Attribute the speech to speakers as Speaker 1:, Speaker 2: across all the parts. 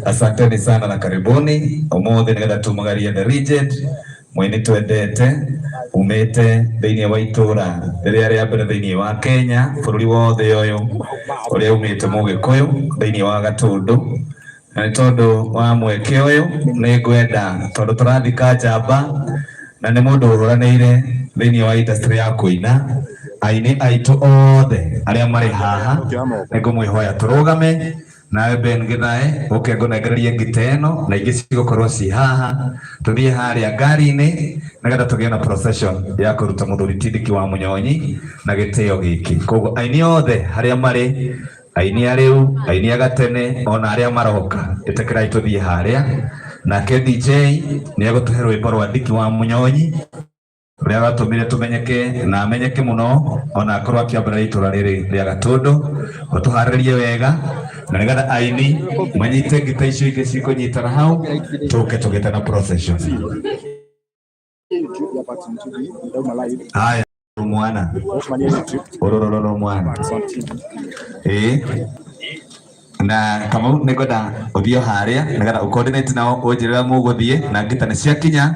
Speaker 1: Asanteni sana na karibuni umuthi nigetha tumagarie the legend mwini twendete umite thiini wa itura riria ria mbere thiini wa Kenya bururi wothe uyu uria umite mugikuyu thiini wa Gatundu. Na nĩ tondũ wa mweke ũyũ nĩ ngwenda tondũ tũrathika njamba na nĩ mũndũ ũhũranĩire thĩinĩ wa industry ya kũina, aini aitũ othe arĩa marĩ haha nĩ ngũmwĩhoya tũrũgame. Nawe Ben Githae ũke ngũnengererie ngita ĩno na ingĩ cigũkorwo ci haha, tũthiĩ harĩa ngari-inĩ nĩgetha tũgĩe na procession ya kũruta mũthuri Tindiki wa Munyonyi na gĩtĩo gĩkĩ. Koguo aini othe harĩa marĩ, aini a rĩu, aini a gatene, ona arĩa maroka, ĩtĩkĩrai tũthiĩ harĩa. Nake DJ nĩ egũtũhe rwĩmbo rwa Ndiki wa Munyonyi rũrĩa rwatũmire tũmenyeke na amenyeke mũno ona akorwo akĩambĩrĩria itũra rĩrĩ rĩa Gatũndũ. Ũtũharĩrie wega na nĩgetha aini manyite ngita icio ingĩ cikũnyitana hau, tũke tũgĩte na procession. Haya mwana ũrũrũrũ mwana ĩĩ na Kamau nĩ ngwenda ũthiĩ o harĩa nĩgetha ũ coordinate nao ũnjĩre ũrĩa mũgũthiĩ na ngita nĩ ciakinya,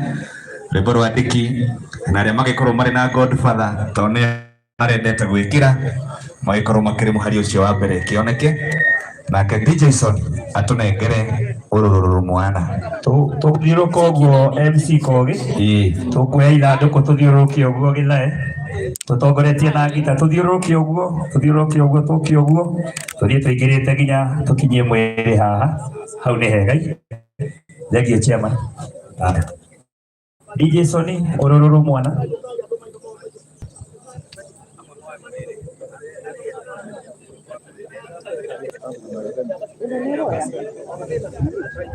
Speaker 1: rwĩmbo rwa Ndiki na arĩa magĩkorwo marĩ na Godfather tondũ nĩ marendete gwĩkĩra magĩkorwo makĩrĩ mũhari ũcio wa mbere kĩoneke. Nake DJ Sony atũnengere ũrũrũrũ mwana.
Speaker 2: Tũthiũrũrũka ũguo MC Kogi, tũkuoya ithandũkũ tũthiũrũrũke ũguo Githae tũtongoretie na ngita, tũthiũrũrũke ũguo, tũthiũrũrũke ũguo, tũke ũguo, tũthiĩ tũingĩrĩte nginya tũkinyie mwĩrĩ haha. Hau nĩ hega. Thengiũ chairman. Haya. DJ Sony, ũrũrũrũ mwana.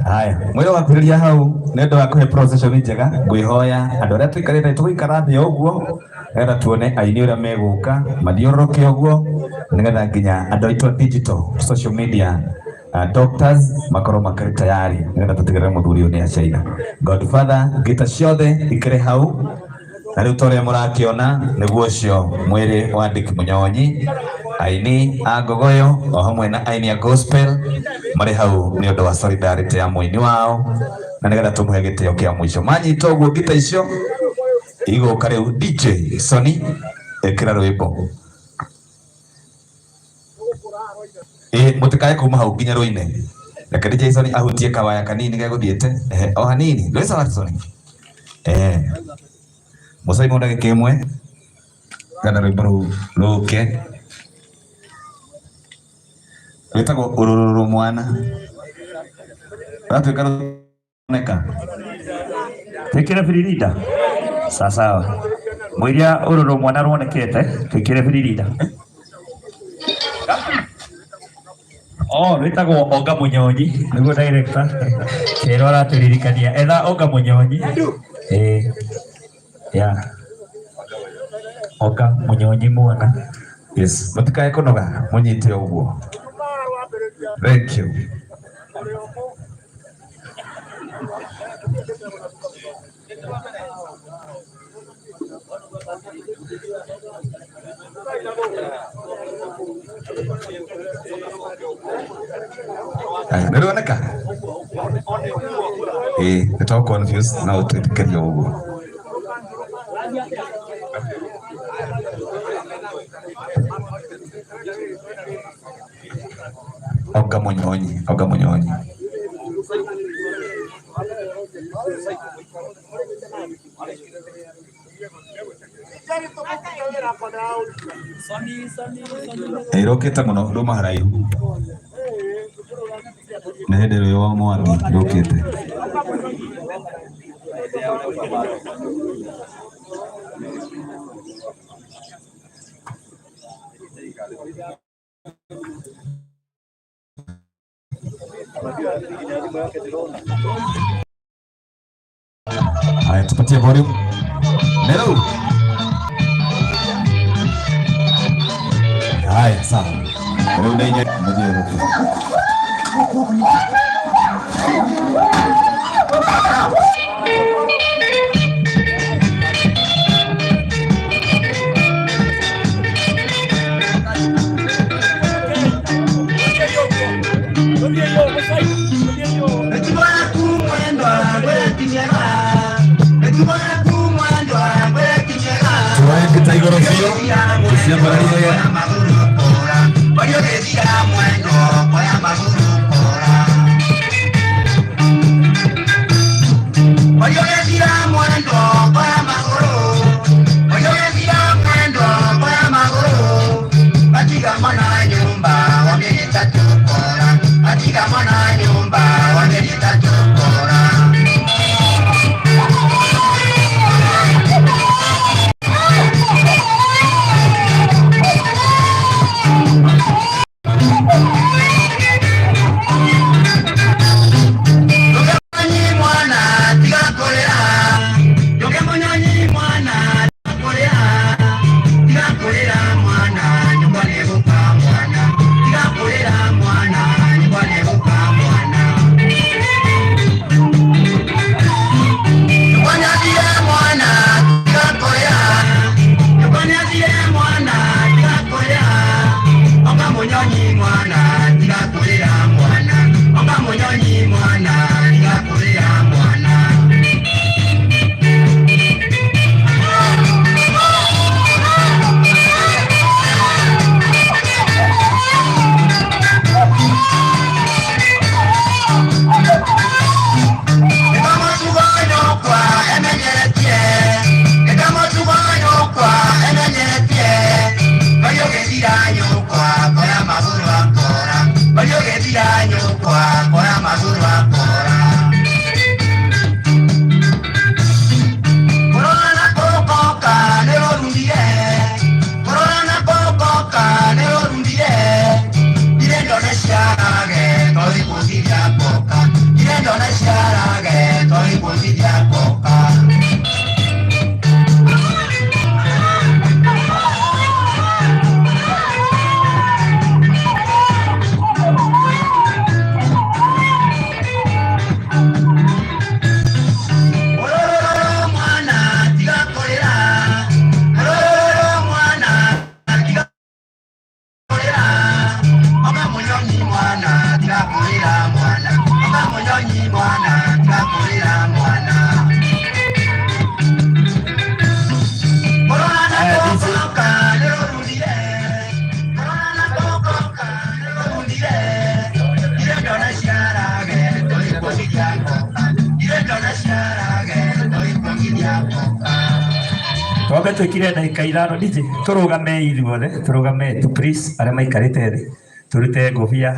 Speaker 1: Haya, mwĩrĩ wakuhĩrĩria hau nĩ ũndũ wa kũhe procession njega, ngwĩhoya andũ arĩa tũikarĩte tũgũikara thĩ o ũguo nĩgetha tuone aini ũrĩa megũka mathiũrũrũke ũguo nĩgetha nginya andũ aitũ a digital social media doctors makorwo makĩrĩ tayari nĩgetha tũtigĩrĩre mũthuri ũyũ nĩ acaina. Godfather, ngita ciothe ikĩrĩ hau na rĩu ta ũrĩa mũrakĩona nĩguo ũcio mwĩrĩ wa Ndiki Munyonyi, aini a ngogoyo o hamwe na aini a gospel marĩ hau nĩ ũndũ wa solidarity ya mũini wao na nĩgetha tũmũhe gĩtĩo kĩa mũico. Manyita ũguo ngita icio igũka rĩu DJ Sony ĩkĩra rwĩmbo. Ĩ mũtikae kuma hau nginya rũine. Reke DJ Sony ahutie kawaya kanini gegũthiĩte. Ehe, o hanini. Rwĩ sawa Sony. Ehe. Mũcaimo ndagĩka ĩmwe kana rwĩmbo rũu rũke rwĩtagwo ũrũrũrũ mwana rwatuĩka rũoneka.
Speaker 2: Twĩkĩre biririnda sawa sawa, mũiria ũrũrũ mwana ruonekete, twĩkĩre biririnda. Oh, rwĩtagwo Onga Munyonyi nĩguo director kĩrwo aratũririkania etha Onga Munyonyi. Ĩĩ ya Onga Munyonyi mwana.
Speaker 1: Yes, mũtikae kũnoga mũnyite ũguo. Thank you. Aya, nĩ rũoneka? Ĩĩ, nĩ twa confuse no ũtwĩtĩkĩrie ũguo. Onga Munyonyi, Onga Munyonyi. Ĩrũkĩte mũno ruma haraihu. Nĩ hĩndĩ rũĩ wa Mwangi rũkĩte. Haya, tupatie volume. Nero. Haya, sawa. Rĩu nĩ inyuĩ mũthiũrũrũke. Biũ tũciambararie.
Speaker 2: Twambe twikire ndagika ithano DJ turugame ithuothe turugame tu please aria maikarite thi turute ngobia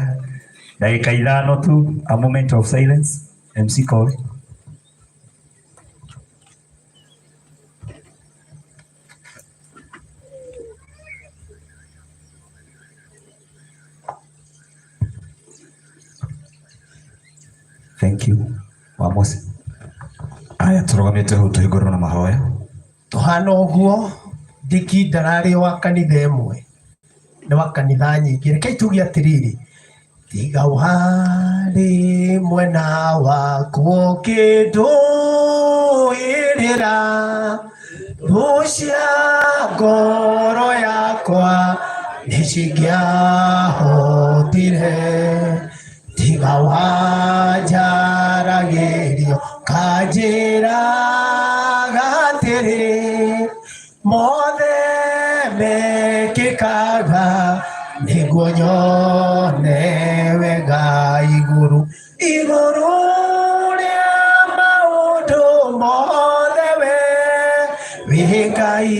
Speaker 2: ndagika ithano tu, a moment of silence. MC Kogi. Thank you. Wamose.
Speaker 1: Aya turugamite hau tuhingũrwo na mahoya.
Speaker 3: Tuhana ũguo Ndiki ndararĩ wa kanitha ĩmwe, nĩ wa kanitha nyingĩ. Rekei tuge atĩrĩrĩ, tiga warĩ mwena wakuo kĩndũĩrĩra thũ cia ngoro yakwa nĩcingĩahotire, tiga wanjaragĩrio kanjĩra atĩrĩ mothe mekĩkaga nĩguo nyone wega igũrũ igũrũ rĩa maũndũ mothe we wĩ Ngai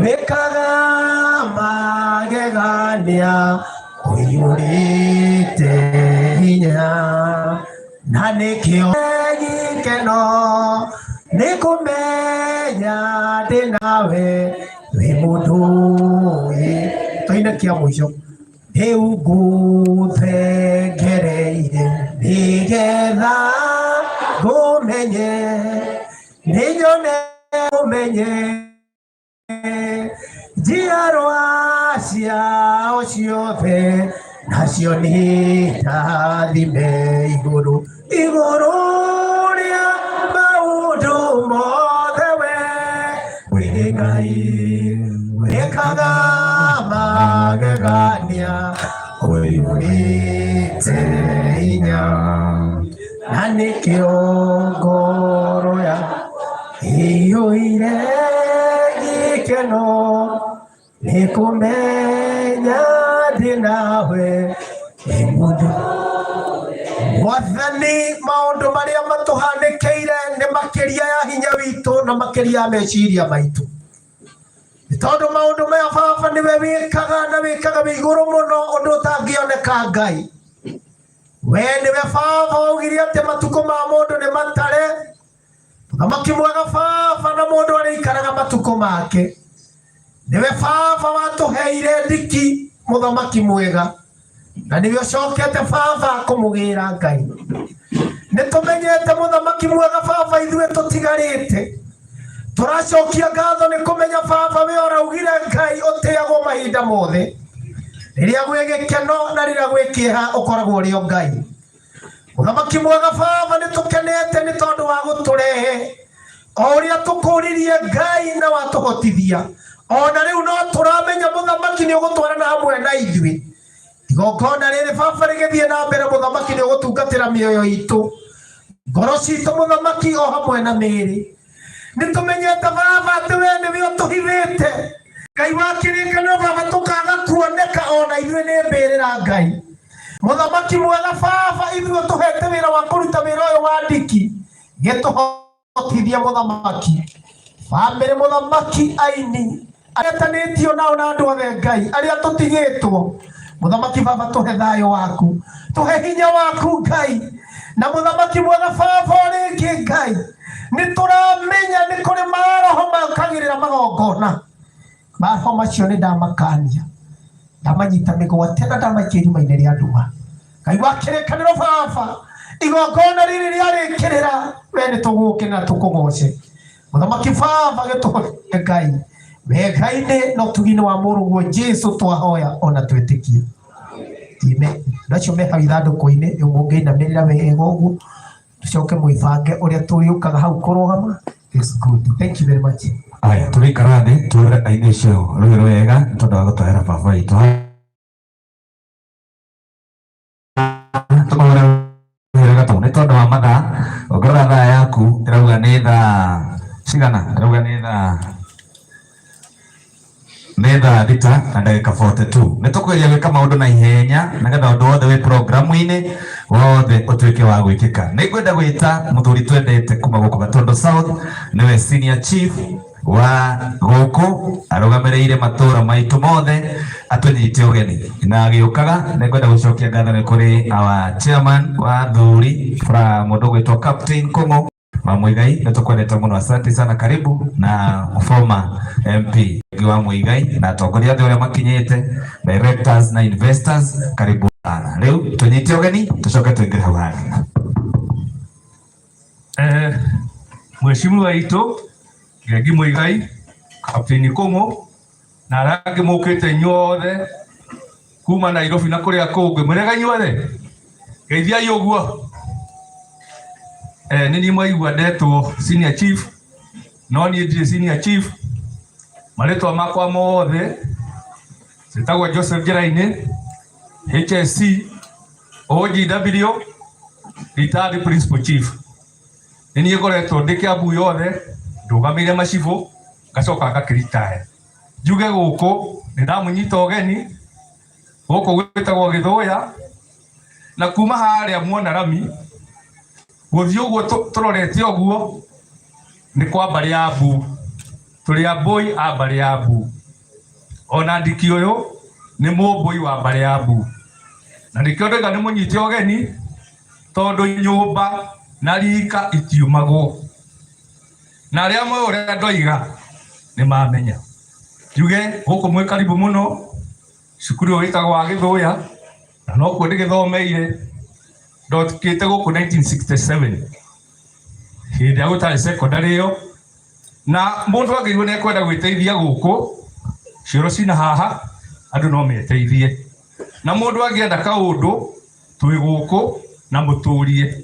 Speaker 3: wĩkaga magegania ũiyũrĩte hinya na nĩkĩo gĩkeno nĩ kũmenya ndĩ nawe wĩ mũndũ ĩ tũine kĩa mũico rĩu ngũthengereire nĩgetha ngũmenye nĩnyone ũmenye njiarwa ciao ciothe nacio nĩ ndathime igũrũ igũrũ rĩa maũndũ mothe we wĩ Ngai wĩkaga magegania ũiyũrĩte hinya na nĩkĩo ngoro ya iyũire gĩkeno Nĩ kũmenya ndĩ nawe nĩ mũndũ. Mwathani, maũndũ marĩa matũhanĩkĩire nĩ makĩria ya hinya witũ na makĩria ya meciria maitũ. Nĩ tondũ maũndũ maya baba nĩwe wĩkaga na wĩkaga wĩ igũrũ mũno ũndũ ũtangĩoneka Ngai. We nĩwe baba waugire atĩ matukũ ma mũndũ nĩ matare, mũthamaki mwega baba, na mũndũ arĩikaraga matukũ make. Nĩwe baba watũheire ndiki, mũthamaki mwega, na nĩwe ũcokete baba kũmũgĩra Ngai. Nĩ tũmenyete mũthamaki mwega baba, ithuĩ tũtigarĩte tũracokia ngatho nĩ kũmenya baba we ũraugire Ngai ũtĩagwo mahinda mothe, rĩrĩa gwĩ gĩkeno na rĩrĩa gwĩ kĩeha ũkoragwo ũrĩ o Ngai. Mũthamaki mwega baba, nĩ tũkenete nĩ tondũ wa gũtũrehe o ũrĩa tũkũririe Ngai na watũhotithia. Ona rĩu no tũramenya mũthamaki nĩ ũgũtwarana hamwe na ithuĩ. Igongona rĩrĩ baba rĩgĩthiĩ na mbere, mũthamaki nĩ ũgũtungatĩra mĩoyo itũ, ngoro citũ mũthamaki, o hamwe na mĩĩrĩ. Nĩ tũmenyete baba atĩ we nĩwe ũtũhithĩte Ngai wa kĩrĩkanĩro baba, tũkaga kuoneka ona ithuĩ nĩ mbĩrĩra Ngai. Mũthamaki mwega baba, ithuĩ ũtũhete wĩra wa kũruta wĩra ũyũ wa ndiki, gĩtũhotithia mũthamaki, bamĩrĩ mũthamaki, aini aretanĩtio nao na andũ othe Ngai arĩa tũtigĩtwo. Mũthamaki baba, tũhe thayũ waku, tũhe hinya waku Ngai. Na mũthamaki mwega baba, o rĩngĩ Ngai, nĩ tũramenya nĩ kũrĩ maroho makagĩrĩra magongona. Maroho macio nĩ ndamakania, ndamanyita mĩgwate na ndamaikia irima-inĩ rĩa nduma. Ngai wa kĩrĩkanĩro baba, igongona rĩrĩ rĩarĩkĩrĩra, we nĩ tũgũkĩna tũkũgoce. Mũthamaki baba, gĩtũhotithie Ngai wega-inĩ na ũtugi-inĩ wa mũrũguo Jesu twahoya ona twĩtĩkie. Amen. Andũ acio me hau ithandũkũ-inĩ, rĩu mũngĩinamĩrĩra wega ũguo, tũcoke mwĩbange ũrĩa tũrĩũkaga hau kũrũgama. It's good. Thank you very much.
Speaker 1: Aya, tũgĩikara thĩ tũre aini acio rũĩ rwega nĩ tondũ wa gũtwahĩra baba witũ. Tũmahũre rũĩ gatũ nĩ tondũ wa mathaa. Ũngĩrora thaa yaku ĩrauga nĩ thaa cigana? Ĩrauga nĩ thaa 6 na ndagĩka 42. Nĩ tũkũgeria gwĩka maũndũ na ihenya nĩgetha ũndũ wothe wĩ programu-inĩ wothe ũtuĩke wa gwĩkĩka. Nĩ ngwenda gwĩta mũthuri twendete kuma gũkũ Gatondo South, nĩwe senior chief wa gũkũ, arũgamĩrĩire matũra maitũ mothe, atũnyite ũgeni na agĩũkaga. Nĩ ngwenda gũcokia ngatho nĩ kũrĩ our chairman wa athuri fra mũndũ ũgwĩtwo Captain Kũng'ũ wa Muigai, nĩ tũkwendete mũno, asante sana, karibu na former MP wa Muigai na atongoria othe ũrĩa makinyĩte, directors na investors, karibu sana. Rĩu tũnyite ũgeni tũcoke tũingĩre hau hangĩ.
Speaker 4: Mheshimiwa witũ Ngengi Muigai, Kapteni Kũng'ũ na arĩa angĩ mũkĩte inyuothe kuma Nairobi na kũrĩa kũngĩ, mwĩrega inyuothe, geithiai ũguo. Nĩ niĩ mwaigua ndetwo senior chief, no niĩ ndirĩ senior chief. Marĩtwa makwa mothe njĩtagwo Joseph Njerainĩ, HSC OGW, retired principal chief. Nĩ niĩ ngoretwo ndĩ Kiambu yothe ndũgamĩire macibũ, ngacoka ngakĩritaya. Njuge gũkũ nĩ ndamũnyita ũgeni gũkũ gwĩtagwo Gĩthũya, na kuma harĩa muona rami gũthiĩ ũguo tũrorete ũguo nĩ kwa mbarĩ ya Mbu. Tũrĩ Ambũi a mbarĩ ya Mbu. Ona ndiki ũyũ nĩ mũmbũi wa mbarĩ ya Mbu, na nĩkĩo ndoiga nĩ mũnyite ũgeni, tondũ nyũmba na rika itiumagwo, na arĩa moĩ ũrĩa ndoiga nĩ mamenya. Njuge gũkũ mwĩ karibu mũno cukuru ũyũ wĩtagwo wa Gĩthũya, na nokuo ndĩgĩthomeire. Ndokĩte gũkũ 1967 hĩndĩ ĩrĩa gũtarĩ secondary ĩyo, na mũndũ angĩigua nĩ ekwenda gwĩteithia gũkũ cioro cina haha, andũ no meteithie, na mũndũ angĩenda kaũndũ twĩ gũkũ na mũtũrie.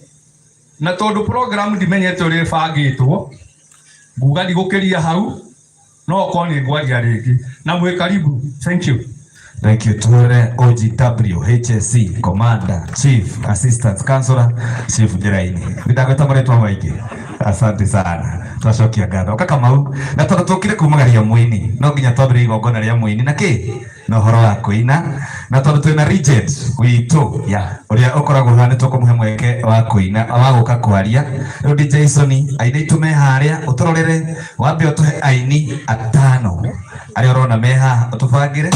Speaker 4: Na tondũ program ndimenyete ũrĩa ĩbangĩtwo, nguga ndigũkĩria hau, no okorwo nĩ ngwaria rĩngĩ, na mwĩ karibu. Thank you.
Speaker 1: Thank you. Tuone OGW, HSC, Commander, Chief, Assistant Counselor, Chief Njeraini. Ndagweta marĩtwa maingĩ. Asante sana, twacokia ngatho kakamau na tondu tukire kumagaria muini no nginya twambire igongona ria muini na ki na uhoro wa kuina na tondu twina Regent witu uria ukoragwo haha ni tukumuhe mweke wa kuina wa guka kwaria. Riu DJ Sony aini aitu me haria uturorere wambe utuhe aini atano aria urona me haha utubangire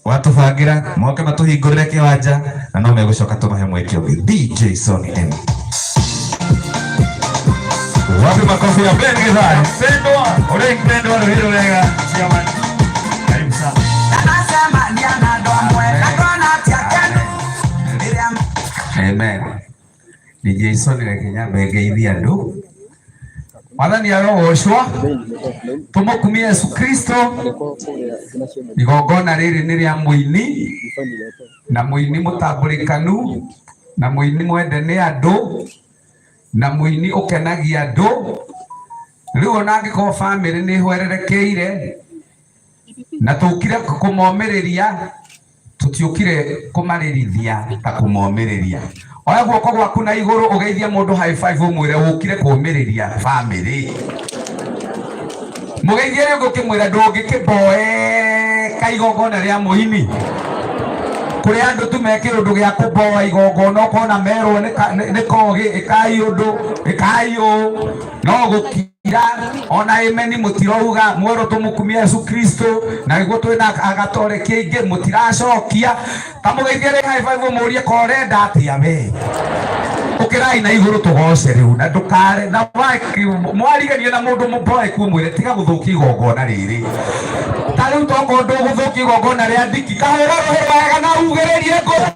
Speaker 1: watubangira moke matuhingurire kiwanja na no megucoka tumahe mweke ungi. DJ Sony M. Wapi makofi ya Ben Githae? Pendwa, ule mpendwa rwiro wega. Chairman. Karibu sana.
Speaker 5: Amen. DJ Sony reke nyambe ngeithie andu. Mwathani arogocwo, tumukumie Yesu Kristo. Igongona riri ni ria muini na muini mutamburikanu na muini mwende ni andu na muini ukenagia andu. Riu ona angikorwo family ni ihwererekeire na tukire kumomiria, tutiukire kumaririthia ta kumomiria. Oya guoko gwaku na iguru ugeithie mundu high five umwire ukire kumiriria family. Mugeithie ringi ukimwira ndungikimboeka igongona ria muini. Kuri andu tu mekire undu gia kumboa igongona ukona merwo ni kogi ikai undu ikai uu no gukira ona imeni mutirauga mwerwo tumukumie Yesu Kristo na niguo twina agatoreki aingi mutiracokia. Ta mugeithie ri high five umurie ko urenda atia we. Ukirai na iguru tugoce riu na ndukare na mwariganie na mundu muboeku umwire tiga guthukia igongona riri. Ta riu tokorwo nduguthukia igongona ria ndiki kahura ruhi wega na ugiririe ngũ.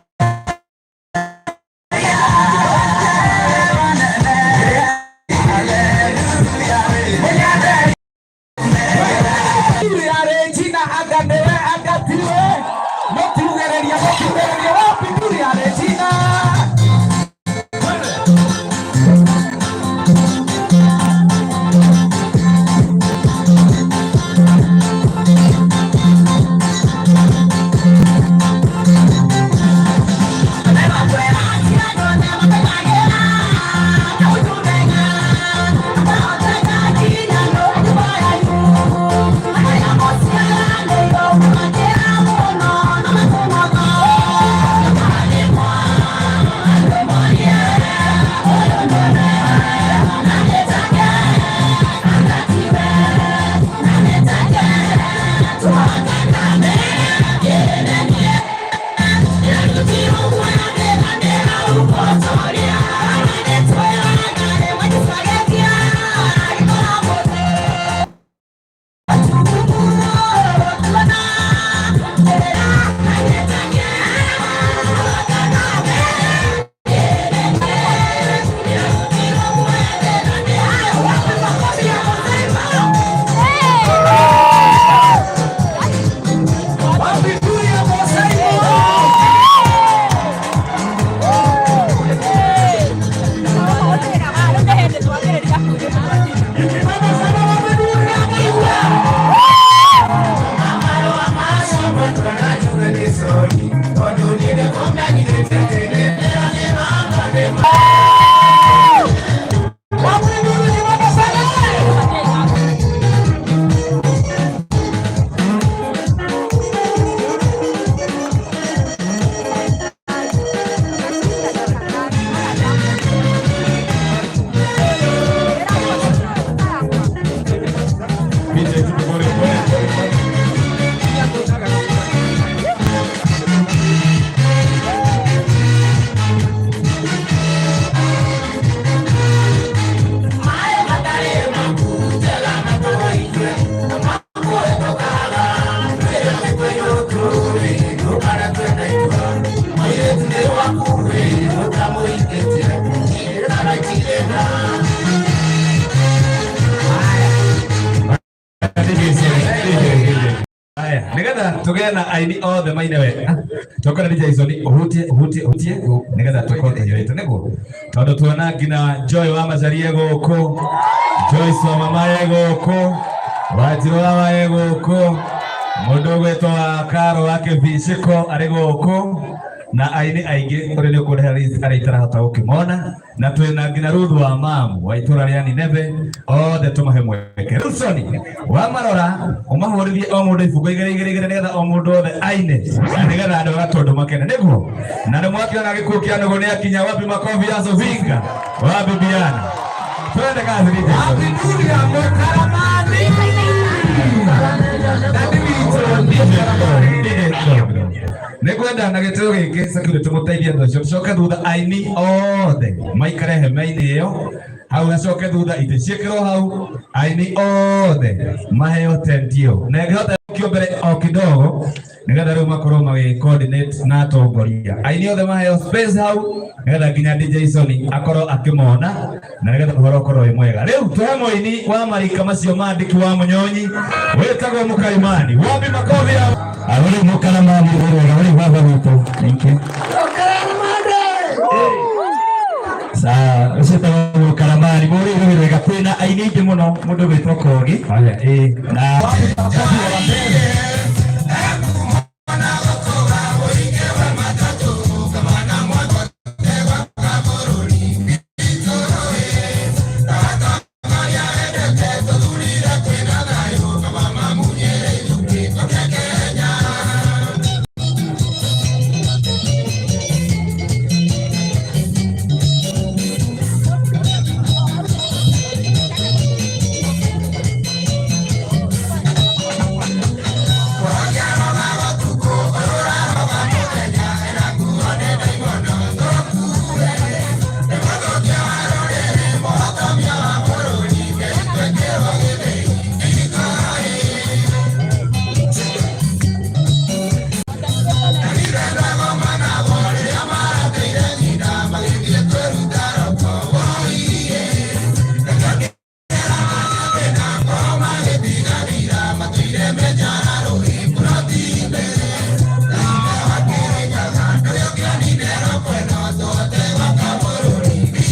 Speaker 1: Nigetha tuge na aini othe maine wega tokora DJ Sony uhutie uhutie uhutie nigetha tukorwo tũiyũrĩte nĩguo tondu tuona nginya Joy wa Macharia gũkũ, Joyce wa mama e gũkũ, Wanjirũ wa e gũkũ, mũndũ ũgwĩtwo wa Karo wa Kĩbicĩko arĩ gũkũ. Na aini aingĩ ũrĩa nĩ ũkũrehe list arĩa itarahota gũkĩmona, na twĩna nginya Ruth wa mamu wa itũra rĩa Nineve, othe tũmahe mweke. Rĩu Soni wamarora ũmahũrithie o mũndũ ibungo igĩrĩ igĩrĩ igĩrĩ nĩgetha o mũndũ othe aine na nĩgetha andũ a Gatũndũ makene nĩguo. Na nĩ mwakĩona gĩkuũ kĩa nũgũ nĩ akinya. Wapi makofi ya Sofinga wa Bibiana? Twende kazi DJ Soni.
Speaker 5: Abiduria Mukaramani. Dadi witũ.
Speaker 1: Nĩngwenda na gĩtĩo gĩkĩ security mũteithie andũ acio tũcoke thutha, aini othe maikare hema-inĩ ĩyo hau, acoke thutha itĩ ciĩkĩrwo hau, aini othe maheo tent ĩyo na ĩngĩhota kio mbere o kidogo nigetha rĩu makorwo magĩ coordinate na atongoria. Aini othe maheo space hau nigetha nginya DJ Soni akorwo akĩmona na nigetha ũhoro ũkorwo wĩ mwega. Rĩu tũhe mũini wa marika macio mandĩki wa Mũnyonyi wĩtagwo Mũkaimani. Wapi makofi ya
Speaker 2: Ahori mukaramani wega uri baba witũ. Thank you. Sawa, ucio tagwo mukaramani muri wega kwina aini aingĩ mũno mũndũ gwĩtwo Kogi
Speaker 1: Haya, ĩĩ.
Speaker 2: Na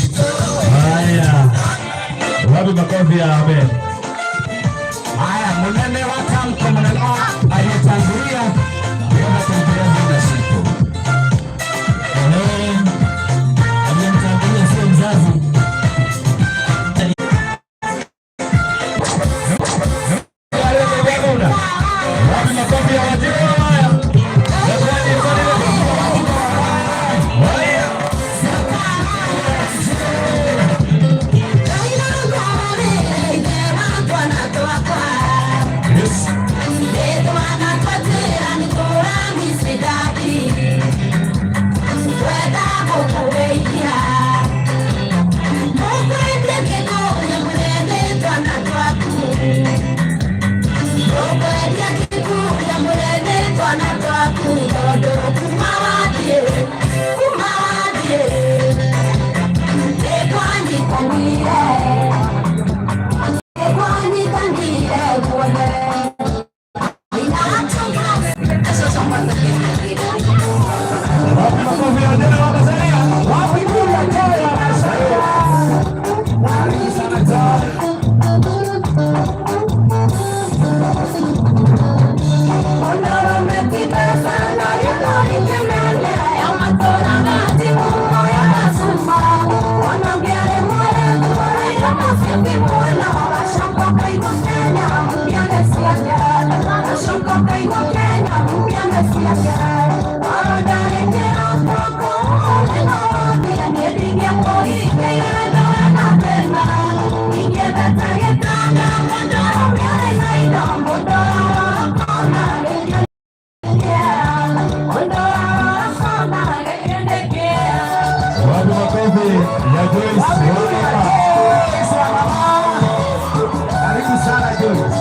Speaker 1: Haya, wapi makofi ya Amen?
Speaker 5: Haya, munene wa tamko, munene aliyetangulia ndio anatangulia muda siku.
Speaker 2: Ehe, aliyemtangulia sio mzazi.
Speaker 1: Wapi makofi ya Wajir? Haya. Yes. Wapi makofi ya Wajir wa Tanzania?
Speaker 5: Wapi kula toya Masaya? Karibu sana Joy.
Speaker 1: Wapi makofi ya Joyce?
Speaker 5: Wapi kula Joyce wa mama? Karibu sana Joyce.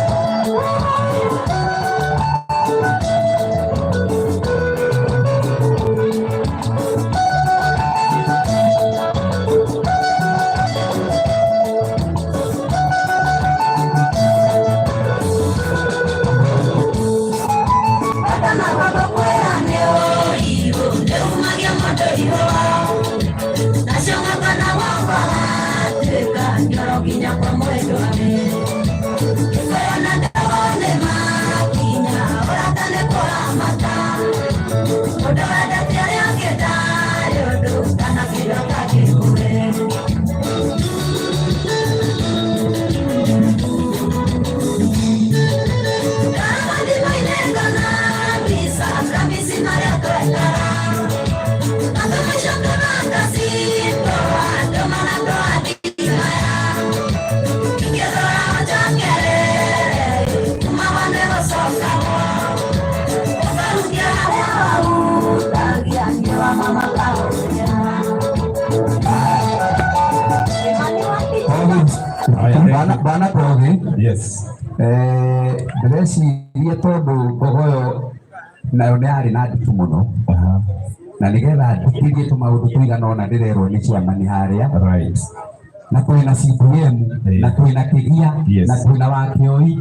Speaker 5: Bwana Kogi.
Speaker 1: Yes.
Speaker 5: Ndĩreciria tondũ mbogoyo nayo nĩ yarĩ na nditũ mũno na nĩgetha nditithie tũmaũndũ tũigana ũna ndĩrerwo nĩ chairman harĩa.
Speaker 1: Right.
Speaker 5: Na twĩna CDM na twĩna Kĩgia na twĩna Wakĩoi.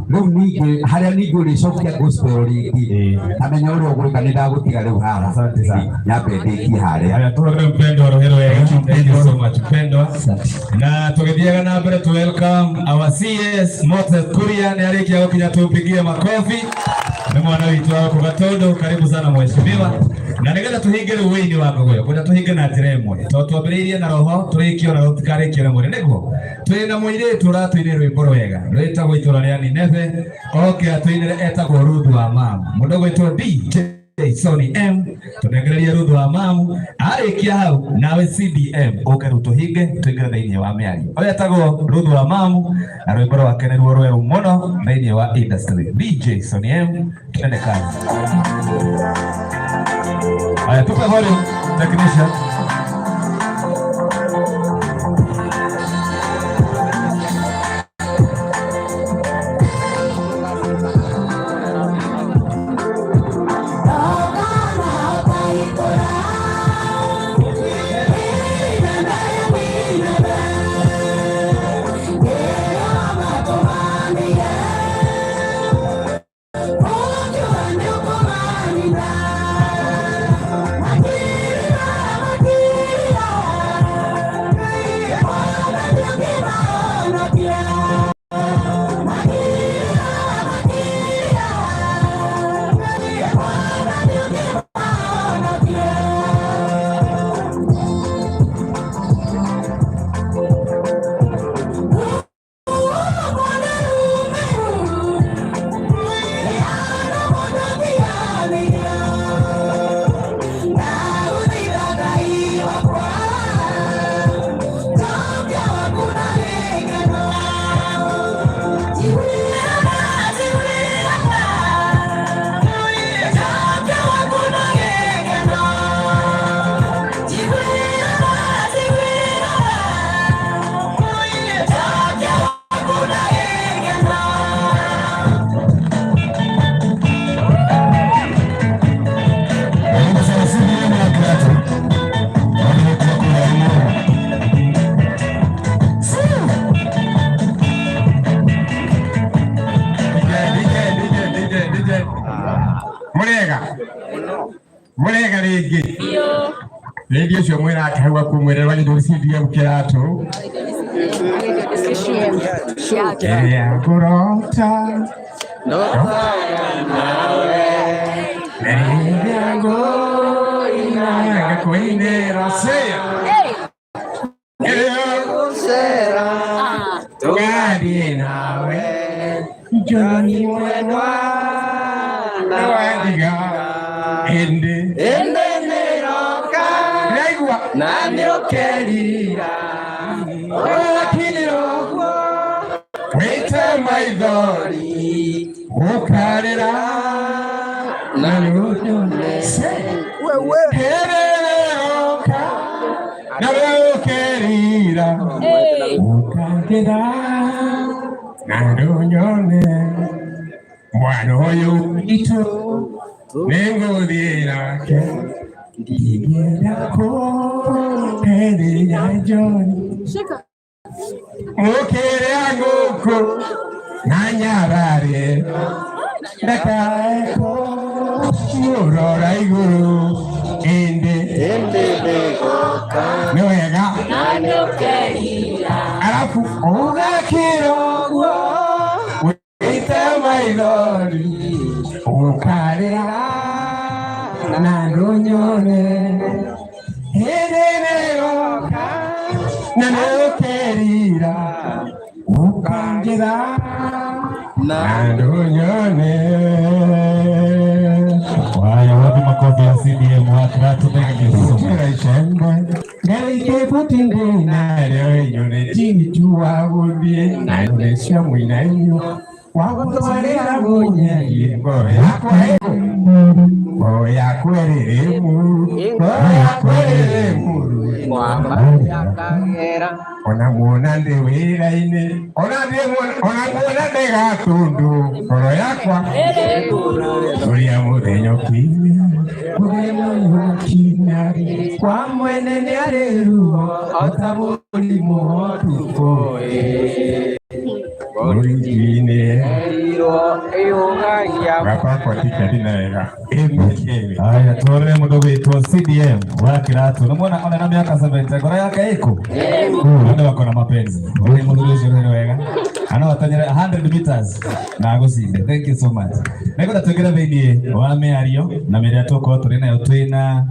Speaker 5: Rĩu ningĩ harĩa ningĩ ũrĩcokia gospel rĩngĩ tamenya ũrĩa ũgwĩka nĩ ndagũtiga rĩu haha.
Speaker 1: Asante sana.
Speaker 5: Nyambe ndĩkie harĩa.
Speaker 1: Haya, tuhũrĩre mpendwa rũhĩ rwega. Thank you so much mpendwa. Na tũgĩthiaga na mbere to welcome our CS Moses Kuria nĩ arĩkia gũkinya, tumpigie makofi. Nĩ mwana witũ wa gũkũ Gatũndũ, karibu sana mheshimiwa. Na nĩgetha tũhinge rĩu wĩini wa Ngogoyo, kwenda tũhinge na njĩra ĩmwe, tondũ twambĩrĩirie na roho tũrĩkie ona tũtikarĩkie na mwĩrĩ, nĩguo twĩna mũirĩtu ũratũinĩra rwĩmbo rwega rwĩtagwo itũra rĩa Nineve, oke atũinĩre etagwo Ruthu wa Mamu, mũndũ ũgwĩtwo DJ Sony M, tunengererie Ruthu wa Mamu, arĩkia hau nawe CDM ũke rĩu tũhinge tũingĩre thĩinĩ wa mĩario. Ũyũ etagwo Ruthu wa Mamu na rwĩmbo rwake nĩruo rwerũ mũno thĩinĩ wa industry. DJ Sony M, twende kazi. Haya, tupe volume technician.
Speaker 6: Murega ringi ringi ucio mwirake hau akumwirerwa githuri CDM kiratu ĩrĩa ngũrota rĩrĩa ngũina ngakũinĩra cia ĩrĩa tũgathiĩ nawe Njoni mwendwa na wandiga ĩndĩ
Speaker 7: ĩndĩ nĩroka
Speaker 6: ndĩraigua
Speaker 7: na nĩũkerira
Speaker 6: ũgakinyĩra ũguo wĩte maithori ũkarĩra na nĩũnyone hĩndĩ nĩroka na nĩũkerira ũkangĩra na ndũnyone mwana ũyũ witũ nĩngũthiĩ nake ndingĩenda kũherithia Njoni mũkĩrĩa ngũkũ na nyararĩ ndakae kũmũrora igũrũ ĩndĩ
Speaker 7: ĩndĩ nĩgoka
Speaker 6: nĩ wega
Speaker 7: na nĩũkerira
Speaker 6: arabu ũgakĩra ũguo wĩte maithori ũkarĩra na ndũnyone hĩndĩ nĩroka na nĩũkerira ũkanjĩra na ndũnyone.
Speaker 1: Haya, wapi makofi ya CDM wa Kiratu? Thank you so much.
Speaker 6: Ngoro yakwa ĩrĩ muru, ngoro yakwa ĩrĩ muru. Ona muona ndĩ wĩra-inĩ, ona ndĩ ona muona ndĩ gatundu, ngoro yakwa ũrĩa mũthenya ũkinya, mũthenya ũkinya kwa mwene nĩ arĩ ruo o ta mũrimũ wa ũtukũ. Mũrigi-inĩ gakwa tikari na wega.
Speaker 1: Aya tũrore mũndũ gwĩtwo CDM wa Kiratu. Nĩmuona ona na mĩaka 70 ngoro yake ĩkũ? Andũ wako na mapenzi. Ũyũ mũthuri ũcio nĩ wega. Ana watanyere 100 meters na agũcinde. Thank you so much. Nĩngwenda tũingĩre thĩinĩ wa mĩario na mĩrĩa tũgũkorwo tũrĩ nayo twĩna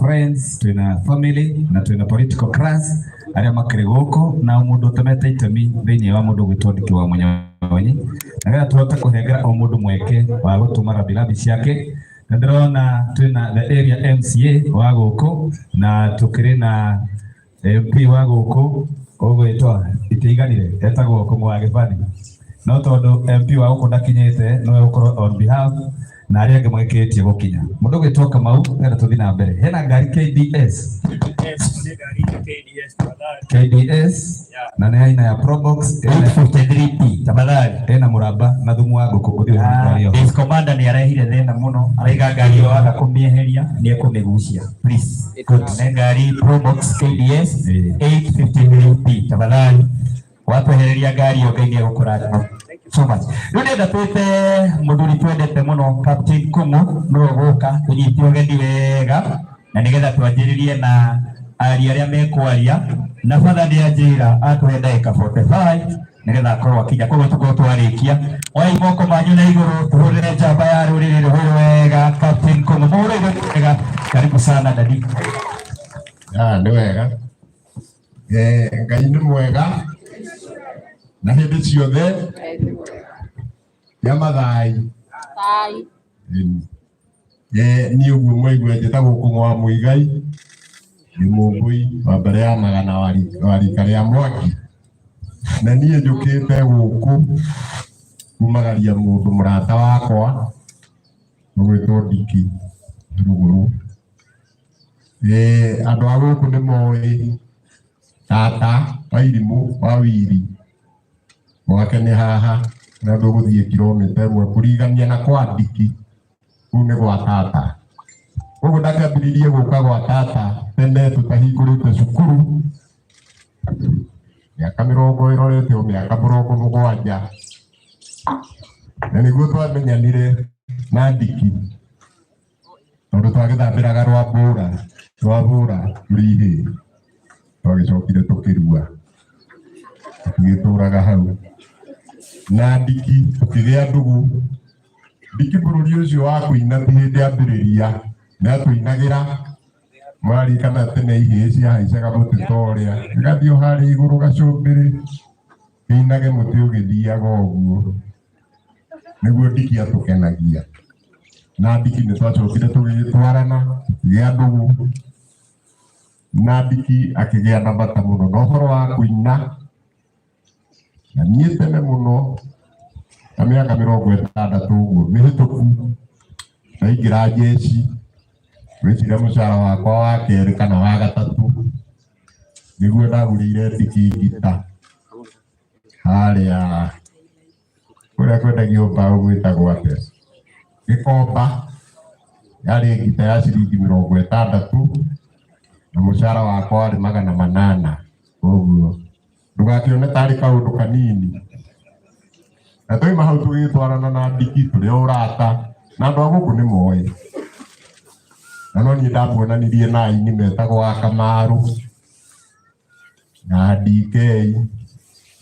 Speaker 1: friends, twĩna family na twĩna political class arĩa makĩrĩ gũkũ na o mũndũ ũtemete itemi thĩinĩ wa mũndũ gwĩtwo Ndiki wa Munyonyi nĩgetha tũhote kũhengera o mũndũ mweke wa gũtũma rambirambi ciake na ndĩrona twĩna the area MCA wa gũkũ na tũkĩrĩ na MP wa gũkũ ũgwĩtwo itiiganire etagwo Kũng'ũ wa Gĩbani no tondũ MP wa gũkũ ndakinyĩte nĩwe ũgũkorwo on behalf na arĩa angĩ magĩkĩrĩtie gũkinya mũndũ ũgwĩtwo Kamau nĩgetha tũthiĩ na mbere hena ngari KDS KDS na nĩ aina ya Probox
Speaker 2: 853P tafadhali
Speaker 1: ena mũramba na thumu wa ngũkũ ũthiĩ ũthiĩ
Speaker 2: Base commander nĩ arehire thĩna mũno araiga ngari ĩyo aga kũmĩeheria nĩ ekũmĩgucia please. Good. Nĩ ngari Probox KDS 853P tafadhali watwehereria ngari ĩyo Ngai nĩ egũkũrathima so much. Rĩu nĩenda twĩte mũthuri twendete mũno Captain Kung'u nĩwe ũgũka tũnyite ũgeni wega na nĩgetha twanjĩrĩrie na aria arĩa mekwaria na batha nĩ anjĩra atũhe ndagĩka 45 nĩgetha akorwo akinya koguo tũkorwo twarĩkia oai moko manyu na igũrũ tũhũrĩre njamba ya rũrĩrĩ rũhũrĩ wega Captain Kung'u mũhũre igũrũ wega karibu sana dadi.
Speaker 6: Ah, nĩ wega. Ngai nĩ mwega na hĩndĩ ciothe ya mathai. Niĩ ũguo mwaigua njĩtagwo Kũng'ũ wa Mũigai, ndĩ Mũmbũi wa mbere ya magana wa rika rĩa Mwangi. Na niĩ njũkĩte gũkũ kumagaria mũndũ mũrata wakwa ũgwĩtwo Ndiki Rũgũrũ. Andũ a gũkũ nĩ moĩ tata wa Irimũ wa Wiri gwake nĩ haha na ndũgũthiĩ kilomita ĩmwe kũrigania na kwa Ndiki kũu nĩ gwa tata. Koguo ndakĩambĩrĩirie gũka gwa tata tene tũtahingũrĩte cukuru mĩaka mĩrongo ĩrorete o mĩaka mĩrongo mũgwanja na nĩguo twamenyanire na Ndiki tondũ twagĩthambĩraga rwambũra rwambũra tũrĩ ihĩĩ twagĩcokire tũkĩrua tũgĩtũraga hau na Ndiki tũkĩgĩa ndũgũ. Ndiki bũrũri ũcio wa kũina ti hĩndĩ ambĩrĩria nĩ atũinagĩra mwaririkana tene ihĩĩ ciahaicaga mũtĩ ta ũrĩa igathiĩ o harĩa igũrũ gacũmbĩrĩ kĩinage mũtĩ ũgĩthiaga ũguo nĩguo Ndiki atũkenagia na Ndiki nĩ twacokire tũgĩtwarana tũkĩgĩa ndũgũ na Ndiki akĩgĩa na bata mũno na ũhoro wa kũina na niĩ tene mũno ta mĩaka mĩrongo ĩtandatũ ũguo mĩhĩtũku ndaingĩra njeci ngwĩciria mũcara wakwa wa kerĩ kana wa gatatũ nĩguo ndagũrĩire Ndiki ngita harĩa kũrĩa kwendagio mbaũ gwĩtagwo atĩa Gĩkomba yarĩ ngita ya ciringi mĩrongo ĩtandatũ na mũcara wakwa warĩ 800 koguo ndũgakĩone tarĩ kaũndũ kanini na twauma hau tũgĩtwarana na Ndiki tũrĩ o ũrata na andũ a gũkũ nĩ moĩ na no niĩ ndamuonanirie na aini metagwo a Kamaru na DK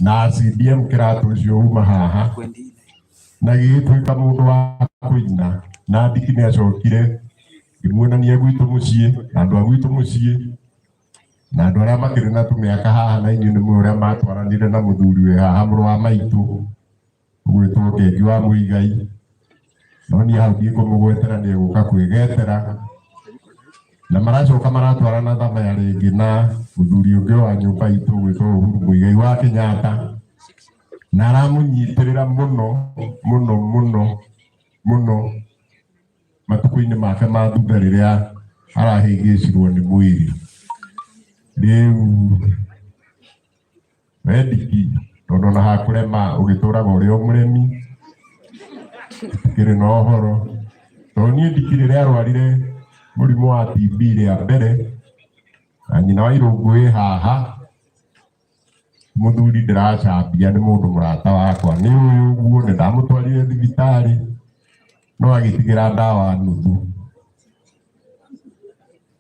Speaker 6: na CDM Kĩratũ ũcio uma haha na gĩgĩtuĩka mũndũ wa kũina na Ndiki nĩ acokire ngĩmuonania gwitũ mũciĩ na andũ a gwitũ mũciĩ na andũ arĩa makĩrĩ na tũmĩaka haha na inyuĩ nĩ mũĩ ũrĩa matwaranire na mũthuri wĩ haha mũrũ wa maitũ ũgwĩtwo Kengi wa Mũigai no niĩ hau ndikũmũgwetera nĩ egũka kwĩgetera na maracoka maratwarana thabaya rĩngĩ na mũthuri ũngĩ wa nyũmba itũ ũgwĩtwo Uhuru Mũigai wa Kenyatta na aramũnyitĩrĩra mũno mũno mũno mũno. matukũ-inĩ make ma thutha rĩrĩa arahĩngĩcirwo nĩ mwĩrĩ. Rĩu we Ndiki, tondũ ona hakũrema ũgĩtũraga ũrĩ o mũremi, tũtikĩrĩ na ũhoro. Tondũ niĩ Ndiki rĩrĩa arwarire mũrimũ wa TB rĩa mbere, na nyina wa Irũngũ ĩ haha, mũthuri ndĩracambia nĩ mũndũ mũrata wakwa, nĩ ũyũ ũguo, nĩ ndamũtwarire thibitarĩ, no agĩtigĩra ndawa nuthu.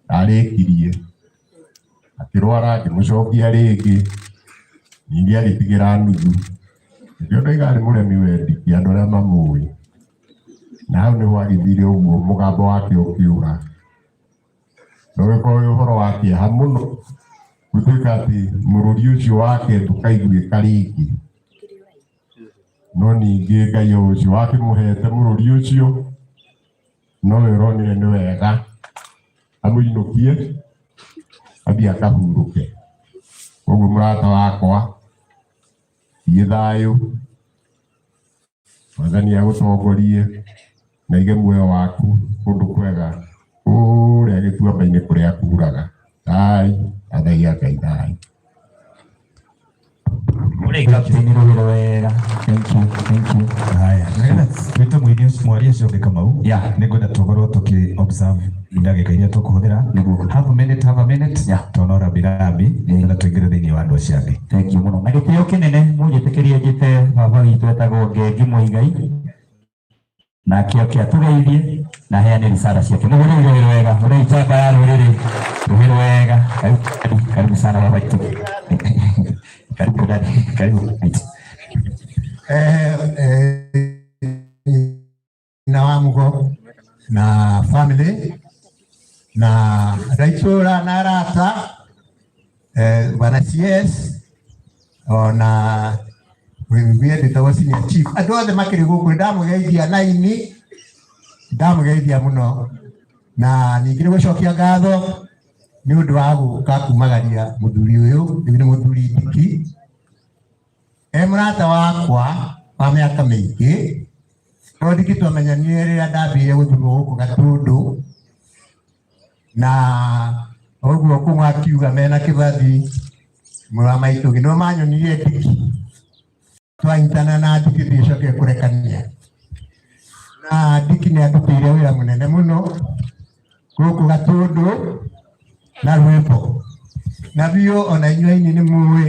Speaker 6: Ndarĩkirie, akĩrwara ngĩmũcokia rĩngĩ, ningĩ agĩtigĩra nuthu. Nĩkĩo ndoiga arĩ mũremi we Ndiki, andũ arĩa mamũĩ. Na hau nĩho agĩthire ũguo mũgambo wake ũkĩũra. Na ũgĩkorwo wĩ ũhoro wa kĩeha mũno gũtuĩka atĩ mũrũri ũcio wake ndũkaiguĩka rĩngĩ. No ningĩ Ngai o ũcio wakĩmũhete mũrũri ũcio, nowe ũronire nĩ wega amũinũkie athiĩ akahurũke. Koguo mũrata wakwa, thiĩ thayũ, Mwathani agũtongorie na aige muoyo waku kũndũ kwega kũrĩa gĩtuamba-inĩ kũrĩa kuraga. Thai, athai a Ngai thai.
Speaker 2: Captain Rũhĩro wega. Thank you, thank you.
Speaker 1: Haya, nĩgetha twĩte mũini ũcio mwaria ũcio ũngĩ Kamau.
Speaker 2: Yeah.
Speaker 1: Nĩngwenda tũkorwo tũkĩ observe ndagĩka iria tũkũhũthĩra.
Speaker 2: Nĩguo.
Speaker 1: Half a minute, half a minute.
Speaker 2: Yeah.
Speaker 1: Tondũ rambi nĩgetha tũingĩre thĩinĩ wa andũ acio angĩ.
Speaker 2: Thank you mũno. Na gĩtĩo kĩnene mũnjĩtĩkĩrie njĩte baba witũ etagwo Ngengi Mũigai. Nake oke atũgeithie na aheane risala ciake. Mũhũre rũhĩ wega, hũrei njamba ya rũrĩrĩ. Rũhĩ wega. Karibu, karibu sana baba witũ. Karibu dadi, karibu.
Speaker 8: Na wa Mugo na family na andũ a itũũra na arata, bwana CS ona wĩgue ndĩtagwo senior chief, andũ othe makĩrĩ gũkũ, ndamũgeithia na ini ndamũgeithia mũno, na ningĩ nĩ gũcokia ngatho nĩ ũndũ wa gũka kumagaria mũthuri ũyũ. Rĩu nĩ mũthuri Ndiki, e mũrata wakwa wa mĩaka mĩingĩ, no Ndiki twamenyanire rĩrĩa ndambire gũthurwo gũkũ Gatũndũ, na ũguo kũmwe akiuga mena Kĩbathi mũrũ wa maitũ nĩo manyonirie Ndiki, twanyitana na Ndiki tũgĩcokire kũrekania, na Ndiki nĩ andutĩire wĩra mũnene mũno gũkũ Gatũndũ na rwĩmbo, na biũ ona inyuĩ aini nĩ mũĩ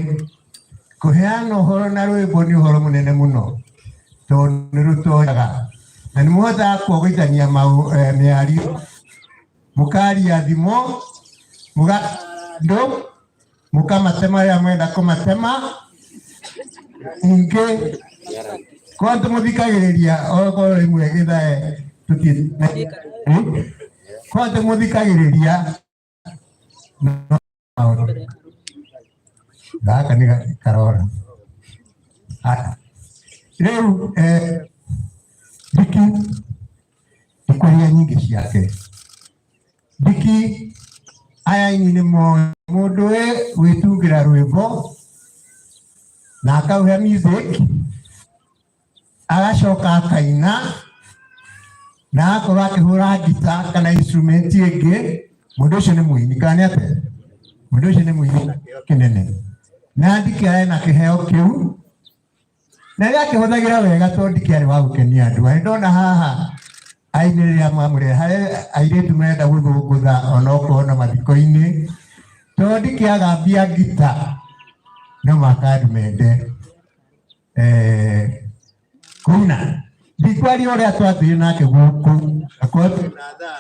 Speaker 8: kũheana ũhoro na rwĩmbo nĩ ũhoro mũnene mũno, tondũ nĩ rũtonyaga na nĩ mũhotaga kuogoithania mĩario, mũkaria thimo, mũgandũ mũkamatema rĩrĩa mwenda kũmatema. Ningĩ korwo tũmũthikagĩrĩria okorwo rĩmwe gĩthae tũtiĩ, korwo tũmũthikagĩrĩria gaka nĩ karora. Haya. Rĩu Ndiki ndikwaria nyingĩ ciake. Ndiki aya aini nĩ moĩ mũndũ wĩ gwĩtungĩra rwĩmbo na akauhe music, agacoka akaina na agakorwo akĩhũra ngita kana instrument ĩngĩ, mũndũ ũcio nĩ mũini kana nĩ atĩa? Mũndũ ũcio nĩ mũini na kĩheo kĩnene, na Ndiki arĩ na kĩheo kĩu na rĩrĩa akĩhũthagĩra wega, tondũ Ndiki arĩ wa gũkenia andũ. Arĩ ndona haha aini rĩrĩa mamũrehe airĩtu marenda gũthũngũtha onokorwo na mathiko-inĩ, tondũ Ndiki agambia ngita no mũhaka andũ mende kũina. Ndikwaria ũrĩa twathiire nake gũkũ, akorwo twĩna thaa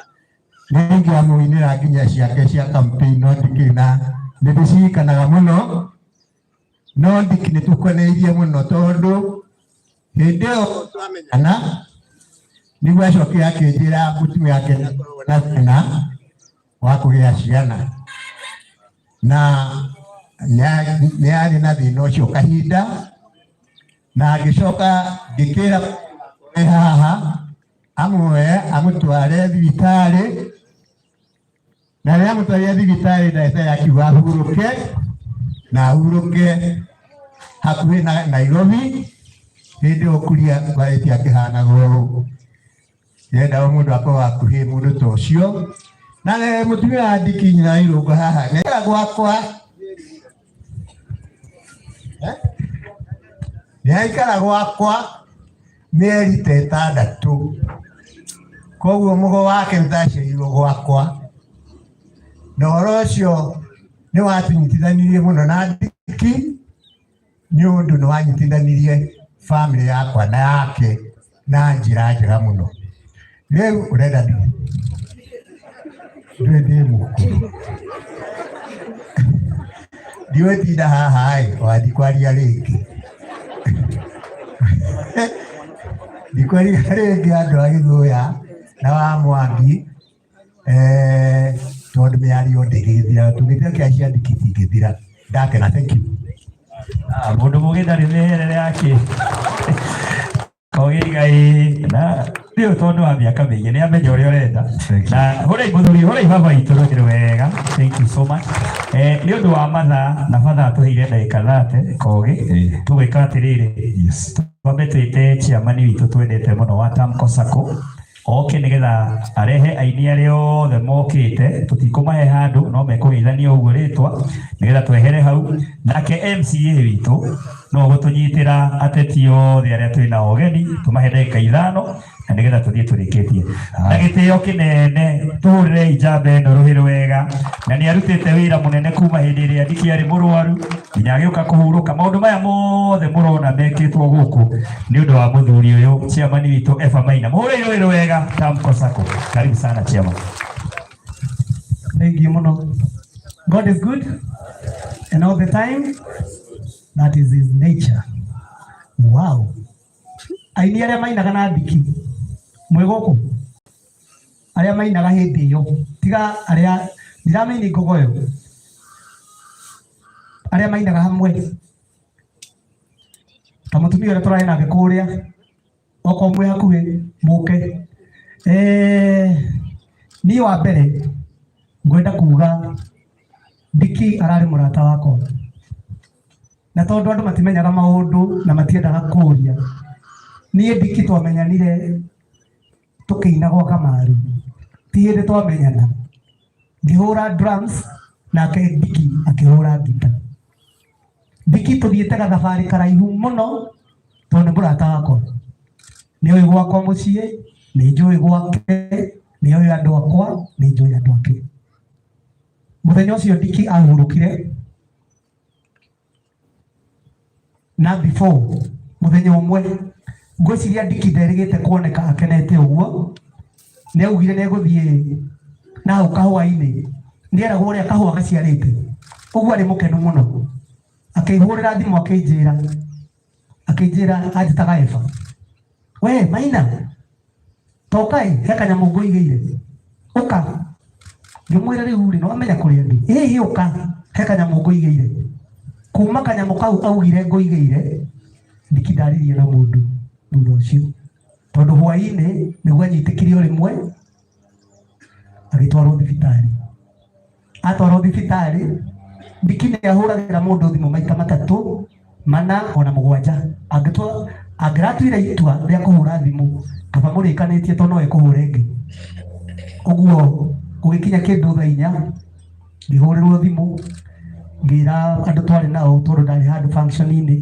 Speaker 8: nĩingĩamũinĩra nginya ciake cia campaign, no ndikĩrĩ na nĩndĩcirikanaga mũno. No Ndiki nĩ tũkweneirie mũno, tondũ hĩndĩ ĩyo twamenyana nĩguo acokire akĩnjĩra mũtumia wake nĩakoragwo na thĩna wa kũgĩa ciana, na nĩ arĩ na thĩna ũcio kahinda, na ngĩcoka ngĩkĩra wĩ haha amuoye amũtware thibitarĩ, na rĩrĩa amũtwarire thibitarĩ ndagĩtarĩ akiuga ahurũke, na ahurũke hakuhĩ na Nairobi. Hĩndĩ ĩyo kuria warĩtie akĩhanaga ũũ. Yendaga mũndũ akorwo hakuhĩ mũndũ ta ũcio. Na mũtumia wa Ndiki nyina wa Irũngũ haha nĩ gwakwa. Nĩ aikara gwakwa mĩeri ta ĩtandatũ. Koguo mũgo wake ũtaciarirwo gwakwa. Na ũhoro ũcio nĩ watunyitithanirie mũno na Ndiki nĩ ũndũ nĩ wanyitithanirie bamĩrĩ yakwa na yake na njĩra njega mũno. Rĩu ũrenda ndĩ ndĩ ndĩ mũkũrũ. Ndigũtinda haha ĩ, ona ndikwaria rĩngĩ. Ndikwaria rĩngĩ andũ a Gĩthũya na wa Mwangi tondũ mĩario ndĩgĩthira, tũngĩtiga kĩa cia Ndiki itingĩthira. Ndakena, thank you.
Speaker 2: Mũndũ mũgĩ ndarĩ mĩherere yake. Kogi Ngai na rĩu tondũ wa mĩaka mĩingĩ nĩ amenya ũrĩa ũrenda. Na hũrai mũthuri, hũrai baba witũ rũhĩ wega. Thank you so much. Nĩ ũndũ wa mathaa na batha atũheire ndagĩka 30 Kogi, tũgwĩka atĩrĩrĩ, twambe twĩte chairman witũ twendete mũno wa Tamco Sacco oke nĩgetha arehe aini arĩa othe mokĩte, tũtikũmahe handũ no mekũgeithania ũguo rĩtwa nĩgetha twehere hau. Nake MCA witũ no gũtũnyitĩra ateti othe arĩa twĩna ũgeni tũmahe ndagĩka 5 na nĩgetha tũthiĩ tũrĩkĩtie. Na gĩtĩo kĩnene tũhũrĩre njamba ĩno rũhĩ rwega, na nĩ arutĩte wĩra mũnene kuma hĩndĩ ĩrĩa Ndiki arĩ mũrwaru nginya agĩũka kũhurũka. Maũndũ maya mothe mũrona mekĩtwo gũkũ nĩ ũndũ wa mũthuri ũyũ chairman witũ Eva Maina. Mũhũrĩre rũhĩ rwega Tamco Sacco. Karibu sana chairman.
Speaker 9: Thank you mũno. God is good and all the time. That is his nature. Wow. Aini arĩa mainaga na Ndiki mwĩ gũkũ, arĩa mainaga hĩndĩ ĩyo, tiga arĩa ndiramĩini ngogoyo, arĩa mainaga hamwe ta mũtumia ũrĩa tũrarĩ nake kũrĩa, okorwo mwĩ hakuhĩ mũke. Niĩ wa mbere ngwenda kuga Ndiki ararĩ mũrata wakwa, na tondũ andũ matimenyaga maũndũ na matiendaga kũria, niĩ Ndiki twamenyanire tũkĩina gwa Kamaru, ti hĩndĩ twamenyana. Ngĩhũra drums nake Ndiki akĩhũra ngita. Ndiki tũthiĩte gathabarĩ karaihu mũno tondũ nĩ mũrata wakwa, nĩ oĩ gwakwa mũciĩ, nĩ njũĩ gwake, nĩ oĩ andũ akwa, nĩ njũĩ andũ ake. Mũthenya ũcio Ndiki ahurũkire na before mũthenya ũmwe ngwĩciria Ndiki nderĩgĩte kuoneka akenete ũguo, nĩ augire nĩ egũthiĩ na hau kahũa-inĩ, nĩ eragwo ũrĩa kahũa gaciarĩte, ũguo arĩ mũkenu mũno. Akĩhũrĩra thimũ akĩnjĩra anjĩtaga Eva, we Maina tokai he kanyamũ ngũigĩire, ũka. Ngĩmwĩra rĩu rĩ, nĩwamenya kũrĩa ndĩ? Ĩĩ, ũka he kanyamũ ngũigĩire. Kuma kanyamũ kau augire ngũigĩire, Ndiki ndaririe na mũndũ thutha ũcio, tondũ hwaĩ-inĩ nĩguo anyitĩkire o rĩmwe agĩtwarwo thibitarĩ. Atwarwo thibitarĩ, Ndiki nĩ ahũragĩra mũndũ thimũ maita 3, 4 ona 7. Angĩratuire itua rĩa kũhũra thimũ, kaba mũrĩkanĩtie tondũ no ekũhũra ĩngĩ. Ũguo gũgĩkinya kĩndũ thaa 4, ngĩhũrĩrwo thimũ, ngĩra andũ twarĩ nao tondũ ndarĩ handũ function-inĩ,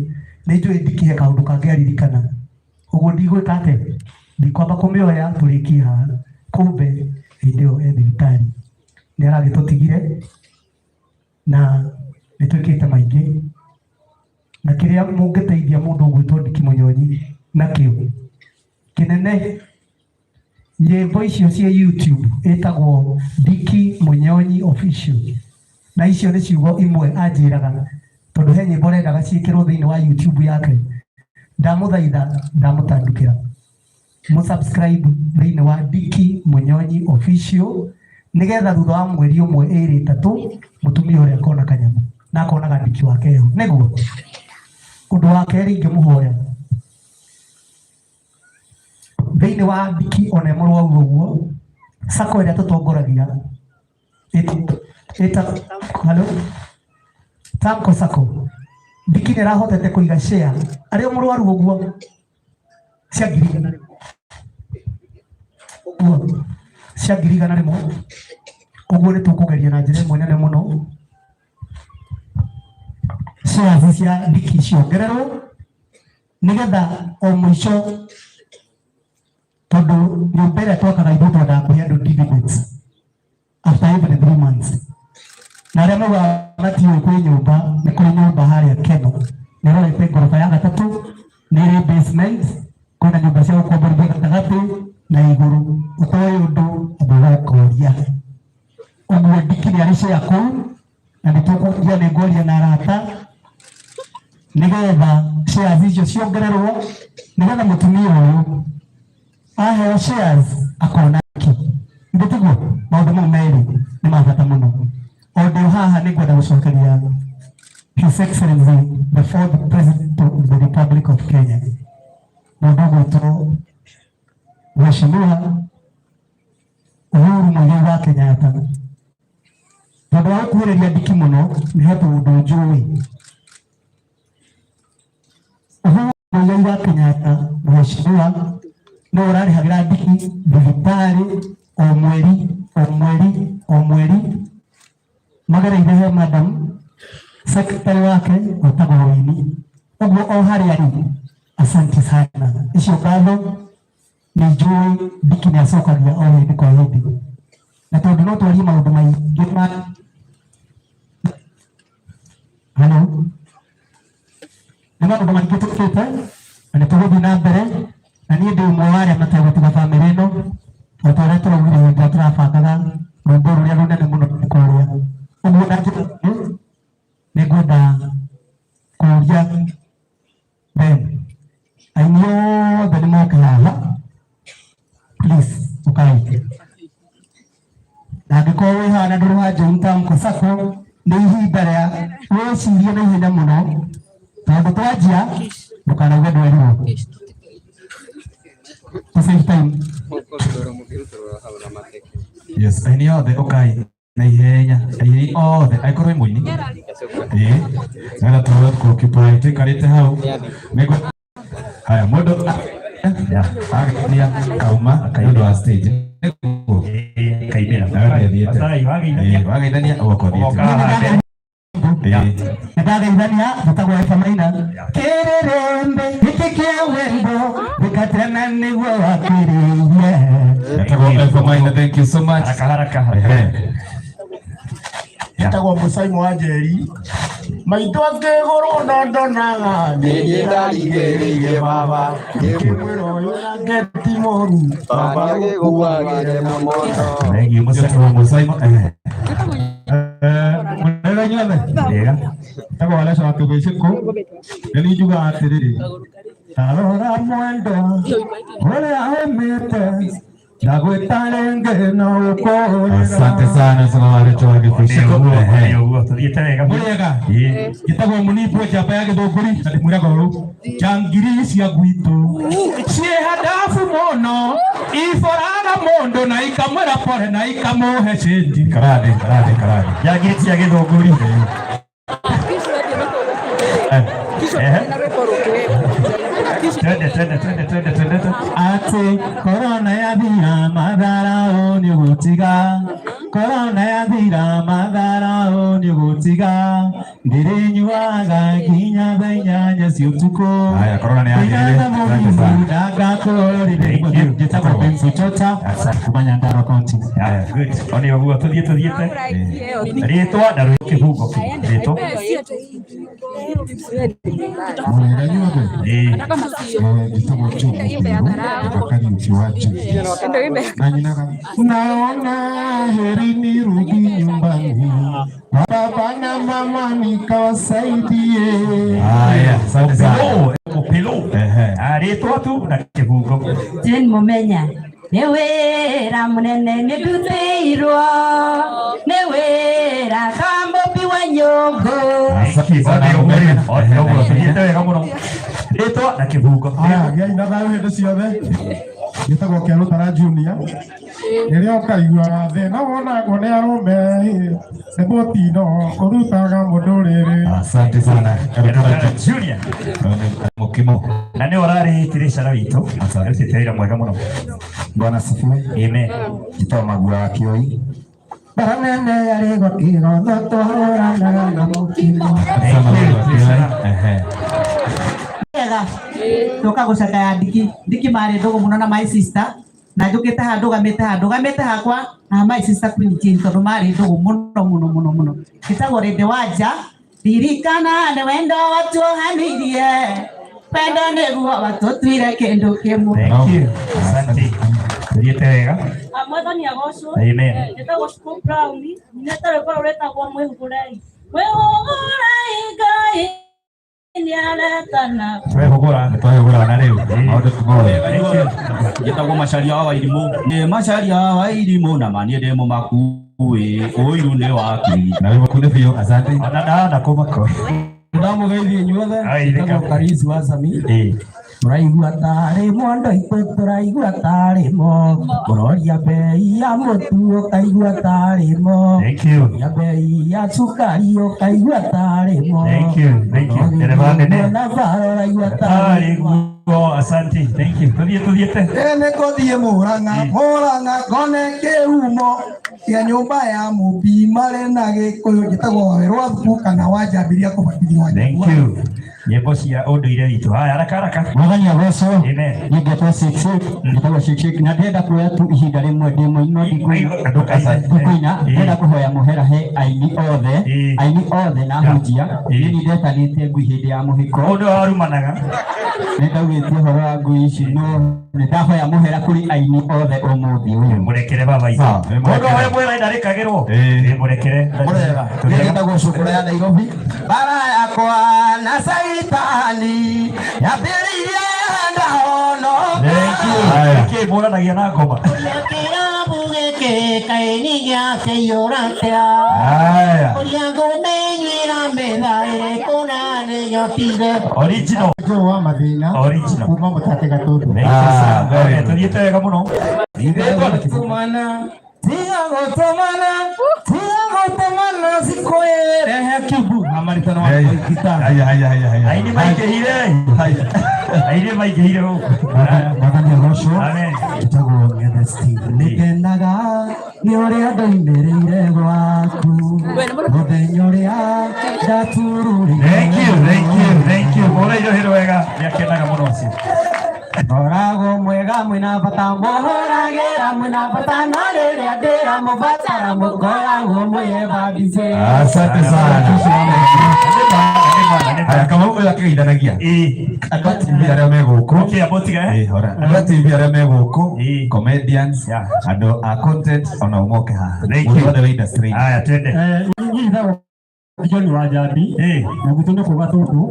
Speaker 9: nĩ njũĩ Ndiki he kaũndũ kangĩ aririkana. Ũguo ndigwĩka atĩa? Ndikwamba kũmĩoya tũrĩkie haha. Kumbe hĩndĩ ĩyo e thibitarĩ. Nĩ aragĩtũtigire na nĩ twĩkĩte maingĩ, na kĩrĩa mũngĩteithia mũndũ ũgwĩtwo Ndiki Mũnyonyi nakĩo kĩnene, nyĩmbo icio cia YouTube ĩtagwo Ndiki Mũnyonyi Official, na icio nĩ ciugo imwe anjĩraga tondũ he nyĩmbo arendaga ciĩkĩrwo thĩinĩ wa YouTube yake. Ndamũthaitha, ndamũtandukĩra mũsubscribe thĩinĩ wa Ndiki Mũnyonyi Official, nĩgetha thutha wa mweri 1, 2, 3 mũtumia ũrĩa akona kanyamũ na akonaga Ndiki wake ho. Nĩguo ũndũ wa kerĩ ingĩmũhoya thĩinĩ wa Ndiki ona mũrwaru ũguo, sacco ĩrĩa tũtongoragia hello Tamco Sacco, Ndiki nĩ arahotete kũiga share arĩ o mũrwaru ũguo cia ngiri igana rĩmwe. Cia 100,000 ũguo nĩ tũkũgeria na njĩra ĩmwe nene mũno shares cia ndiki ciongererwo nigetha o mũico tondu nyũmba ĩrĩa twakaga ithuĩ twendaga kũhe andũ dividends after every 3 months. Na arĩa maugaga matiũĩ kwĩ nyũmba, nĩ kũrĩ nyũmba harĩa Keno, nĩ ĩrorete ngoroba ya gatatũ, nĩ ĩrĩ basement, kwĩna nyũmba cia gũkomborithio gatagatĩ na igũrũ. Ũtoĩ ũndũ ambaga ũkoria. Ũguo ndiki nĩ arĩ share kũu, na nĩ tũkũria, nĩ ngwaria na arata nĩgetha shares icio ciongererwo, nĩgetha mũtumia ũyũ aheo shares akona ki. Ithe tiguo maũndũ mau merĩ nĩ ma bata mũno. O ndĩ haha nĩ ngwenda gũcokeria His Excellency the fourth President of the Republic of Kenya, mũndũ ũgwĩtwo Mheshimiwa Uhuru Muigai wa Kenyatta, tondũ wa gũkuhĩrĩria ndiki mũno nĩ he tũndũ njũĩ. Uhuru Muigai wa Kenyatta, Mheshimiwa, nĩ ũrarĩhagĩra ndiki thibitarĩ o mweri o mweri o mweri, magereire he madam secretary wake wĩtagwo Winnie. Ũguo o harĩa arĩ, asante sana. Icio ngatho nĩ njũĩ ndiki nĩ acokagia o hĩndĩ kwa hĩndĩ, na tondũ no twarie maũndũ maingĩ ma hello nĩ maũndũ maingĩ tũkĩte na nĩ tũgũthiĩ na mbere, na niĩ ndĩ ũmwe wa arĩa mategũtiga bamĩrĩ ĩno, o ta ũrĩa tũraugire hĩndĩ ĩrĩa tũrabangaga rwĩmbo rũrĩa rũnene mũno kũrĩa ũguo. Na njĩra nĩ ngwenda kũria Ben, aini othe nĩ moke haha, please, ũkai. Na angĩkorwo wĩ haha na ndũrĩ wa join Tamko Sacco, nĩ ihinda rĩa wĩcirie na ihenya mũno, tondũ twanjia ndũkanauge ndwerirwo. To save time.
Speaker 1: Yes, aini othe ũkai na ihenya, aini othe angĩkorwo wĩ mũini, ĩĩ, nĩgetha tũhote kũ-occupy tũikarĩte hau. Nĩguo haya mũndũ agenia kauma nĩ ũndũ wa stage nĩguo
Speaker 2: Kaimĩra.
Speaker 1: Agathiĩ.
Speaker 2: Mathai, wageithania.
Speaker 1: Ĩĩ, wageithania ũgoka ũthiĩte.
Speaker 2: Ũgoka haha mbere.
Speaker 1: Ĩĩ.
Speaker 9: Nĩndageithania, njĩtagwo Eva Maina. Kĩrĩrĩmbĩ gĩkĩ kĩa wendo gĩkatirana nĩguo wakĩrĩirie.
Speaker 1: Etagwo Eva Maina, thank you so much.
Speaker 2: Haraka haraka haraka.
Speaker 1: Ehe.
Speaker 10: Etagwo Mũcaimo wa Njeri. Maitũ akĩgũrwo no ndonaga nĩniĩ ndarigĩrĩirie baba ngĩmwĩra ũyũ nake ti mũru baba gũkuagĩre mũno.
Speaker 1: Thank you, Mũcaimo. Mũcaimo. Ehe.
Speaker 8: Mũrega inyuothe.
Speaker 2: Wega.
Speaker 8: Tagwo Alexa wa Kĩbĩcĩkũ. Nĩ niĩ njugaga atĩrĩrĩ, tarora mwendwa ũrĩa ũmĩte ndagwĩta rĩngĩ no ũkũrĩra.
Speaker 1: Asante sana sana Warecho wa Gĩbĩcĩkũ. Ehe.
Speaker 2: Ũguo tũthiĩte wega.
Speaker 8: Mũrĩega.
Speaker 2: Ĩĩ.
Speaker 8: Njĩtagwo Mũnibũ njamba ya Gĩthũngũri na ndĩmwĩraga ũũ, njangiri cia gwitũ ciĩ handabu mũno, iboraga mũndũ na ikamwĩra pore na ikamũhe cĩnji.
Speaker 1: Karani, karani, karani.
Speaker 2: Njangiri cia Gĩthũngũri. Ehe. Twende twende twende twende twende.
Speaker 8: Atĩ korona yathira matharau nĩ gũtiga, korona yathira matharau nĩ gũtiga, ndĩrĩnyuaga nginya thaa 8 cia ũtukũ.
Speaker 1: Haya, corona nĩ yathirire. Asante sana.
Speaker 8: Ndangakũrire. Njĩtagwo Benson Chota kuma Nyandarua County.
Speaker 2: Yeah, good. One ũguo tũthiĩ tũthiĩte. Rĩtwa na kĩbungo kĩu. Rĩtwa.
Speaker 6: Mũrĩega inyuothe.
Speaker 2: Ĩĩ.
Speaker 6: Njĩtagwo Joe Mũkĩrũ Kariũki wa Julius na nyinaga naona heri nirudi nyumbani kwa baba na mama nikawasaidie.
Speaker 1: Haya, asante sana.
Speaker 2: Mũpĩlũ.
Speaker 1: Ehe.
Speaker 2: Ah, rĩtwa tu na kĩbungo.
Speaker 11: Jane Mumenya, nĩ wĩra mũnene nĩ ndutĩirwo, nĩ wĩra kamũmbi wa nyũngũ.
Speaker 1: Asante sana.
Speaker 2: One ũguo tũthiĩte wega mũno. Rĩtwa na kĩbungo.
Speaker 6: Aya, gĩai na thayũ hĩndĩ ciothe. Njĩtagwo Kĩarũtara Junior. Rĩrĩa ũkaiguaga thĩna wonagwo nĩ arũme, nĩ mũtino ũrutaga mũndũrĩrĩ.
Speaker 1: Asante sana. Kĩarũtara
Speaker 2: Junior.
Speaker 1: Mukimo.
Speaker 2: Na nĩ ũrarĩ tiricara witũ.
Speaker 1: Asante.
Speaker 2: Arutĩte wĩra mwega mũno.
Speaker 8: Bwana sifiwe.
Speaker 2: Amen.
Speaker 8: Njĩtagwo Magua wa Kĩoi. Bara nene yarĩ gwa kĩgotho tũhũranaga na mũkimo.
Speaker 1: Ehe.
Speaker 9: Wega tũka gũcakaya ndiki ndiki marĩ ndũgũ mũno na my sister na njũkĩte haha ndũgamĩte haha ndũgamĩte hakwa na my sister Queen Jane tondũ marĩ ndũgũ mũno mũno mũno mũno. Njĩtagwo Rĩndĩ Wanja, ririkana nĩ wendo watuohanirie, wendo nĩguo watũtuire kĩndũ kĩmwe.
Speaker 2: Thank you. Asante. Tuthiĩte wega.
Speaker 12: Mwathani agocwo.
Speaker 2: Amen.
Speaker 12: Njĩtagwo Shukuru Brown, nyinĩte rwĩmbo rũrũ rwĩtagwo Mwĩhũgũrei. Mwĩhũgũrei Ngai nĩaretana.
Speaker 2: Twehũgũra.
Speaker 1: Twehũgũra na rĩu. Maũndũ ti moru.
Speaker 13: Njĩtagwo Macharia wa Wairimũ. Nĩ Macharia wa Wairimũ na ma niĩ ndĩ mũmaku ĩ ũiru nĩ waki.
Speaker 1: Na wĩ mũkune biũ, asante.
Speaker 2: Ona ndahana kũmaka.
Speaker 14: Ndamũgeithia inyuothe, njĩtagwo Karisi wa Sami. Tũraigua tarĩ mondo itũ, tũraigua tarĩ mo, kũroria bei ya mũtu ũkaigua tarĩ mo,
Speaker 2: Thank you.
Speaker 14: kũroria bei ya cukari ũkaigua tarĩ mo.
Speaker 2: Thank you. Thank you. Ndereba nene.
Speaker 14: Na bara ũraigua tarĩ
Speaker 2: Tarĩ
Speaker 14: mo.
Speaker 2: guo, asante. Thank you. Tuthiĩ tuthiĩte.
Speaker 14: Ĩ nĩ ngũthiĩ Mũrang'a, Mũrang'a ngone kĩhumo kĩa nyũmba ya Mũmbi marĩ na Gĩkũyũ. Njĩtagwo Wawerũ wa Thuku kana wanjambiria kũbatithio wa
Speaker 2: Thank you. Nyĩmbo cia ũndũire witũ. Haya, haraka haraka.
Speaker 8: Mwathani agocwo.
Speaker 2: Amen.
Speaker 8: Niĩ ngetwo Shake Shake, njĩtagwo Shake Shake na ndĩrenda kuoya tu ihinda rĩmwe ndĩ mũini no ndikũina, ndĩrenda kũhoya mũhera he aini othe, aini othe na ahunjia. Niĩ nĩ ndetanĩte ngui hĩndĩ ya mũhiko.
Speaker 2: Ũndũ warumanaga.
Speaker 8: Nĩ ndaugĩte ũhoro wa ngui ici no nĩ ndahoya mũhera kũrĩ aini othe ũmũthĩ ũyũ.
Speaker 2: Mũrekere baba itũ. Mũndũ ahoya mũhera ndarĩkagĩrwo. Mũrekere.
Speaker 8: Mũrega. Njĩtagwo Cukura ya Nairobi. Bara yakwa na Saitani yambĩrĩirie ndahonoka.
Speaker 2: Thank you. Nĩkĩ mũranagia na ngoma?
Speaker 10: Kĩrabu gĩkĩ kaĩ nĩ gĩakĩiyũra atĩa?
Speaker 1: Haya.
Speaker 10: Ũrĩa ngũmĩnyuĩra metha ĩrĩkũ na nĩnyotire.
Speaker 2: Original.
Speaker 8: Joe wa mathĩna.
Speaker 2: Original.
Speaker 8: Kuma mũtate Gatũndũ.
Speaker 2: Thank you, sir. Okay, tuthiĩte wega mũno.
Speaker 14: Gũtũmana, tiga gũtũmana, tiga gũtũmana cikwĩrehe kibu. Amaritano wa
Speaker 1: Haya, haya, haya, haya.
Speaker 2: Aini maingĩhire. Aini maingĩhire gũkũ.
Speaker 8: Mwathani agocwo.
Speaker 2: Amen.
Speaker 8: Njĩtagwo Ng'ethe Steve. Nĩngenaga nĩ ũrĩa ndoimĩrĩire gwaku mũthenya ũrĩa ndatururire.
Speaker 2: Thank you, thank you, thank you. Mũra irohĩrwo wega. Nĩakenaga mũno ũcio.
Speaker 8: Ngoragwo mwega mwĩna bata mũhũragĩra mwĩna bata no rĩrĩa ndĩramũbatara mũkoragwo mwĩyebambicĩ.
Speaker 1: Asante sana. Haya, Kamau ũyũ akĩgeithanagia. Andũ a TV arĩa me gũkũ.
Speaker 2: Okay, abotiga eh?
Speaker 1: Ĩ, hora. Andũ a TV arĩa me gũkũ, comedians, andũ a content, ona moke haha.
Speaker 2: Thank
Speaker 1: Mũndũ
Speaker 2: you.
Speaker 1: wothe wa industry.
Speaker 2: Haya, twende.
Speaker 8: Niĩ John wa Njambi na gwitũ nĩ kũu Gatũndũ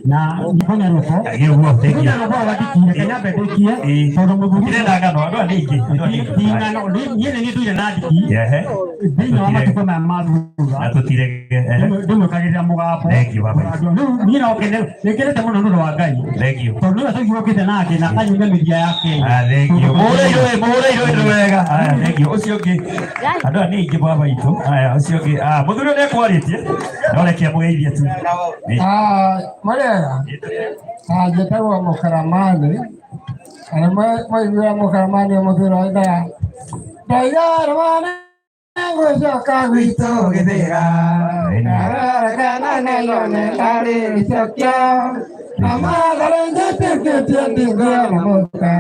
Speaker 8: na nyimbo na rwĩmbo
Speaker 2: Gĩguo, thank you.
Speaker 8: na rwĩmbo rwa Ndiki reke nyambe ndĩkie tondũ mũthuri
Speaker 2: Ndĩrenda ng'ano, andũ aya nĩ aingĩ. Andũ aya nĩ aingĩ.
Speaker 8: ti ng'ano niĩ nĩ niĩ ndũire na Ndiki
Speaker 2: Ehe.
Speaker 8: thĩinĩ wa matukũ maya ma thutha
Speaker 2: Na tũtirege. Ehe.
Speaker 8: ndĩmwĩkagĩrĩra mũgambo
Speaker 2: Thank you, baba.
Speaker 8: Rĩu niĩ no ngene nĩngenete mũno nĩ ũndũ wa Ngai
Speaker 2: Thank you.
Speaker 8: tondũ nĩwe tũiguũkĩte nake na akanyumia mĩthia yake.
Speaker 2: Ah, thank you. Mũhũre irũĩ, mũhũre irũĩ wega. Haya, thank you. Ũcio ũngĩ. Andũ aya nĩ aingĩ baba itũ. Haya, ũcio ũngĩ. Ah, mũthuri ũyũ nĩekwarĩtie. No reke amũgeithie tu.
Speaker 10: Marega njĩtagwo mũkaramani kana mwaiguaga mũkaramani mũthuri oigaga ndoiga rũmane ngũcoka gwitũ gĩthĩra kana neyone ndarĩ gĩcokia na mathare njĩtĩkĩtie ndingĩona mũka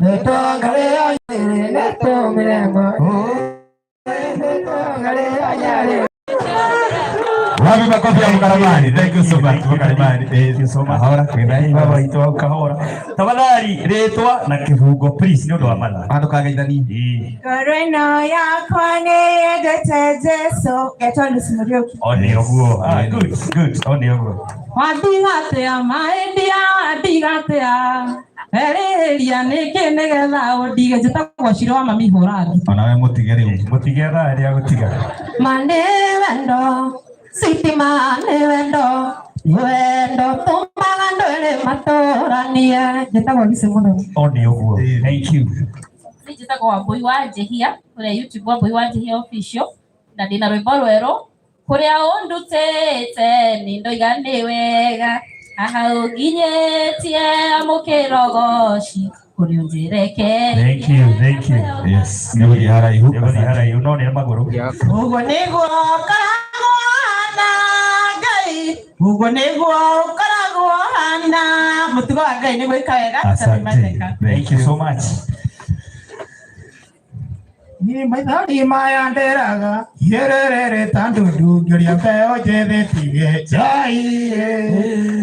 Speaker 10: nĩtongarĩo nyĩrĩ nĩtũmĩrembo nĩtongarĩo nyarĩ.
Speaker 1: Wapi makofi ya Mũkaramani? Thank you so much, Mũkaramani. Thank you so much. Kahora, kwĩna
Speaker 2: Baba itũ hau kahora. Tafadhali rĩtwa na kĩbungo please nĩ ũndũ wa mathaa.
Speaker 1: Andũ kageithanie.
Speaker 15: Ngoro ĩno yakwa nĩ yendete Jesu. Ngetwo Lucy Mũriũki.
Speaker 2: O nĩ ũguo. Ah, good, good. O nĩ ũguo.
Speaker 16: Wandigatia maendia wandigatia erĩhĩria nĩkĩ nĩgetha ũndige njĩtagwo Shiro wa mami hũra ngi.
Speaker 1: Ona we mũtige rĩu.
Speaker 2: Mũtige thaa rĩa gũtiga.
Speaker 16: Ma nĩ wendo sitima nĩ wendo nĩ wendo tũmaga andũ erĩ matũranie njĩtagwo Lucy Mũthoni.
Speaker 2: O nĩ ũguo. Thank you.
Speaker 12: Niĩ njĩtagwo Wambũi wa Njĩhia kũrĩa YouTube Wambũi wa Njĩhia official na ndĩna rwĩmbo rwerũ kũrĩa ũndutĩte nĩ ndoiga nĩ wega haha ũnginyĩtie amũkĩra ũgoci Kũrĩ ũnjĩrekeire.
Speaker 2: Thank you, thank you.
Speaker 1: Yes, nĩ gũthiĩ haraihu.
Speaker 2: Nĩ gũthiĩ haraihu no nĩ magũrũ.
Speaker 10: Ũguo nĩguo ũkoragwo hana Ngai, ũguo nĩguo ũkoragwo hana. Mũtugo wa Ngai nĩ gwĩka wega.
Speaker 1: Asante.
Speaker 2: Thank you so much.
Speaker 17: Ni maithori maya nderaga yererere ta ndundu ngĩũria mbeo njĩthĩ tige njai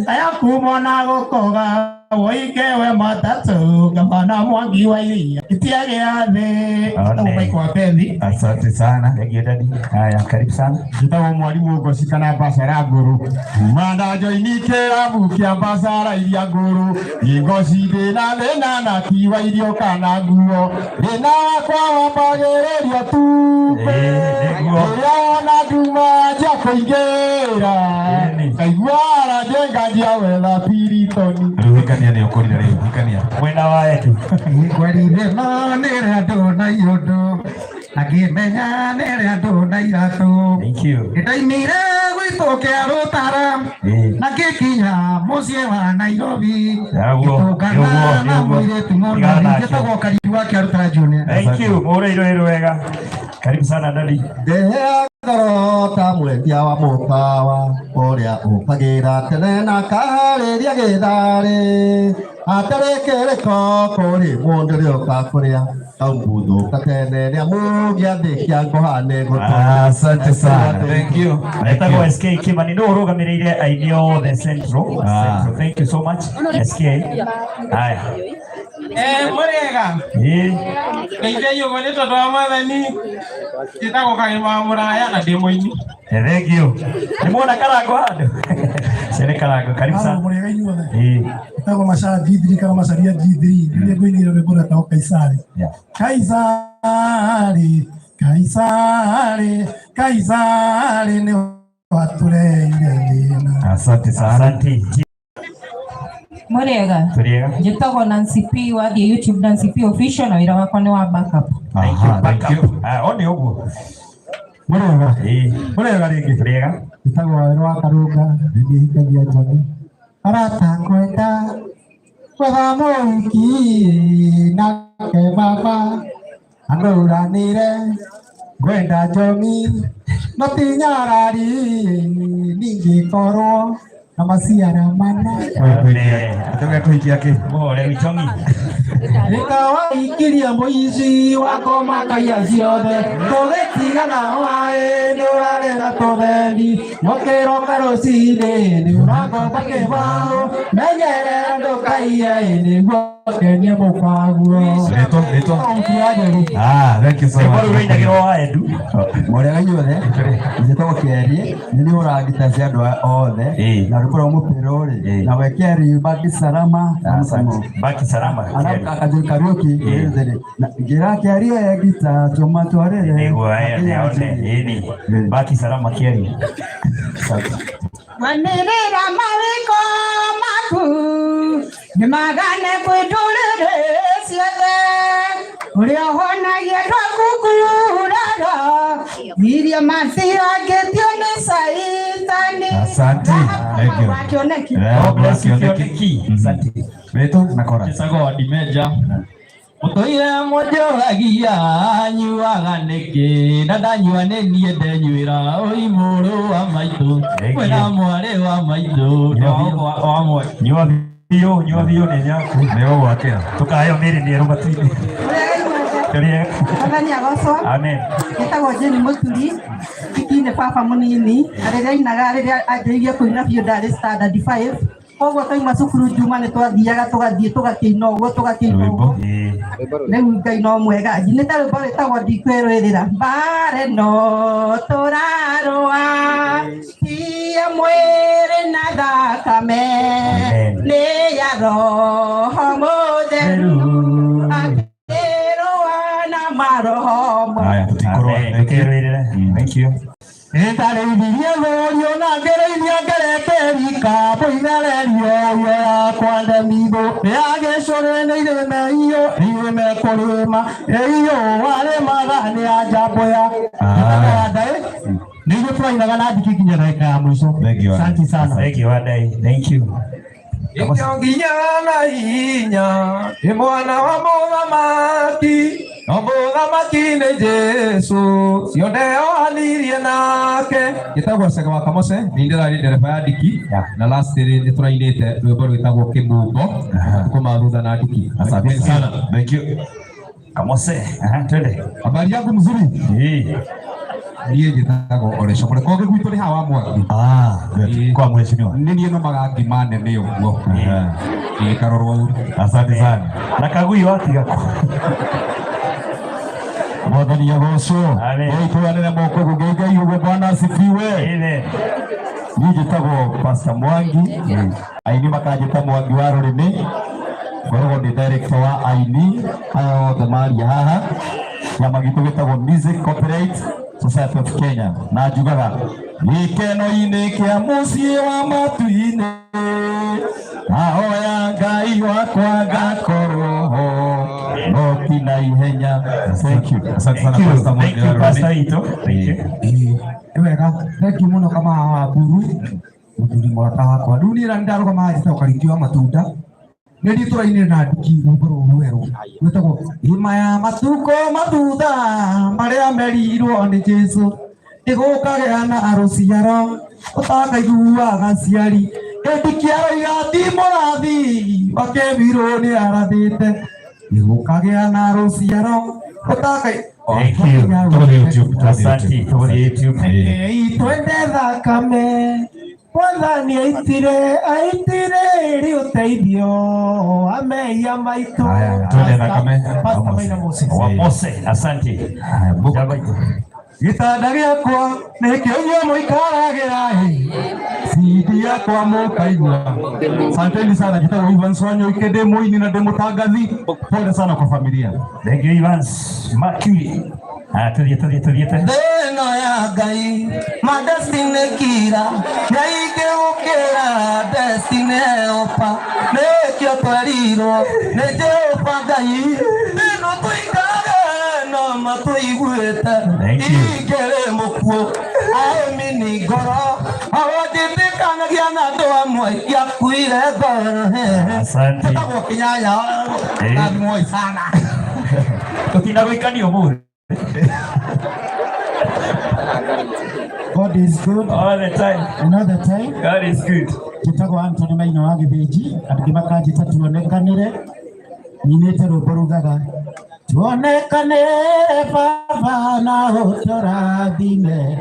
Speaker 17: aya kumona gũkoga woingewe matatũ ngabana mwangi wa iria itiagĩa thĩ.
Speaker 1: One.
Speaker 17: Michael wa Bethi.
Speaker 1: Asante sana.
Speaker 2: Thank you daddy. Haya, karibu sana.
Speaker 6: Njĩtagwo mwarimũ Ngoci kana Mbacara ngũrũ kuma ndanjoini kĩrabu kĩa Mbacara iria ngũrũ Ngoci ndĩna thĩna na ti wa irio kana nguo thĩna wakwa wambagĩrĩrio tukũ rĩrĩa wona nduma njia kũingĩra ngaigua aranjenga njia wetha piritoni.
Speaker 1: Rĩu hikania nĩ ũkũrire rĩu hikania.
Speaker 2: Mwena wa Edu.
Speaker 17: Ngwerire no nĩrĩ andũ na iũndũ na ngĩmenya nĩrĩ andũ na iratũ.
Speaker 2: Thank you.
Speaker 17: Nĩndaimire gwitũ kĩa Rũtara na ngĩkinya mũciĩ wa Nairobi.
Speaker 2: Nĩguo,
Speaker 17: Ngĩtũngana
Speaker 2: nĩguo,
Speaker 17: na
Speaker 2: nĩguo.
Speaker 17: mũirĩtu mũno
Speaker 2: Tigana nake.
Speaker 17: njĩtagwo Kariu wa Kĩarũtara Junior.
Speaker 2: Thank you. Mũrĩirwo ĩrĩ wega. Karibu sana daddy.
Speaker 8: Ndehea ngoro ta mwendia wa mũkawa ũrĩa ũkagĩra tene na kaharĩria gĩtharĩ hatarĩ kĩrĩko kũrĩ mũndũ rĩũka kũrĩa kaumbuthũka tene nĩamu gĩathĩ kĩa ngũha nĩ gũtũ.
Speaker 1: Asante sana. Thank you.
Speaker 2: Etagwo SK Kimani no ũrũgamĩrĩire aini othe Central.
Speaker 1: Ah.
Speaker 2: Central. Thank you so much SK. Haya.
Speaker 18: Mũrĩega
Speaker 2: Ĩĩ.
Speaker 18: ndeithei ũguo nĩ tondũ wa mwathani njĩtagwo Kagima wa Mũraya na ndĩ mũini.
Speaker 2: Thank you. Nĩ muona karango handũ? Cia nĩ karango. Karibu sana.
Speaker 19: Mũrĩega inyuothe.
Speaker 2: Ĩĩ.
Speaker 19: Etagwo Macara G3 kana Macaria G3 nĩ ngũinĩra rwĩmbo rwetagwo Kaisari.
Speaker 2: Yeah.
Speaker 19: Kaisari, Kaisari, Kaisari nĩ watũreire thĩna.
Speaker 1: Asante sana.
Speaker 2: Asante.
Speaker 16: Mũrĩega.
Speaker 2: Tũrĩega.
Speaker 16: Njĩtagwo Nancy P wathiĩ YouTube Nancy P official na wĩra wakwa nĩ wa backup.
Speaker 2: Thank you. Thank you. Ah, one ũguo.
Speaker 17: Mũrĩega.
Speaker 2: Ĩĩ.
Speaker 17: Mũrĩega rĩngĩ.
Speaker 2: Tũrĩega.
Speaker 17: Njĩtagwo Wawerũ wa Karũnga nĩ hikagia Njagi. Arata ngwenda gwetha mũhiki nake baba anũranĩre ngwenda njomi no ti nyarari ningĩkorwo na maciara mana.
Speaker 1: Tuge kũhikia kĩ?
Speaker 2: Mũhoreru Chongi.
Speaker 17: Nĩkawaikiria mũici wakoma kaiya ciothe tũgĩtigana hwaĩ nĩ ũrarera tũtheni ũkĩroka rũcinĩ nĩ ũrangomba kĩbaũ menyerera ndũkaiye nĩguo ũkenie mũkaguo.
Speaker 1: Rĩtwa, rĩtwa. Ah, thank you so
Speaker 2: Rwĩmbo
Speaker 1: much.
Speaker 2: rũu rũinagĩrwo wa Edu.
Speaker 8: Mũrĩega inyuothe njĩtagwo Kĩarie nĩ niĩ hũraga ngita cia andũ othe na rwĩmbo rwa mũpĩro rĩ na we Kĩarie baki salama na mũcamo.
Speaker 2: Baki salama.
Speaker 8: Arabu Kariuki ngĩra Kĩarie ngita tũmatwarĩre.
Speaker 2: Nĩguo aya nĩ one. Ĩni. Baki salama Kĩarie.
Speaker 11: Wanĩrĩra mawĩko maku nĩmagane kwĩ ndũrĩrĩ ciothe ũrĩa ũhonagia ndwakungurara iria matirangĩtio nĩ caitani.
Speaker 1: Asante. Thank you.
Speaker 11: Wa kĩoneki.
Speaker 1: God bless you, Kĩoneki. Asante. Rĩtwa na chorus.
Speaker 13: Njĩtagwo Dimeja mũtũire mũnjũragia nyuaga nĩkĩ na ndanyua nĩ niĩ ndenyuĩra oi mũrũ wa maitũ kwĩna mwarĩ wa maitũ wa mwaki.
Speaker 2: Nyua biũ, nyua biũ nĩ nyaku.
Speaker 1: Nĩ ũgwakĩra.
Speaker 2: Tũkaheo mĩrĩ mĩerũ matu-inĩ. Tũrĩega.
Speaker 15: Mwathani agocwo.
Speaker 2: Amen.
Speaker 15: Njĩtagwo Jane Mũturi Kiki nĩ baba mũnini na rĩrĩa ainaga rĩrĩa anjĩrĩirie kũina biũ ndarĩ standard 5 koguo twauma cukuru Juma nĩ twathiaga tũgathiĩ tũgakĩina ũguo tũgakĩina ũguo rĩu Ngai no mwega njinĩte rwĩmbo rwĩtagwo ndikwĩrũĩrĩra mbara ĩno tũrarũa ti ya mwĩrĩ na thakame nĩ ya roho mũtheru akĩrũa na maroho
Speaker 1: Haya, tũtikũrũa. Thank you. Thank you.
Speaker 17: Nĩndarĩithirie rũriũ na ngĩrĩithia ngerekeria mbũithererio iyo yakwa ndemithũ ya gĩcũrĩ nĩ irĩme iyo irĩme kũrĩma ĩiyũ warĩmaga nĩ ya njamboya. Nĩ ithuĩ tũrainaga na ndiki nginya ndagĩka ya mũico.
Speaker 1: Thank you.
Speaker 17: Asante sana.
Speaker 2: Thank you, Adai. Thank you.
Speaker 5: Ikio nginya na hinya Nĩ mwana wa mũthamaki No mũthamaki nĩ Jesu Cio ndeohanirie nake Gĩtagwo Cega wa Kamose Nĩ ndĩrarĩ ndereba ya Ndiki Na last nĩ tũrainĩte rwĩmbo rwĩtagwo Kĩmumbo Matukũ ma thutha na Ndiki.
Speaker 1: Asante sana. Thank you. Kamose, aha, twende.
Speaker 5: Habari yangu mzuri. Niĩ njĩtagwo Oresho Mũreko gwitũ nĩ hawa Mwangi.
Speaker 1: Ah, good. Kwa mheshimiwa.
Speaker 5: Nĩ niĩ nomaga ngima nene ũguo. Ĩkarorwo ũru.
Speaker 1: Asante sana.
Speaker 2: Na kagui watiga kũ?
Speaker 20: Mwathani agocwo. Oi moko ũguo Ngai ũguo Bwana asifiwe. Niĩ njĩtagwo Pastor Mwangi, aini makanjĩta Mwangi wa rũrĩmĩ, ngoragwo ndĩ director wa aini aya othe maria haha. Kĩama gitũ gĩtagwo Music Copyright Society of Kenya, na njugaga gĩkeno-inĩ kĩa mũciĩ wa matu-inĩ, ahoya Ngai wakwa ngakorwo ho no ti na ihenya. Thank you.
Speaker 1: Asante sana Pastor Mwangi
Speaker 2: Thank you,
Speaker 1: wa
Speaker 2: Pastor
Speaker 1: Rũrĩmĩ.
Speaker 2: Ito. Thank you.
Speaker 9: Nĩ wega thengiũ mũno kama wa mburu mũthuri mũrata wakwa rĩu niĩ nĩ ndarũgama njĩtagwo Karingi wa matunda nĩ niĩ tũrainire na Ndiki rwĩmbo rũrũ rwerũ rwĩtagwo ima ya matukũ mathutha marĩa merirwo nĩ Jesũ nĩgũkagĩa na rũciaro ũtakaiguaga ciari Ndiki aroiga ti mũrathi wakĩmirwo nĩ arathĩte nĩgũkagĩa na rũciaro ũtakai.
Speaker 2: Thank you.
Speaker 1: Tũgũthiĩ YouTube. Tũgũthiĩ
Speaker 2: Asante.
Speaker 1: YouTube.
Speaker 2: Tũgũthiĩ YouTube.
Speaker 3: Rekei twende thakame Mwathani aitire aitire ri ũteithio wa mehia maitũ.
Speaker 1: Haya, twende thakame.
Speaker 3: Pastor Maina Moses.
Speaker 2: Wa Mose, asante. Jaba Ito.
Speaker 20: Gĩtanda gĩakwa nĩkĩo inyuĩ mũikaragĩra ĩ CD yakwa mũkaigua. Asanteni sana, njĩtagwo Evans Wanyoike, ndĩ mũini na ndĩ mũtangathi. Pole sana kwa familia.
Speaker 2: Thank you, Evans. Mercury. Ah, tũthiĩ tũthiĩ tũthiĩte.
Speaker 14: Thĩno ya Ngai ma destiny kira nyaingĩ gũkĩra destiny helper nĩkĩo twerirwo nĩ Jehova Ngai ĩno tũikare no matũiguĩte
Speaker 2: Thank you.
Speaker 14: ingĩrĩ mũkuũ aĩmini ngoro awajĩtĩkanagia na andũ amwe ingĩakuire ngoro.
Speaker 2: Asante.
Speaker 14: Njĩtagwo Kĩnyanya rathimwoi sana.
Speaker 2: Tũtinagũikania ũmũthĩ.
Speaker 17: God is good
Speaker 2: All the time.
Speaker 17: and all the time.
Speaker 2: God is good.
Speaker 17: Njĩtagwo Anthony Maina wa Gĩthĩnji, andũ angĩ makanjĩta tuonekanĩre. Nyinĩte rwĩmbo rugaga tuonekanĩre baba na ũtũrathime.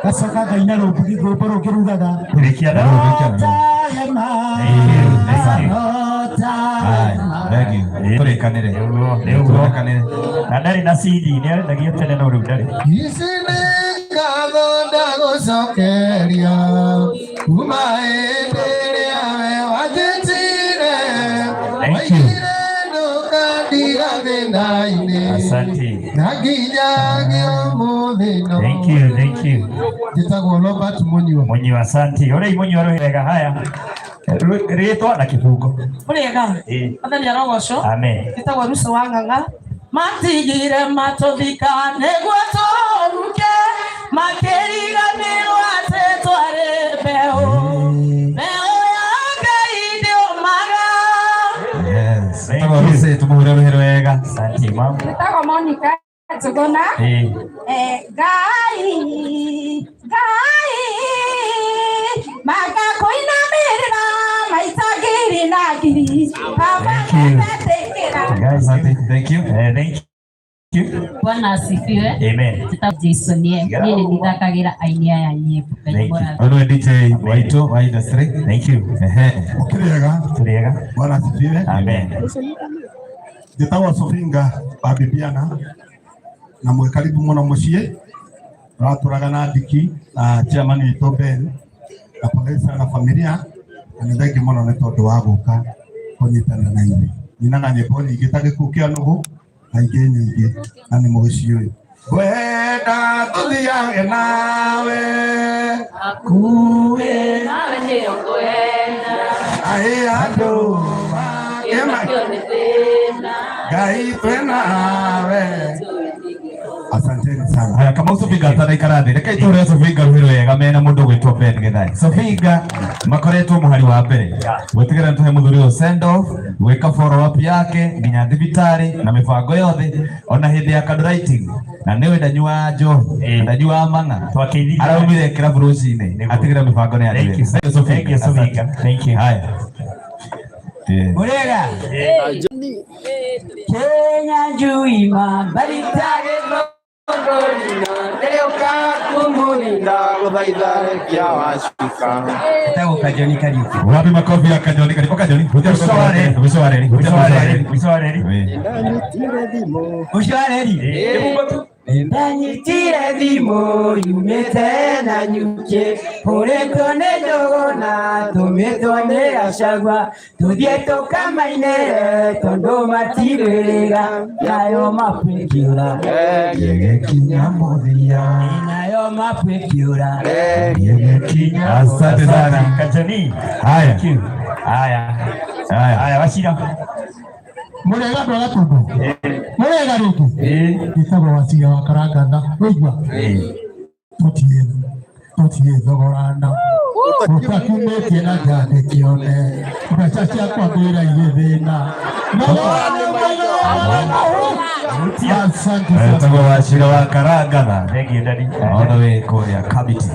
Speaker 17: Gacoka ngaina rwĩmbo rũngĩ rugaga
Speaker 2: Rĩkia na
Speaker 17: rota hema, rota hema.
Speaker 1: Thank you. Tũrĩkanĩre.
Speaker 2: Nĩguo.
Speaker 1: Tũrĩkanĩre.
Speaker 2: Na ndarĩ na CD, nĩ arendagia tene no rĩu ndarĩ.
Speaker 19: Ici nĩ ngatho ndagũcokeria kuma hĩndĩ ĩrĩa we wanjĩtire
Speaker 2: Thank you.
Speaker 19: waigire ndũkandiga thĩna-inĩ
Speaker 2: Asante.
Speaker 19: na nginyagia ũmũthĩ no.
Speaker 2: Thank you, thank you.
Speaker 19: Njĩtagwo Robert Mũnyua.
Speaker 2: Mũnyua, asante. Ũrĩa Mũnyua rwega haya. Rĩtwa na kĩbungo.
Speaker 10: Mũrĩega.
Speaker 2: Ĩĩ.
Speaker 10: Mwathani arogocwo.
Speaker 2: Amen.
Speaker 10: Njĩtagwo Ruco wa Ng'ang'a. Matigire matũthika nĩguo tũhuke makĩriganĩrwo atĩ twarĩ mbeũ. Mbeũ ya Ngai ndĩũmaga.
Speaker 1: Yes. Tũgũthiĩ Ruse, tũmũhure rũhĩ rwega.
Speaker 2: Asante, ma'am.
Speaker 11: Njĩtagwo Monica Njuguna.
Speaker 2: Ĩĩ.
Speaker 11: Ngai Ngai magakũinamĩrĩra maita ngiri na ngiri baba
Speaker 2: Thank you.
Speaker 11: nĩndetĩkĩra.
Speaker 1: Asante. Thank you.
Speaker 2: Thank you.
Speaker 12: Bwana asifiwe.
Speaker 2: Amen.
Speaker 12: Njĩtagwo Jason ye. Niĩ nĩ ndithakagĩra aini aya nyĩmbo. Ngai
Speaker 1: Thank you.
Speaker 12: mũrathime.
Speaker 1: Ũyũ nĩwe DJ waitũ wa industry. Thank you. Ehe.
Speaker 6: Ũkĩrĩega.
Speaker 2: Tũrĩega.
Speaker 6: Bwana asifiwe.
Speaker 2: Amen.
Speaker 6: Njĩtagwo Sofinga wa Bibiana na mwĩ karibu mũno mũciĩ tũratũraga na Ndiki na chairman witũ Ben na pole sana familia na nĩ thengiũ mũno nĩ tondũ wa gũka kũnyitanĩra na ithuĩ. Nyinaga nyĩmbo nyingĩ ta gĩkuũ kĩa nũgũ na ingĩ nyingĩ na nĩ mũgĩciũĩ. Ngwenda tũthiage nawe hakuhĩ
Speaker 7: Nawe nĩyo ngwenda.
Speaker 6: aĩ andũ
Speaker 7: Kĩmakio nĩ thĩna.
Speaker 6: Ngai twĩ nawe. Asanteni sana.
Speaker 1: Haya, Kamau Sofinga atanaikara thĩ, reke itũre Sofinga rũhĩ wega mena mũndũ ũgwĩtwo Ben Gĩthai. Sofinga makoretwo mũhari wa mbere gwĩtigĩra nĩtũhe mũthuri ũyũ send off, gwĩka follow up yake nginya thibitarĩ na mĩbango yothe ona hĩndĩ ya candle lighting, na nĩwe ndanyuaga njohi na ndanyuaga mang'a, araumire kĩrabu rũcinĩ atigĩra mĩbango nĩ
Speaker 2: Thank you. Thank you, Sofinga. Thank you.
Speaker 1: Haya.
Speaker 14: Murega. Kenya njuima
Speaker 2: Etagwo Kajoni Kariuki.
Speaker 1: Wapi makofi ya Kajoni Kariuki? Kajoni.
Speaker 2: Mũico wa reri.
Speaker 1: Mũico wa reri.
Speaker 2: Mũico wa reri. Mũico wa reri.
Speaker 14: Mũico wa reri. Ndanyitire thimũ yumĩte na nyuki hũrĩtwo nĩ njũgũna tũmĩtwo nĩ gacagua tũthiĩ tũkamainĩre tondũ matirĩrĩga nayo makwĩkiũra
Speaker 1: Gĩgĩkinya mũthia
Speaker 14: nayo makwĩkiũra
Speaker 1: Gĩgĩkinya. Asante sana.
Speaker 2: Kajoni.
Speaker 1: Haya.
Speaker 2: Haya.
Speaker 1: Haya.
Speaker 2: Haya, Wachira.
Speaker 19: Murega andå a Gatũndũ murega rĩngĩ gĩtagwo Wacira wa Karangatha wĩigua tũtiĩ thogorana ũtakumĩtie na njandĩ kĩone mbeca ciakwa ngwĩra igĩthĩna asante sana.
Speaker 1: Etagwo Wachira wa Karangatha.
Speaker 2: Thank you, Daddy.
Speaker 1: All the way kũrĩa Kamiti.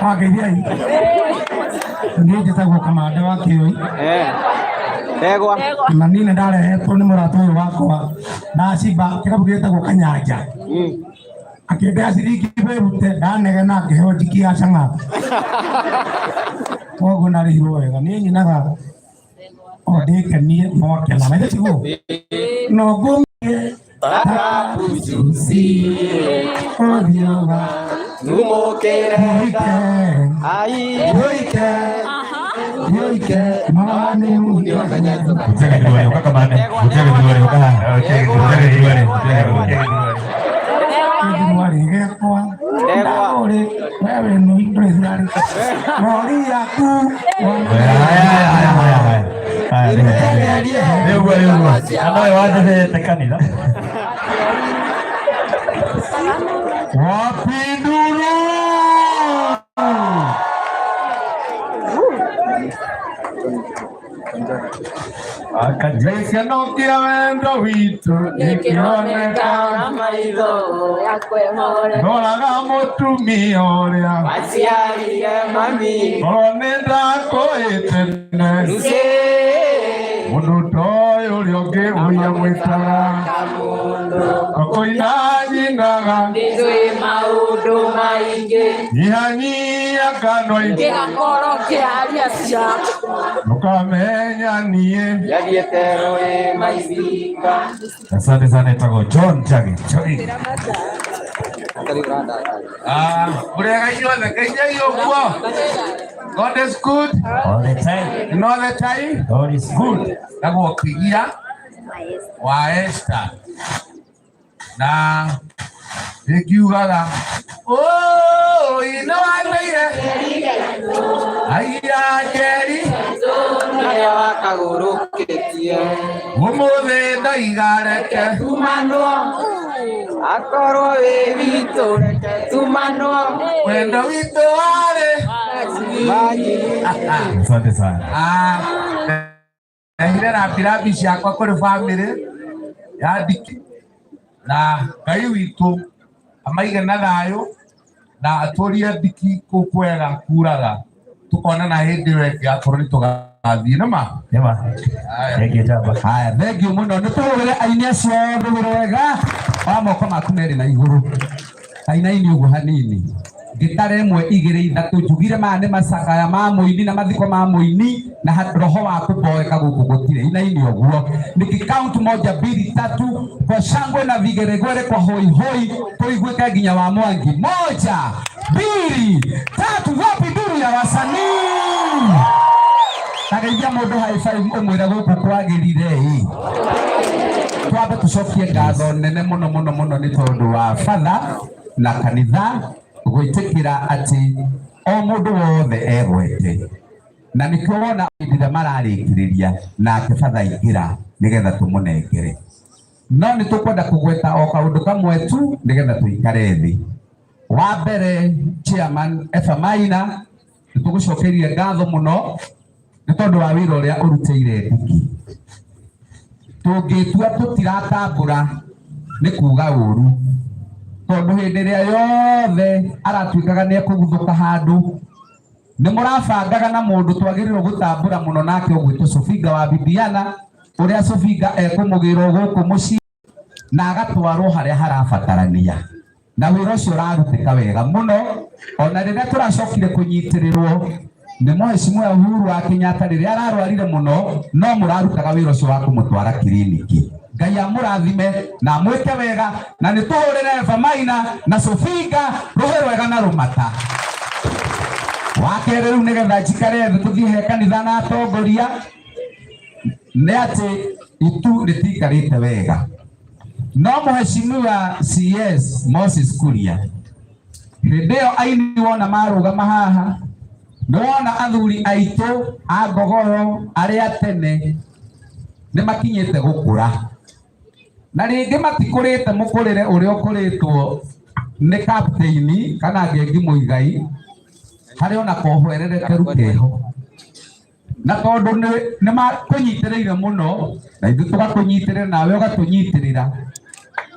Speaker 17: Angeithiai niä njätagwo kamande wa kä oi
Speaker 18: Ndegwa.
Speaker 17: Na niä nä ndarehetwo nä må rata å yå wakwa na cimba kä rabu gä tagwo kanyanja akä ndea ciringi bärute ndanegena ngä heo njiki ya cang'a koguo narä hirwo wega niä nyinaga o ndä kenie mwakena maithe tiguo no ngå ũthiũga
Speaker 18: Numũkĩre
Speaker 17: Yoike yoike mane
Speaker 1: Utege kidole, uka kamande. Utege kidole, uka. Utege kidole, utege kidole.
Speaker 17: Ndwarĩ gekwa ndagũrĩ wewe nĩ ndũrĩ rori yaku
Speaker 1: Haya, haya, haya, haya. Haya, nĩ ũguo, nĩ ũguo.
Speaker 2: Na nowe wanjethete kanitha.
Speaker 6: Wapinduru! Gĩkeno kĩa wendo witũ gĩkĩoneka
Speaker 7: maitho yakwehore
Speaker 6: ndoraga mũtumia ũrĩa
Speaker 18: Waciarire mami.
Speaker 6: Korwo nĩ ndakũĩtene mũndũ toĩ ũrĩa ũngĩ ũiya mwĩtaga kũina nyinaga
Speaker 7: Nĩnjũĩ maũndũ maingĩ
Speaker 6: nyihanyihia kanua
Speaker 7: kĩgakorwo kĩaria ciaku
Speaker 6: ndũkamenya niĩ
Speaker 18: Yathiĩte rũĩ maicinga.
Speaker 1: Asante sana, etagwo John Njagi.
Speaker 5: Murega inyuothe ngeithia ũguo. God is good
Speaker 2: All the time.
Speaker 5: and all the time.
Speaker 2: God is good.
Speaker 5: Tagwo Kigia wa Esther na rĩngiugaga ũi nĩ wandeire aiya njeri
Speaker 18: Harĩa wakagũrũkĩtie.
Speaker 5: ũmũthĩ ndoiga reke
Speaker 18: Tumanwo. Akorwo wĩ witũ reke tumanwo.
Speaker 5: Wendo witũ warĩ
Speaker 1: Asante sana.
Speaker 5: Ndehire rambirambi ciakwa kũrĩ bamĩrĩ ya Ndiki na Ngai witũ amaige na thayũ na atũrie Ndiki kũu kwega kuraga tukonana hĩndĩ ĩyo ĩngĩ akorwo nĩ tũgathiĩ nĩma
Speaker 2: Nĩma. Thank you, Jamba.
Speaker 5: Haya, thank you mũno. Nĩ tũhũrĩre aini acio othe wega wa moko maku merĩ na igũrũ. Ainaini ũguo hanini. Ngĩtara ĩmwe igĩrĩ ithatũ njugire maya nĩ macakaya ma mũini na mathiko ma mũini na roho wa kũboeka gũkũ gũtirĩ inaini ũguo. Nikikaunt moja mbili tatu kwa shangwe na vigeregere kwa hoihoi tũiguĩke nginya wa Mwangi. Moja, mbili, tatu, wapi nduru ya wasanii? Tageithia mũndũ high five ũmwĩre gũkũ kwagĩrire ĩ. Twambe tũcokie ngatho nene mũno mũno mũno nĩ tondũ wa batha na kanitha gwĩtĩkĩra atĩ o mũndũ wothe egwete na nĩkĩo wona hĩndĩ ĩrĩa mararĩkĩrĩria nake batha aingĩra nĩgetha tũmũnengere. No nĩ tũkwenda kũgweta o kaũndũ kamwe tu nĩgetha tũikare thĩ. Wa mbere chairman Eva Maina, nĩ tũgũcokeria ngatho mũno nĩ tondũ wa wĩra ũrĩa ũrutĩire Ndiki. Tũngĩtua tũtiratambũra nĩ kuga ũru, tondũ hĩndĩ ĩrĩa yothe aratuĩkaga nĩ ekũguthũka handũ nĩ mũrabangaga na mũndũ twagĩrĩirwo gũtambũra mũno nake ũgwĩtwo Sofinga wa Bibiana, ũrĩa Sofinga ekũmũgĩrwo gũkũ mũciĩ na agatwarwo harĩa harabatarania, na wĩra ũcio ũrarutĩka wega mũno. Ona rĩrĩa tũracokire kũnyitĩrĩrwo nĩ Mheshimiwa Uhuru wa Kenyatta rĩrĩa ararwarire mũno, no mũrarutaga wĩra ũcio wa kũmũtwara kiriniki. Ngai amũrathime na amwĩke wega, na nĩ tũhũrĩre Eva Maina na Sofinga rũhĩ rwega na rũmata. Wa kerĩ rĩu nĩgetha njikare thĩ tũthiĩ he kanitha na atongoria, nĩ atĩ itu rĩtiikarĩte wega. No Mheshimiwa CS Moses Kuria, hĩndĩ ĩyo aini wona marũgama haha, nĩ wona athuri aitũ a Ngogoyo arĩa tene nĩ makinyĩte gũkũra, na rĩngĩ matikũrĩte mũkũrĩre ũrĩa ũkũrĩtwo nĩ kapteni kana Ngengi Muigai, harĩ ona kohwererekeru keho. Na tondũ nĩ makũnyitĩrĩire mũno, na ithuĩ tũgakũnyitĩrĩra nawe ũgatũnyitĩrĩra,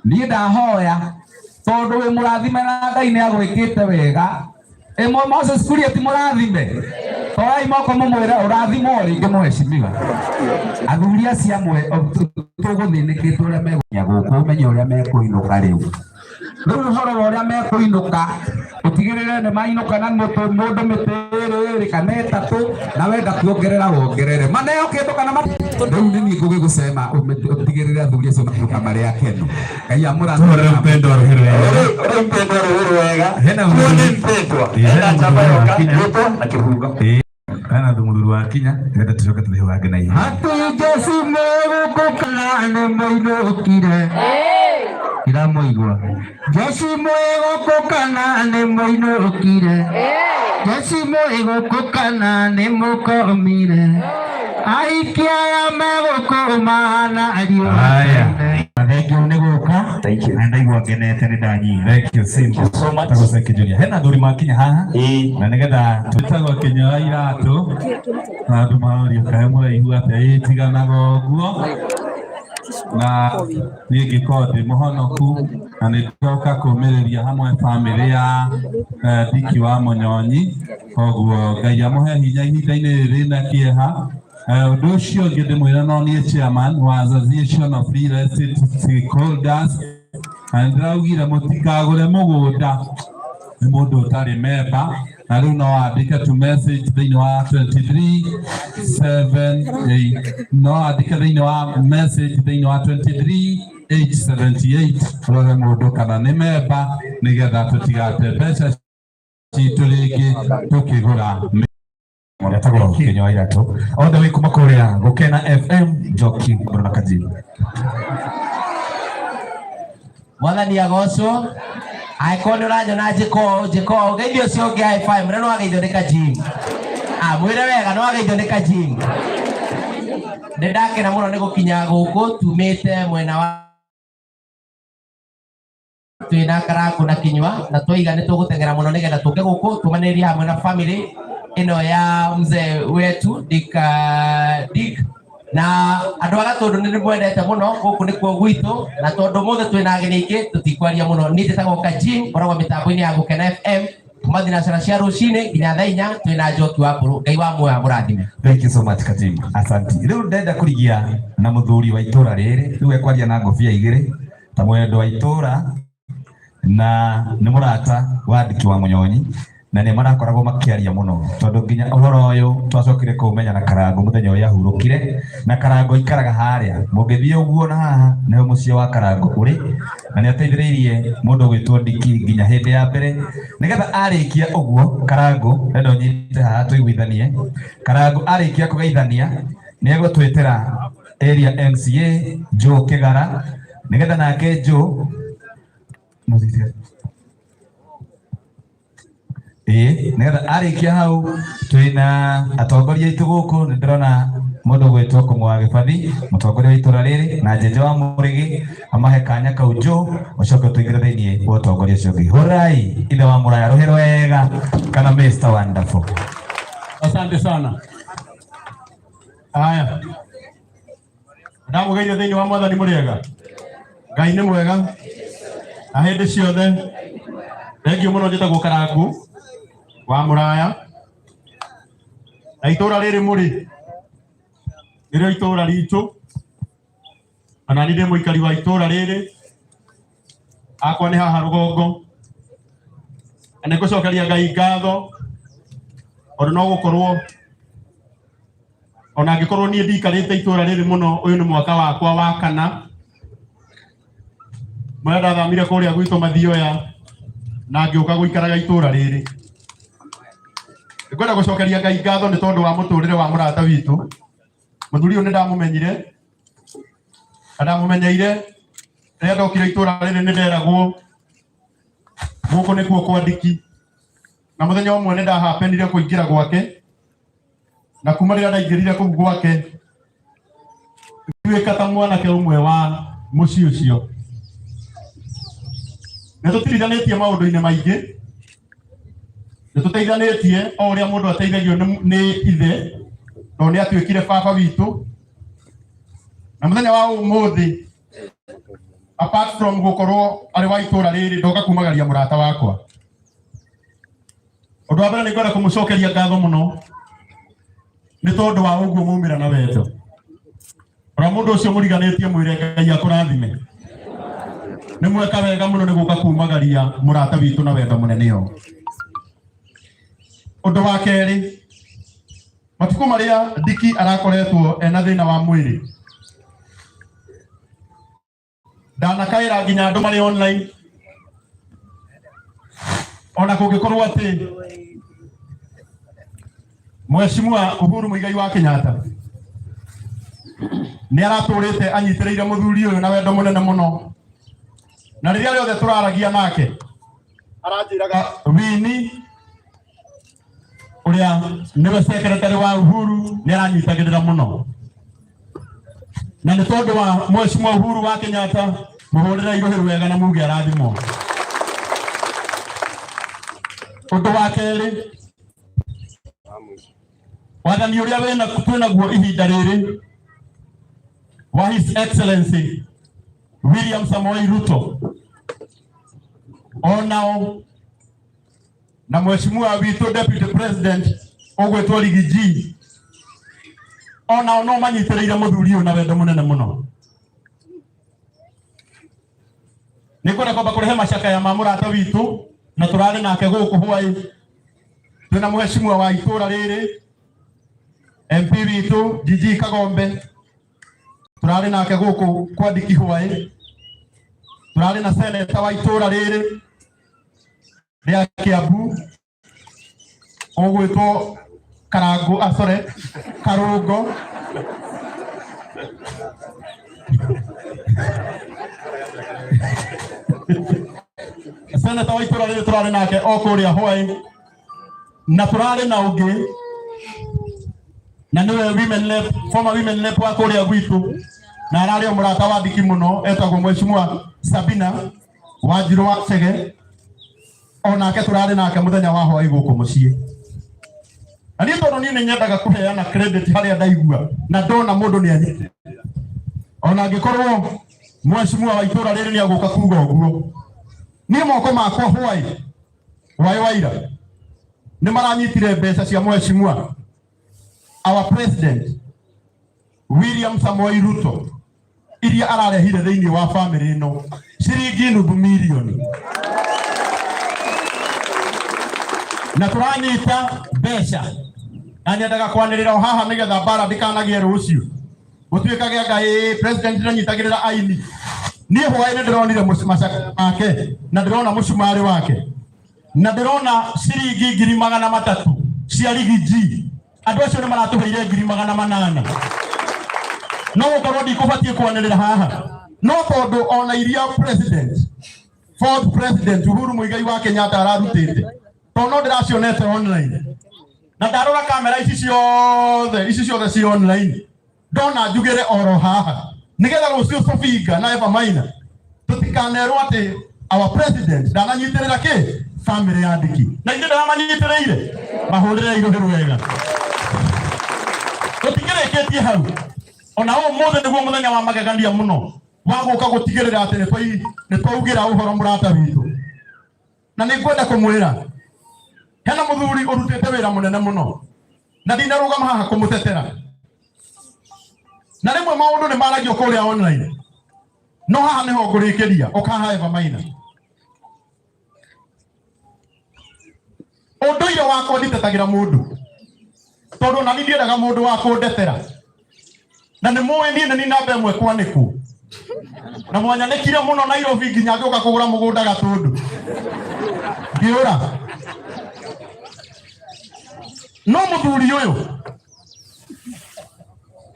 Speaker 5: niĩ ndahoya tondũ wĩ mũrathime na Ngai nĩ agwĩkĩte wega. Ĩmwe Moses Kuria ti mũrathime, torai moko mũmwĩre ũrathimwo rĩngĩ mheshimiwa. Athuri acio amwe tũgũthĩnĩkĩte ũrĩa megũkinya gũkũ, ũmenye ũrĩa mekũinũka rĩu. Rĩu ũhoro wa ũrĩa mekũinũka, ũtigĩrĩre nĩ mainũka na mũndũ mĩtĩ ĩrĩ kana ĩtatũ, na wenda kuongerera wongerere, maneo kĩndũ kana rĩu nĩ niĩ ngũgĩgũcema ũtigĩrĩre athuri acio mainũka marĩ akenu. Ngai amũrathime.
Speaker 1: Tũhũrĩre mpendwa rũhĩ rwega.
Speaker 21: Ũrĩ mpendwa rũhĩ rwega.
Speaker 1: Hena
Speaker 21: Tuone mpendwa.
Speaker 1: Hena
Speaker 21: Enda njamba
Speaker 1: mũthuri wa
Speaker 21: yoka
Speaker 1: Kinya.
Speaker 21: rĩtwa na kĩbungo.
Speaker 1: Hena mũthuri wa Kinya nĩgetha tũcoke tũthiĩ hau hangĩ na ihenya.
Speaker 9: Atĩ Jesũ megũkũ kana nĩ mũinũkire, ndiramũigua. Jesũ mwĩgũkũ kana nĩ mũinũkire, Jesũ mwĩgũkũ kana nĩ mũkomire, ahikia aya megũkũ mahana ariũ.
Speaker 1: Haya.
Speaker 2: Thengiũ nĩ gũka na ndaigua ngenete nĩ ndanyiha.
Speaker 1: Thank you Simple.
Speaker 2: so much.
Speaker 1: Tagwo Seki Junior. Hena athuri makinya haha na nĩgetha
Speaker 22: Twĩtagwo Kĩnyua Iratũ na andũ maroria kaĩ mũraihu atĩa, ĩĩ tiganaga ũguo. Na niĩ ngĩkorwo ndĩ mũhonoku na nĩ ndoka kũmĩrĩria hamwe bamĩrĩ ya Ndiki wa Mũnyonyi, koguo Ngai amũhe hinya ihinda-inĩ rĩrĩ rĩna kĩeha. Ũndũ ũcio ũngĩ ndĩmwĩre no niĩ chairman wa Association of Real Estate Stakeholders, na nĩndĩraugire mũtikagũre mũgũnda nĩ mũndũ ũtarĩ memba, na rĩu no andĩke tu message thĩinĩ wa 2378, no andĩke thĩinĩ wa message thĩinĩ wa 23878 rore mũndũ kana nĩ memba, nĩgetha tũtigate mbeca citũ rĩngĩ tũkĩgũra.
Speaker 1: Etagwo Kĩnyua Iratũ all the way kuma kũrĩa Gũkena FM, Njoki Mbũrũ na Kajini.
Speaker 14: Mwathani agocwo. Angĩkorwo nĩ ũranyona njĩka ũũ njĩka ũũ, geithio ũcio ũngĩ high five, mwĩre nĩ wageithio nĩ Kajim. Ah, mwĩre wega nĩ wageithio nĩ Kajim. Nĩ ndakena mũno nĩ gũkinya gũkũ tumĩte mwena wa twĩna Karangũ na Kinyua, na twaiga nĩ tũgũteng'era mũno nĩgetha tũke gũkũ tũmanĩrĩrie hamwe na family ĩno ya mzee wetu Dick, Dick na andũ a Gatũndũ nĩ ndĩmwendete mũno, gũkũ nĩkuo gwitũ, na tondũ ũmũthĩ twĩna ageni aingĩ tũtikwaria mũno. Niĩ njĩtagwo Kajim, ngoragwo mĩtambo-inĩ ya Gũkena FM kuma thinacara cia rũcinĩ nginya thaa inya, twĩna Njoki wa Mbũrũ. Ngai wa muoyo amũrathime.
Speaker 1: Thank you so much Kajim. Asanti. Rĩu ndenda kũrigia na mũthuri wa itũra rĩrĩ, rĩu ekwaria na ngobia igĩrĩ ta mwendo wa itũra na nĩ mũrata wa Ndiki wa Mũnyonyi, na nĩ marakoragwo makĩaria mũno tondũ nginya ũhoro ũyũ twacokire kũũmenya na Karangũ mũthenya ũrĩa ahurũkire, na Karangũ aikaraga harĩa mũngĩthiĩ ũguo na haha nĩho mũciĩ wa Karangũ ũrĩ, na nĩ ateithĩrĩirie mũndũ ũgwĩtwo Ndiki nginya hĩndĩ ya mbere, nĩgetha arĩkia ũguo Karangũ ndenda ũnyite haha tũiguithanie. Karangũ arĩkia kũgeithania nĩ egũtwĩtĩra area MCA Joe Kĩgara, nĩgetha nake Joe ĩĩ, nĩgetha arĩkia hau twĩna atongoria aitũ gũkũ, nĩ ndĩrona Mundu gwitwo Kung'u wa Gibathi, mutongoria wa itura riri na Njenje wa Murigi, amahe kanya kau nju ucoke tuingire thiini wa utongoria ucio ungi. Hurai ithe wa Muraya ruhi rwega kana Mr Wonderful.
Speaker 4: Asante sana. Haya, ndamũgeithia thĩinĩ wa mwathani mũrĩega. Ngai nĩ mwega na hĩndĩ ciothe. Thengiũ mũno, njĩtagwo Karangu wa Mũraya na itũra rĩrĩ mũrĩ nĩrĩo itũra ritũ, ona niĩ ndĩ mũikari wa itũra rĩrĩ, akwa nĩ haha rũgongo, na nĩ ngũcokeria Ngai ngatho tondũ no gũkorwo ona angĩkorwo niĩ ndikarĩte itũra rĩrĩ mũno, ũyũ nĩ mwaka wakwa wa kana marĩa ndathamire kũrĩa gwitũ Mathioya na ngĩũka gũikaraga itũra rĩrĩ. Ngwenda gũcokeria Ngai ngatho nĩ tondũ wa mũtũrĩre wa mũrata witũ. Mũthuri ũyũ nĩ ndamũmenyire na ndamũmenyeire rĩrĩa ndokire itũra rĩrĩ, nĩ nderagwo gũkũ nĩkuo kwa Ndiki, na mũthenya ũmwe nĩ ndahapenire kũingĩra gwake, na kuma rĩrĩa ndaingĩrire kũu gwake ngĩtuĩka ta mwanake ũmwe wa mũciĩ ũcio. Nĩ tũtirithanĩtie maũndũ-inĩ maingĩ, nĩ tũteithanĩtie o ũrĩa mũndũ ateithagio nĩ ithe, tondũ nĩ atuĩkire baba witũ. Na mũthenya wa ũmũthĩ, apart from gũkorwo arĩ wa itũra rĩrĩ, ndoka kumagaria mũrata wakwa. Ũndũ wa mbere nĩ ngwenda kũmũcokeria ngatho mũno nĩ tondũ wa ũguo maumĩra na wendo. Ona mũndũ ũcio mũriganĩtie, mwĩre Ngai akũrathime. Nĩ mweka wega mũno nĩ gũka kumagaria mũrata witũ na wendo mũnene ũũ. Ũndũ wa kerĩ, matukũ marĩa Ndiki arakoretwo ena thĩna wa mwĩrĩ, ndanakaĩra nginya andũ marĩ online, ona kũngĩkorwo atĩ Mheshimiwa Uhuru Muigai wa Kenyatta nĩ aratũrĩte anyitĩrĩire mũthuri ũyũ na wendo mũnene mũno, na rĩrĩa rĩothe tũraragia nake aranjĩraga Wini ũrĩa nĩwe secretary wa Uhuru nĩ aranyitagĩrĩra mũno, na nĩ tondũ wa Mheshimiwa Uhuru wa Kenyatta, mũhũrĩre irũhĩ rwega na muge arathimwo. Ũndũ wa kerĩ, wathani ũrĩa wĩna twĩnaguo ihinda rĩrĩ wa His Excellency William Samoei Ruto, onao na mheshimiwa witũ Deputy President ũgwĩtwo Riggy G, onao no manyitĩrĩire mũthuri ũyũ na wendo mũnene mũno. Nĩ ngwenda kwamba kũrehe macakaya ma mũrata witũ na tũrarĩ nake gũkũ hwaĩ, twĩna mheshimiwa wa itũra rĩrĩ, MP witũ Gigi Kagombe, tũrarĩ nake gũkũ kwa Ndiki hwaĩ, tũrarĩ na seneta wa itũra rĩrĩ rĩa Kiambu ũgwĩtwo Karangu, asore Karungo, seneta wa itũra rĩrĩ tũrarĩ nake o kũrĩa hwaĩ, na tũrarĩ na ũngĩ na nĩwe women rep, former women rep wa kũrĩa gwitũ, na ararĩ o mũrata wa Ndiki mũno, etagwo Mheshimiwa Sabina Wanjirũ wa Chege, onake tũrarĩ nake mũthenya wa hwaĩ gũkũ mũciĩ. Na niĩ tondũ niĩ nĩ nyendaga kũheana credit harĩa ndaigua na ndona mũndũ nĩ anyitĩte, ona angĩkorwo mheshimiwa wa itũra rĩrĩ nĩ agũka kuga ũguo, niĩ moko makwa hwaĩ hwaĩ waira nĩ maranyitire mbeca cia mheshimiwa our president William Samoei Ruto iria ararehire thĩinĩ wa famĩlĩ ĩno, ciringi nuthu mirioni, na tũranyita mbeca, na nyendaga kwanĩrĩra o haha nĩgetha mbara ndĩkanagĩe rũciũ gũtuĩkage anga ĩĩ president ndanyitagĩrĩra aini. Niĩ hwaĩ nĩ ndĩronire macaka make na ndĩrona mũcumarĩ wake na ndĩrona ciringi 300,000 cia Riggy G. Andũ acio nĩ maratũheire 800,000. No gũkorwo ndikũbatiĩ kwanĩrĩra haha, no tondũ ona iria president, fourth president Uhuru Muigai wa Kenyatta ararutĩte, tondũ no ndĩracionete online na ndarora kamera ici ciothe, ici ciothe ci online. Ndona njugĩre oro haha nĩgetha rũciũ Sofinga na Eva Maina tũtikanerwo atĩ our president ndananyitĩrĩra kĩ family ya Ndiki na ithuĩ ndaramanyitĩrĩire mahũrĩre irũhĩ rwega. Tũtikĩrĩkĩtie hau, ona ũmũthĩ nĩguo mũthenya wa magegania mũno wa gũka gũtigĩrĩra atĩ nĩ twaugĩra ũhoro mũrata witũ, na nĩ ngwenda kũmwĩra hena mũthuri ũrutĩte wĩra mũnene mũno na ndinarũgama haha kũmũtetera, na rĩmwe maũndũ nĩ maragio kũrĩa online, no haha nĩho ngũrĩkĩria. Ũkaha Eva Maina, ũndũire wakwa nditetagĩra mũndũ tondũ nani ndiendaga mũndũ wa kũndetera, na nĩ mũĩ niĩ nĩ namba ĩmwe kwanĩkwo na mwanyanĩkire mũno Nairobi nginya ngĩũka kũgũra mũgũnda Gatũndũ ngĩũra. No mũthuri ũyũ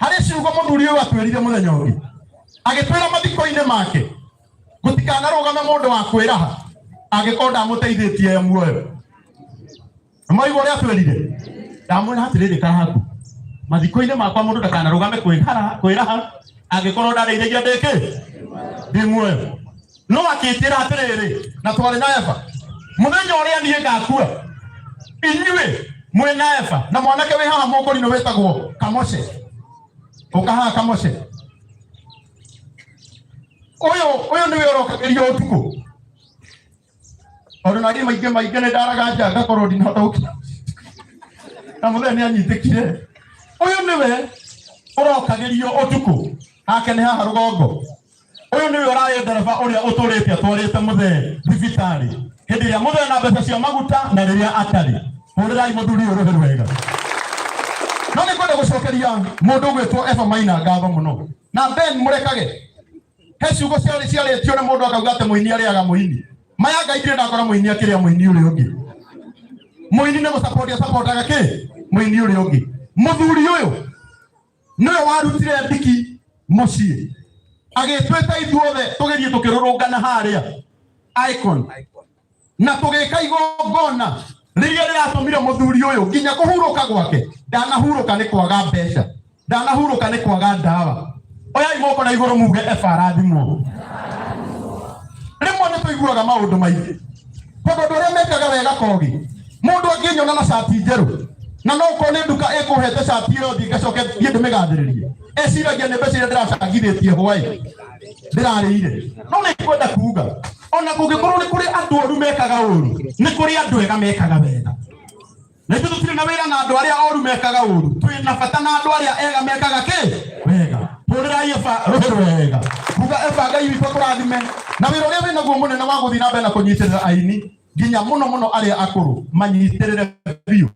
Speaker 4: harĩ ciugo mũthuri ũyũ atwĩrire mũthenya ũngĩ, agĩtwĩra mathiko-inĩ make gũtikanarũgame mũndũ wa kwĩraha angĩkorwo ndamũteithĩtie e muoyo. Maigua ũrĩa atwĩrire, ndamwĩra atĩrĩrĩ, kahaku mathiko-inĩ makwa mũndũ ndakanarũgame kwĩraha angĩkorwo ndarĩithagia ndĩkĩ ndĩ muoyo. No akĩnjĩra atĩrĩrĩ, na twarĩ na Eva, mũthenya ũrĩa niĩ ngakua, inyuĩ mwĩ na Eva na mwanake wĩ haha mũkũrinũ wĩtagwo Kamoshe, ũka haha Kamoshe, ũyũ ũyũ nĩwe ũrokagĩrio ũtukũ, tondũ nariĩ maingĩ maingĩ nĩ ndaraga nja ngakorwo ndinahota gũkinya, na mũthenya nĩ anyitĩkire. Ũyũ nĩwe ũrokagĩrio ũtukũ, hake nĩ haha rũgongo. Ũyũ nĩwe ũrarĩ ndereba ũrĩa ũtũrĩte atwarĩte mũthee thibitarĩ hĩndĩ ĩrĩa mũthee na mbeca cia maguta na rĩrĩa atarĩ. Hũrĩrai mũthuri ũyũ rũhĩ rwega. No nĩ ngwenda gũcokeria mũndũ ũgwĩtwo Eva Maina ngatho mũno, na Ben mũrekage he ciugo ciarĩ ciarĩtio nĩ mũndũ akauga atĩ mũini arĩaga mũini. Maya Ngai ndirĩ ndakora mũini akĩrĩa mũini ũrĩa ũngĩ. Mũini nĩ gũcapotia capotaga kĩ mũini ũrĩa ũngĩ. Mũthuri ũyũ nĩwe warutire Ndiki mũciĩ agĩtwĩta ithuothe tũgĩthiĩ tũkĩrũrũngana harĩa Icon na tũgĩka igongona rĩrĩa rĩratũmire mũthuri ũyũ nginya kũhurũka gwake ndanahurũka nĩ kwaga mbeca, ndanahurũka nĩ kwaga ndawa. Oyai moko na igũrũ muge Eva arathimwo. Rĩmwe nĩ tũiguaga maũndũ maingĩ tondũ andũ arĩa mekaga wega kogi, mũndũ angĩnyona na cati njerũ na no ũkorwo nĩ nduka ĩkũhete cati ĩyo thiĩ ngacoke thiĩ ndĩmĩgathĩrĩrie, eciragia nĩ mbeca iria ndĩracangithĩtie hwaĩ ndĩrarĩire. No nĩ ngwenda kuga ona kũngĩkorwo nĩ kũrĩ andũ oru mekaga ũru, nĩ kũrĩ andũ ega mekaga wega, na ithuĩ tũtirĩ na wĩra na andũ arĩa oru mekaga ũru, twĩ na bata na andũ arĩa ega mekaga kĩ wega. Hũrĩrai Eva rũhĩ rwega, kuga Eva Ngai witũ akũrathime na wĩra ũrĩa wĩnaguo mũnene wa gũthiĩ na mbere na kũnyitĩrĩra aini nginya mũno mũno arĩa akũrũ manyitĩrĩre biũ.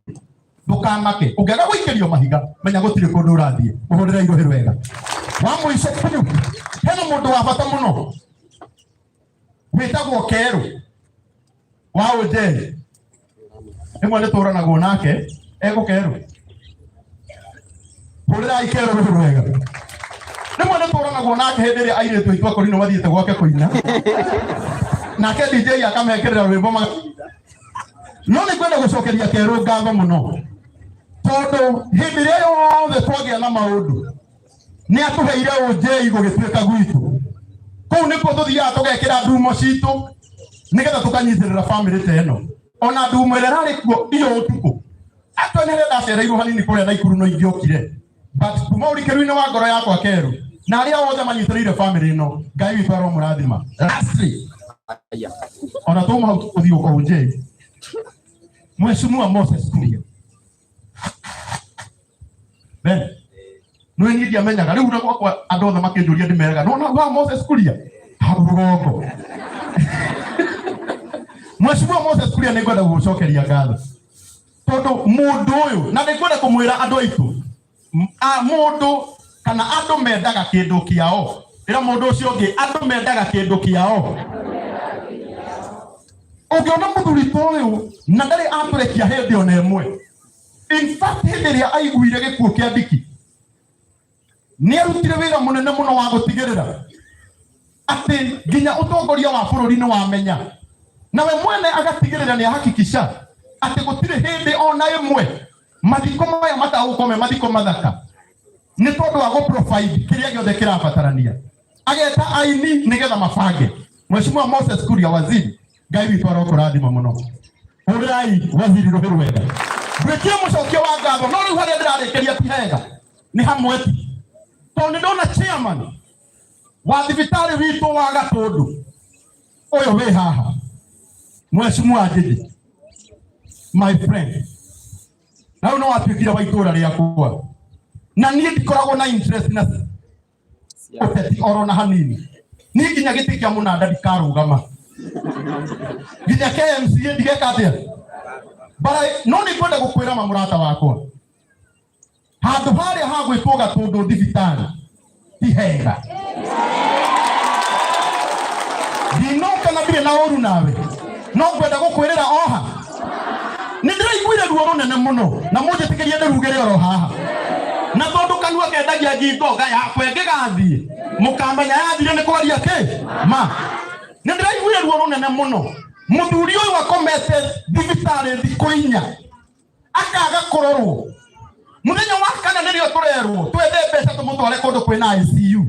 Speaker 4: Ndũkamake ũngĩaga gũikĩrio mahiga, menya gũtirĩ kũndũ ũrathiĩ. Mũhũrĩre irũhĩ rwega. Wa mũico biũ, hena mũndũ wa bata mũno wĩtagwo Kerũ wa Ũnjeri, rĩmwe nĩ tũranagwo nake egũ Kerũ. Hũrĩrai Kerũ rũhĩ rwega. Rĩmwe nĩ tũranagwo nake hĩndĩ ĩrĩa airĩtu aitũ akũrinũ mathiĩte gwake kũina, nake DJ akamekĩrĩra rwĩmbo. No nĩ ngwenda gũcokeria Kerũ ngatho mũno, tondũ hĩndĩ ĩrĩa yothe twagĩa na maũndũ nĩ atũheire ũnjei gũgĩtuĩka gwitũ. Kũu nĩkuo tũthiaga tũgekĩra ndumo citũ nĩgetha tũkanyitĩrĩra bamĩrĩ ta ĩno. Ona ndumo ĩrĩa ĩrarĩ kuo iyo ũtukũ atwe nĩ harĩa ndacereirwo hanini kũrĩa Naikuru no ingĩokire, but kuma ũrikĩru-inĩ wa ngoro yakwa, Kerũ na arĩa othe manyitĩrĩire bamĩrĩ ĩno, Ngai witũ aromũrathima. Lastly, ona tuma hau tũgũthiĩ ũkũnjei, Mheshimiwa Moses Kuria Ben nĩ niĩ ndiamenyaga rĩu na gwakwa andũ othe makĩnjũria ndĩmeraga no na wa Moses Kuria hau rũgongo. Mheshimiwa Moses Kuria, nĩ ngwenda gũgũcokeria ngatho tondũ mũndũ ũyũ, na nĩ ngwenda kũmwĩra andũ aitũ, mũndũ kana andũ mendaga kĩndũ kĩao, ĩra mũndũ ũcio ũngĩ, andũ mendaga kĩndũ kĩao. Ũngĩona mũthuri ta ũyũ na ndarĩ atũrekia hĩndĩ ona ĩmwe. In fact, hĩndĩ ĩrĩa aiguire gĩkuũ kĩa Ndiki nĩ arutire wĩra mũnene mũno wa gũtigĩrĩra atĩ nginya ũtongoria wa bũrũri nĩ wamenya, na we mwene agatigĩrĩra nĩ ahakikisha atĩ gũtirĩ hĩndĩ ona ĩmwe mathiko maya matagũkorwo me mathiko mathaka. Nĩ tondũ wa gũ provide kĩrĩa gĩothe kĩrabatarania, ageta aini nĩgetha mabange. Mheshimiwa Moses Kuria waziri, Ngai witũ arokũrathima mũno. Hũrĩrai waziri rũhĩ rwega. Nduĩkie mũcokia wa ngatho, no rĩu harĩa ndĩrarĩkĩria ti hega, nĩ hamwe ti tondũ nĩ ndona chairman wa thibitarĩ witũ wa Gatũndũ ũyũ wĩ haha, Mheshimiwa Njĩjĩ, my friend, na rĩu no watuĩkire wa itũra rĩakwa, na niĩ ndikoragwo na interest na ũteti oro na hanini. Niĩ nginya gĩtĩ kĩa mũnanda ndikarũgama, nginya KMCA ndigeka atĩa bara, no nĩ ngwenda gũkwĩra ma mũrata wakwa, handũ harĩa ha gwĩtwo Gatũndũ thibitarĩ ti hega. Ndinoka na ndirĩ na ũru nawe, no ngwenda gũkwĩrĩra oha nĩ ndĩraiguire ruo rũnene mũno, na mũnjĩtĩkĩrie ndĩrugĩre oro haha, na tondũ kanua kendagia ngingo nga yakwa ĩngĩgathiĩ mũkamenya yathire nĩ kwaria kĩ ma. Nĩ ndĩraiguire ruo rũnene mũno, mũthuri ũyũ akomete thibitarĩ thikũ 4 akaga kũrorwo. Mũthenya wa kana nĩrĩo tũrerwo twethe mbeca tũmũtware kũndũ kwĩna ICU,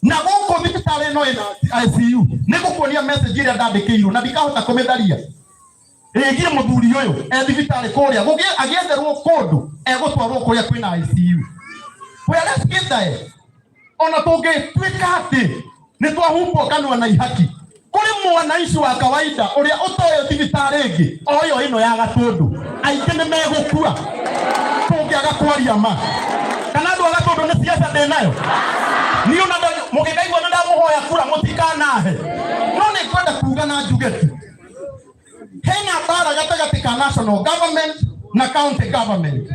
Speaker 4: na gũkũ thibitarĩ ĩno ĩna ICU. Nĩ ngũkuonia message ĩrĩa ndandĩkĩirwo na ndikahota kũmĩtharia ĩgiĩ mũthuri ũyũ e thibitarĩ kũrĩa agĩetherwo kũndũ egũtwarwo kũrĩa kwĩna ICU. Whereas gĩthae ona tũngĩtuĩka atĩ nĩ twahumbwo kanua na ihaki, kũrĩ mwananchi wa kawaida ũrĩa ũtoĩ thibitarĩ ĩngĩ o ĩyo ĩno ya Gatũndũ, aingĩ nĩ megũkua tũngĩaga kwaria ma. Kana andũ a Gatũndũ, nĩ siasa ndĩ nayo niĩ, ona mũngĩkaigua nĩ ndamũhoya kura mũtikanahe, no nĩ ngwenda kuga na njuge tu hena mbara gatagatĩ ka national government na county government.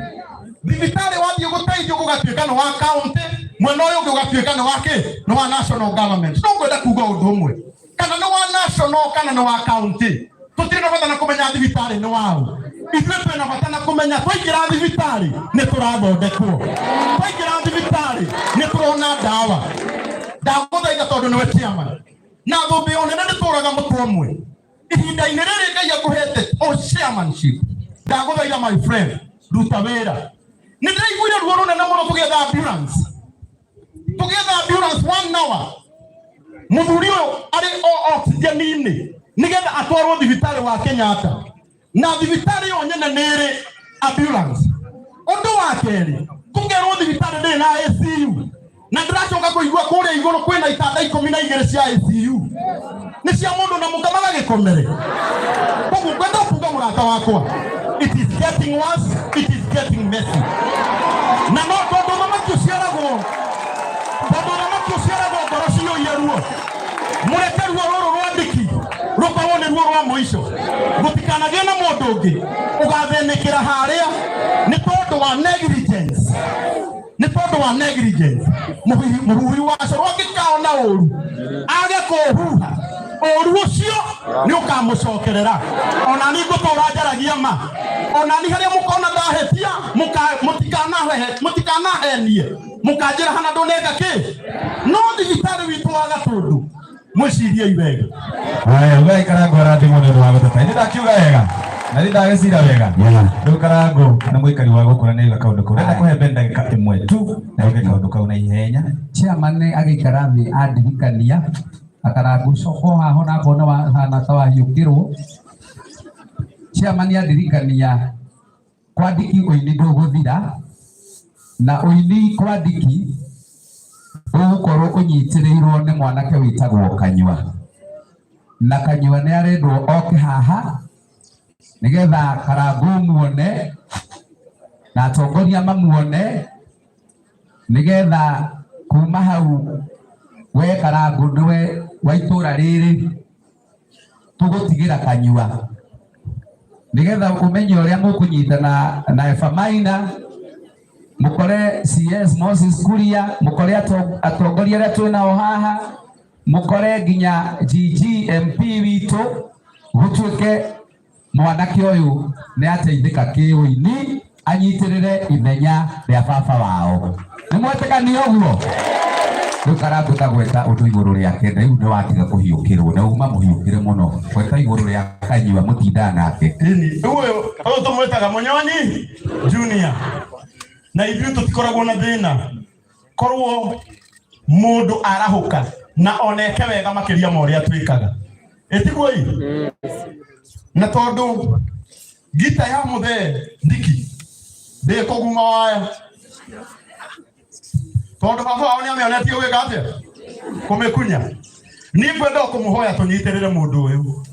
Speaker 4: Thibitarĩ wathiĩ gũteithio gũgatuĩka nĩ wa county, mwena ũyũ ũngĩ ũgatuĩka nĩ wa kĩ, nĩ wa national government. No ngwenda kuga ũndũ ũmwe, kana nĩ wa national kana nĩ wa county, tũtirĩ na bata na kũmenya thibitarĩ nĩ waũ. Ithuĩ twĩna bata na kũmenya twaingĩra thibitarĩ nĩ tũrathondekwo, twaingĩra thibitarĩ nĩ tũrona ndawa. Ndagũthaitha, tondũ nĩwe chairman na thũmbĩ o nene nĩ tũraga mũtwe ũmwe ihinda-inĩ rĩrĩ Ngai akũhete o chairmanship, ndagũthaitha my friend, ruta wĩra. Nĩ ndĩraiguire ruo rũnene mũno tũgĩetha ambulance, tũgĩetha ambulance one hour, mũthuri ũyũ arĩ o oxygen-inĩ nĩgetha atwarwo thibitarĩ wa Kenyatta, na thibitarĩ yo nyene nĩ ĩrĩ ambulance. Ũndũ wa kerĩ, tũkerwo thibitarĩ ndĩrĩ na ICU, na ndĩracoka kũigua kũrĩa igũrũ kwĩna itanda 12 cia ICU, nĩ cia mũndũ na mũka magagĩkomere. Koguo ngwenda kuga, mũrata wakwa, it is getting worse, it is getting messy, na no tondũ thamaki ũciaragwo, tondũ thamaki ũciaragwo ngoro ciyũire ruo. Mũreke ruo rũrũ rwa ndiki rũkorwo nĩ ruo rwa mũico, gũtikanagĩe na mũndũ ũngĩ ũgathĩnĩkĩra harĩa nĩ tondũ wa negligence, nĩ tondũ wa negligence. Mũhuhi wa coro angĩkaona ũru age kũũhuha, ũru ũcio nĩ ũkamũcokerera. Ona niĩ ngũtũra njaragia ma, ona niĩ harĩa mũkona ndahĩtia, mũtikanahenie, mũkanjĩra hana ndũneka kĩ. No thibitarĩ witũ wa Gatũndũ, mwĩciriei wega.
Speaker 1: Haya, Ngai Karangũ arathimwo nĩ ũndũ wa gũteta. Nĩ ndakiuga wega na nĩ ndagĩcira wega. Rĩu Karangũ na mũikari wa gũkũ na nĩ kaũndũ kau. Ndenda kũhe Ben ndagĩka ĩmwe tu na ũge kaũndũ kau na ihenya.
Speaker 5: Chairman agĩikara thĩ andirikania akarangu coka haha ona akorwo nĩ wahana ta wahiũkĩrwo. Chairman andirikania kwandiki ũini ndũgũthira, na ũini kwandiki ũgũkorwo ũnyitĩrĩirwo nĩ mwanake wĩtagwo Kanyua, na Kanyua nĩ arendwo oke haha nĩgetha Karangũ muone na atongoria mamuone, nĩgetha kuma hau we Karangũ nĩwe wa itũra rĩrĩ tũgũtigĩra Kanyua, nĩgetha ũmenye ũrĩa mũkũnyitana na Eva Maina, mũkore CS Moses Kuria, mũkore atongoria arĩa twĩ nao haha, mũkore nginya GG MP witũ, gũtuĩke mwanake ũyũ nĩ ateithĩka kĩũini, anyitĩrĩre ithenya rĩa baba wao. Nĩ mwetĩkania ũguo? Rĩu Karangũ ta gweta ũndũ igũrũ rĩake, na rĩu nĩ watiga kũhiũkĩrwo na uma mũhiũkĩre mũno. Gweta igũrũ rĩa Kanyua, mũtindaga nake.
Speaker 4: Rĩu ũyũ tũmwĩtaga Mũnyonyi Junior. Na ithuĩ tũtikoragwo na thĩna korwo mũndũ arahũka na oneke wega makĩria ma ũrĩa twĩkaga, ĩtiguo ĩ? Na tondũ ngita ya mũthee ndiki ndĩkũguma waya, tondũ baba wao nĩamĩonetie gwĩka atĩa, kũmĩkunya. Niĩ ngwenda o kũmũhoya tũnyitĩrĩre mũndũ ũyũ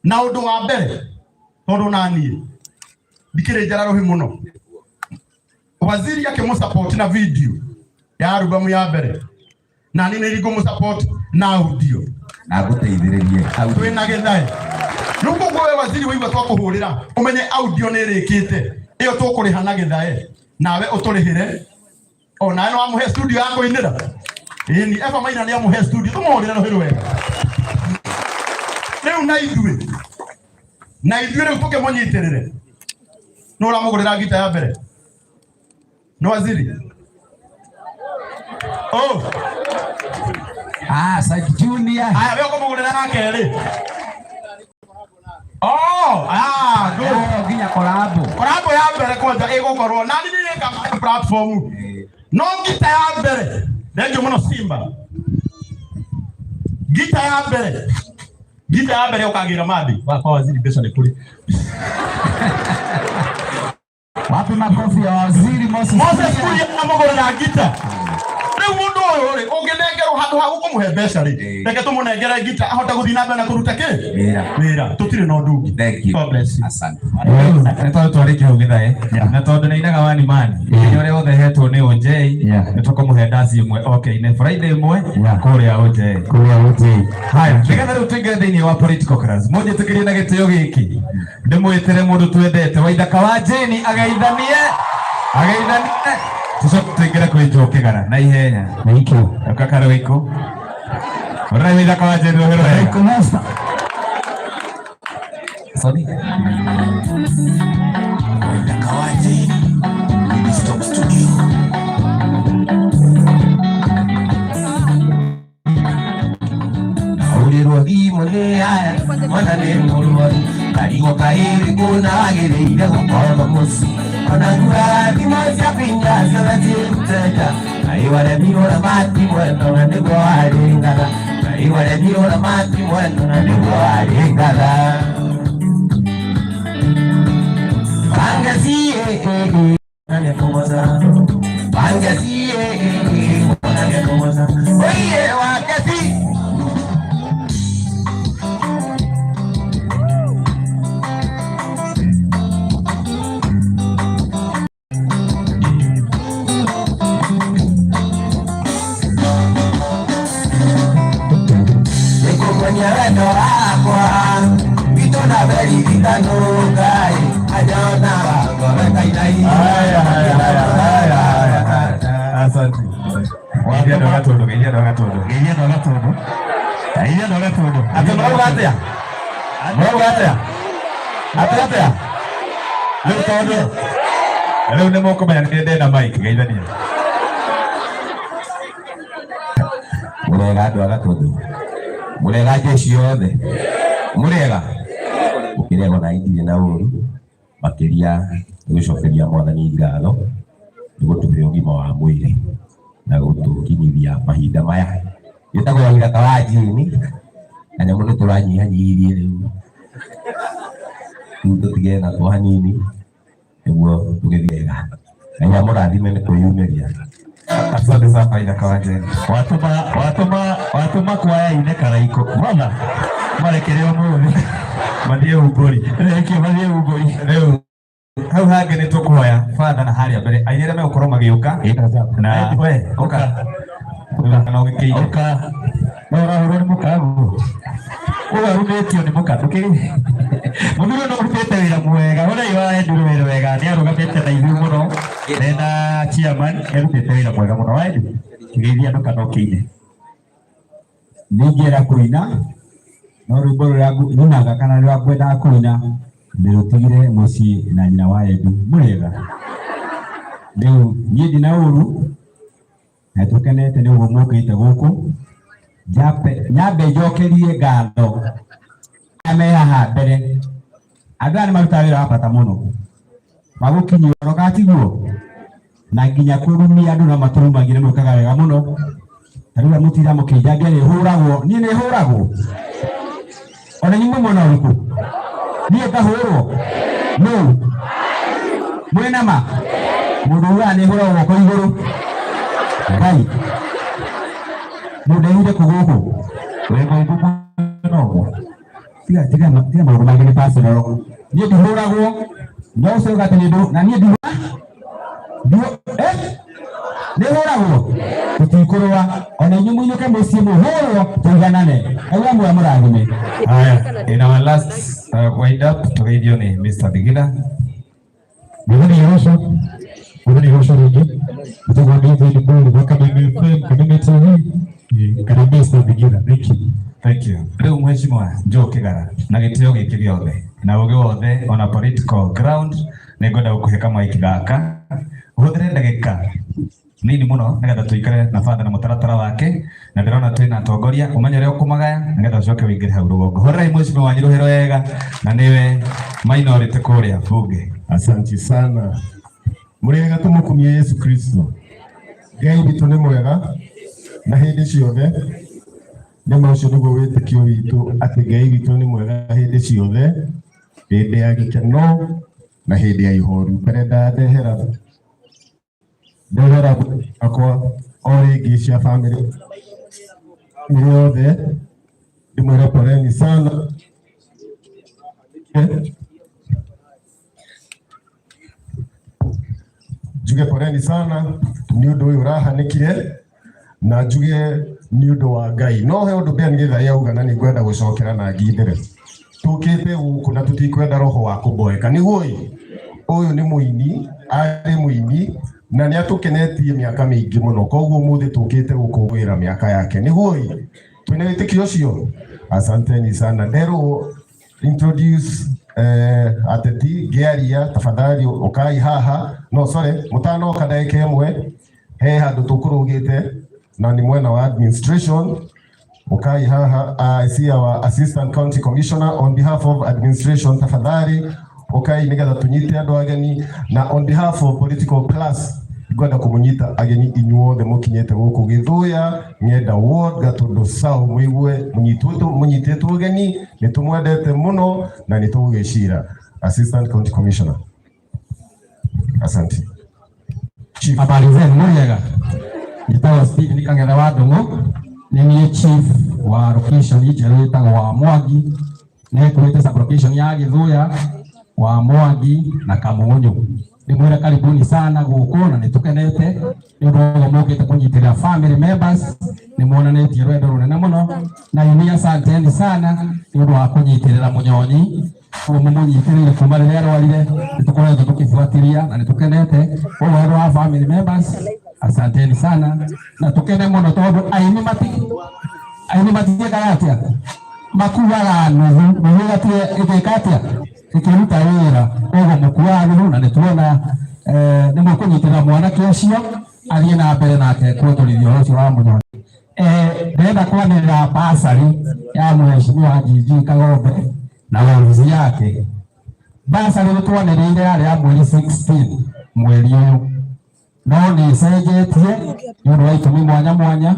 Speaker 4: na ũndũ wa mbere, tondũ naniĩ ndikĩrĩ njara rũhĩ mũno. Waziri akĩmũ na video ya albamu ya mbere, na niĩ nĩ ngũmũ na audio.
Speaker 5: Na ngũteithĩrĩrie.
Speaker 4: Twĩna gĩthae rĩu, koguo we waziri waigua twakũhũrĩra ũmenye audio nĩ ĩrĩkĩte, ĩyo tũkũrĩha na gĩthae, nawe ũtũrĩhĩre o nawe nĩ wamũhe studio ya kũinĩra. Ĩni Eva Maina nĩ amũhe studio, tũmũhũrĩre rũhĩ rwega rĩu, na ithuĩ rĩu tũkĩmũnyitĩrĩre. Nĩ ũramũgũrĩra ngita ya mbere nĩ waziri? Oh.
Speaker 5: Ah, Sir Junior.
Speaker 4: Aya, we ũkũmũgũrĩra ya kerĩ. Oh, ah, good.
Speaker 5: Eh, nginya kolabo.
Speaker 4: Kolabo ya mbere kwanja ĩgũkorwo na nĩ nĩka platform. No ngita ya mbere, thank you mũno Simba. Ngita ya mbere. Ngita ya mbere ũkagĩra mandi. Wakwa waziri mbeca nĩ kũrĩ.
Speaker 5: Wapi makofi ya waziri Moses?
Speaker 4: Moses Kuria amũgũrĩra ngita. Rĩu mũndũ ũyũ rĩ, ũngĩnengerwo handũ ha gũkũmũhe mbeca rĩ, reke tũmũnengere ngita ahote gũthiĩ na mbere na kũruta kĩ?
Speaker 5: Wĩra.
Speaker 4: Wĩra. Tũtirĩ na ũndũ ũngĩ.
Speaker 5: Thank you.
Speaker 4: God bless you.
Speaker 5: Asante.
Speaker 1: Nĩ tondũ twarĩkia hau gĩthae na tondũ nĩ ainaga wani mani nĩ ũrĩa wothe hetwo nĩ Ũnjei, nĩ tũkũmũhe ndaci ĩmwe oke-inĩ Friday ĩmwe kũrĩa Ũnjei.
Speaker 2: Kũrĩa Ũnjei.
Speaker 1: Haya, nĩgetha rĩu tũingĩre thĩinĩ wa political class, mũnjĩtĩkĩrie na gĩtĩo gĩkĩ ndĩmwĩtĩre mũndũ twendete Waithaka wa Jane ageithanie ageithanie, tũcoke tũingĩre kwĩ Joe Kĩgara na ihenya.
Speaker 2: Thank you.
Speaker 1: Ũka Karũikũ. Ũrĩa Waithaka wa Jane rũhĩ rwega.
Speaker 2: Karũikũ master.
Speaker 1: Sorry.
Speaker 8: Waithaka wa Jane, Stop Studio.
Speaker 14: Aurĩrwo thimũ nĩ aya mwana nĩ mũrwaru, karigwo kaĩrĩ kũna wagĩrĩire gũkorwo mũciĩ, ona ngura thimũ cia kũinya ciothe cirute nja. Kaĩ waremirwo na mati mweno na nĩguo warĩ ngatha, kaĩ waremirwo na mati mweno na nĩguo warĩ ngatha. Wangeci nĩkũmoca, Wangeci mwana nĩkũmoca, oiye Wangeci. Nĩkũmuonia wendo wakwa witũ na beririkano Ngai anyona ngoro kainai.
Speaker 1: Haya, haya, haya, haya, haya. Asante. Geithia andũ a Gatũndũ, geithia andũ a Gatũndũ.
Speaker 2: Geithia andũ a Gatũndũ. Geithia andũ a Gatũndũ.
Speaker 1: Atĩ mũrauga atĩa? Mũrauga atĩa? Atĩ atĩa? Rĩu tondũ rĩu nĩ mũkũmenya nĩ ndĩna mic, geithania.
Speaker 5: Mũrega andũ a Gatũndũ, mũrega jeshi yothe, mũrega mũkĩrega na indirĩ na ũru makĩria nĩ gũcokeria mwathani ngatho nĩ gũtũhe ũgima wa mwĩrĩ na gũtũkinyithia mahinda maya. Gĩtagwo Waithaka wa Jane, na nyamũ nĩ tũranyihanyihirie rĩu, rĩu tũtige natuo hanini nĩguo tũgĩthiĩ wega. Ngai amũrathime nĩ kwĩyumĩria.
Speaker 1: Asante sana Waithaka wa Jane.
Speaker 2: Watũma watũma watũma kwaya ine karaiko. Mwana marekere ũmũthĩ.
Speaker 1: Mathiĩ umbũri.
Speaker 2: Rekio mathiĩ umbũri.
Speaker 1: Rĩu hau hangĩ nĩ tũkũhoya batha na harĩa mbere aini arĩa megũkorwo magĩũka na we ũka ũka na ũgĩkĩire.
Speaker 2: Ũka. No ũrahũrwo nĩ mũkaguo. Ũgarumĩtio nĩ mũka ndũkĩrĩ. Mũthuri ũyũ no ũrutĩte wĩra mwega. Ũrĩa wa Andrew wĩra wega nĩ arũgamĩte na ithuĩ mũno. Mena chairman nĩ arutĩte wĩra mwega mũno. Wa Andrew, kĩgeithia andũ kana ũkĩine.
Speaker 16: Nĩingĩenda kũina no rwĩmbo rũrĩa nyinaga kana rũrĩa ngwendaga kũina ndĩrũtigire mũciĩ na nyina wa Edu. Mũrĩega? Rĩu niĩ ndina ũru na tũkenete nĩ ũguo mũkĩte gũkũ. Nyambe njokerie ngatho arĩa me haha mbere. Andũ aya nĩ marutaga wĩra wa bata mũno magũkinyia ũhoro katiguo. Na nginya kũrumia andũ na matũrumagia nĩ mwĩkaga wega mũno. Ta rĩu mũtira mũkĩnjambia nĩ hũragwo, niĩ nĩ hũragwo. Ona inyuĩ mwĩ mwena ũrĩkũ? Niĩ ngahũrwo? Nũ? Mwĩ na ma? Mũndũ ugaga nĩ hũragwo guoko igũrũ. Ngai. Mũndehire kũ gũkũ? Wĩ mũimbu mwena ũmwe. Tiga tiga tiga maũndũ mangĩ nĩ personal. Niĩ ndihũragwo, no ũcio uga atĩ nĩ ndũ na niĩ ndihũragwo. Nĩ hũragwo tũtikũrũa ona inyuĩ mũinũke mũciĩ mũhũrwo tũiganane. Ngai amwe amũrathime.
Speaker 1: Haya, in our last wind up tugeithio nĩ Mr. Bigila.
Speaker 19: Mwathani agocwo, Mwathani agocwo rĩngĩ. Njĩtagwo David Mbũri wa Kameme FM, Kameme TV, kana Mr. Bigila. Thank you.
Speaker 1: Thank you. Rĩu mheshimiwa Joe Kĩgara na gĩtĩo gĩkĩ gĩothe na ũgĩ wothe ona political ground nĩ ngwenda gũkũhe kamaiki gaka ũhũthĩre ndagĩka nini mũno nĩgetha tũikare na batha na mũtaratara wake na ndĩrona twĩna atongoria ũmenye ũrĩa ũkũmagaya nĩgetha ũcoke ũingĩre hau rũgongo. Hũrĩrai mheshimiwa wanyu rũhĩ wega na nĩwe minority kũrĩa bunge.
Speaker 6: Asante sana. Mũrĩega tũmũkumie Yesu Kristo. Ngai witũ nĩ mwega na hĩndĩ ciothe. Nĩma ũcio nĩguo wĩtĩkio witũ atĩ Ngai witũ nĩ mwega hĩndĩ ciothe, hĩndĩ ya gĩkeno na hĩndĩ ya ihoru. Mbere ndandehera ndehera akwa o rĩngĩ cia bamĩrĩ bamĩrĩ yothe ndĩmwĩre poleni sana. Njuge poleni sana nĩ ũndũ ũyũ ũrahanĩkire na njuge nĩ ũndũ wa Ngai. No he ũndũ Ben Gĩthai auga na nĩ ngwenda gũcokera na ngindĩre. Tũkĩte gũkũ na tũtikwenda roho wa kũboeka. Nĩguo ĩ, ũyũ nĩ mũini, arĩ mũini na nĩ atũkenetie mĩaka mĩingĩ mũno. Koguo ũmũthĩ tũkĩte gũkũngũĩra mĩaka yake. Nĩguo ĩ, twĩna wĩtĩkio ũcio? Asanteni sana. Nderwo introduce ateti ngĩaria tafadhali ũkai haha. No sorry, mũtanoka ndagĩka ĩmwe he handũ tũkũrũgĩte na nĩ mwena wa administration. Ukai haha. I see our assistant county commissioner on behalf of administration. Tafadhali ukai nigetha tunyite andu ageni, na on behalf of political class ngwenda kumunyita ageni inyuothe mukinyite guku Githuya Ng'enda ward Gatundu South, muigue munyitĩtwo ũgeni, nĩ tũmwendete mũno na nĩ tũgũgĩcira. Assistant county commissioner, asante. Chief.
Speaker 13: Habari zenu, mũrĩega? Njĩtagwo Stephen Kang'ethe wa Ndung'u, nĩ niĩ chief wa location njerũ ĩtagwo wa Mwangi, nĩ ĩkuĩte sub location ya Githuya, wa Mwangi na Kamunyu. Ndĩmwĩre karibuni sana gũkũ na nĩ tũkenete nĩ ũndũ wa ũguo mũkĩte kũnyitĩrĩra family members, nĩ muonanĩtie rwendo rũnene mũno na inyuĩ asanteni sana nĩ ũndũ wa kũnyitĩrĩra Mũnyonyi. Ũguo mũmũnyitĩrĩire kuma rĩrĩa arwarire, nĩ tũkoretwo tũkĩbuatĩria na nĩ tũkenete. Koguo andũ a family members, asanteni sana na tũkene mũno tondũ aini mati aini matiĩkaga atĩa, makuaga nuthu, nuthu ĩgĩka atĩa, ĩkĩruta wĩra. Koguo mũkuaga nuthu na nĩ tuona nĩ mũkũnyitĩrĩra mwanake ũcio athiĩ na mbere nake kuonjorithia ũhoro ũcio wa Mũnyonyi. Ndĩrenda kwanĩrĩra basari ya mheshimiwa Gigi Kagombe na wabici yake. Basari nĩ twanĩrĩire yarĩ ya mweri 16 mweri ũyũ, no nĩ ĩcenjetie nĩ ũndũ wa itũmi mwanya mwanya.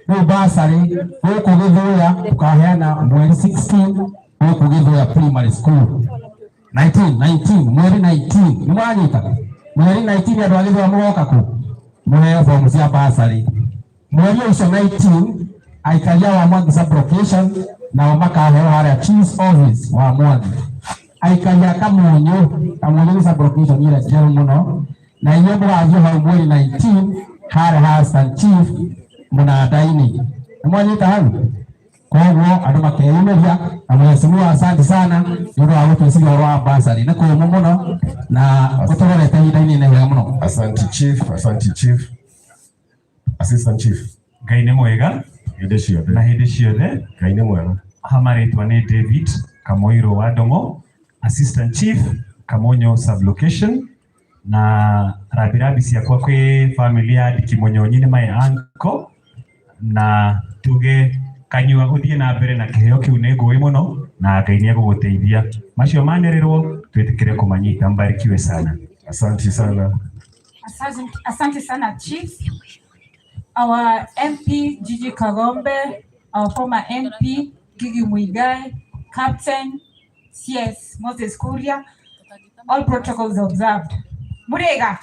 Speaker 13: Rĩu basari gũkũ Githuya tũkaheana mweri 16 gũkũ Githuya Primary School. 19, mweri 19, nĩ mwanyita? Mweri 19 andũ a Githuya mũgoka kũ? Mũheo fomu cia basari. Mweri ũcio 19 aikaria wa Mwangi sub location nao makaheo harĩa chief's office wa Mwangi. Aikaria Kamunyu, Kamunyu nĩ sub location ĩrĩa njerũ mũno, na inyuĩ mũgathiĩ hau mweri 19 harĩa ha Assistant Chief mũnanda-inĩ. Nĩ mwanyita hau? Koguo andũ makeyumĩria na mheshimiwa, asante sana nĩ ũndũ wa gũtwĩciria ũhoro wa basari. Nĩ kũũmũ mũno na ũtũrorete ihinda-inĩ nĩ wega mũno.
Speaker 6: Asante chief, asante chief. Assistant chief.
Speaker 15: Ngai nĩ mwega
Speaker 6: hĩndĩ ciothe
Speaker 15: na hĩndĩ ciothe.
Speaker 6: Ngai nĩ mwega.
Speaker 15: Hamarĩtwa nĩ David Kamoiro wa Ndong'o, Assistant Chief Kamonyo sub-location, na rambirambi ciakwa kwĩ family ya Ndiki Mũnyonyi nĩ my uncle, na tuge kanyua ũthiĩ na mbere na kĩheo kĩu nĩ ngũĩ mũno na Ngai nĩ egũgũteithia. Macio manĩrĩrwo twĩtĩkĩre kũmanyita. Mbarikiwe sana.
Speaker 6: Asante sana.
Speaker 11: Asante, asante sana Chief. Our MP Gigi Kagombe, our former MP Gigi Muigai, Captain CS Moses Kuria, all protocols observed. Murega,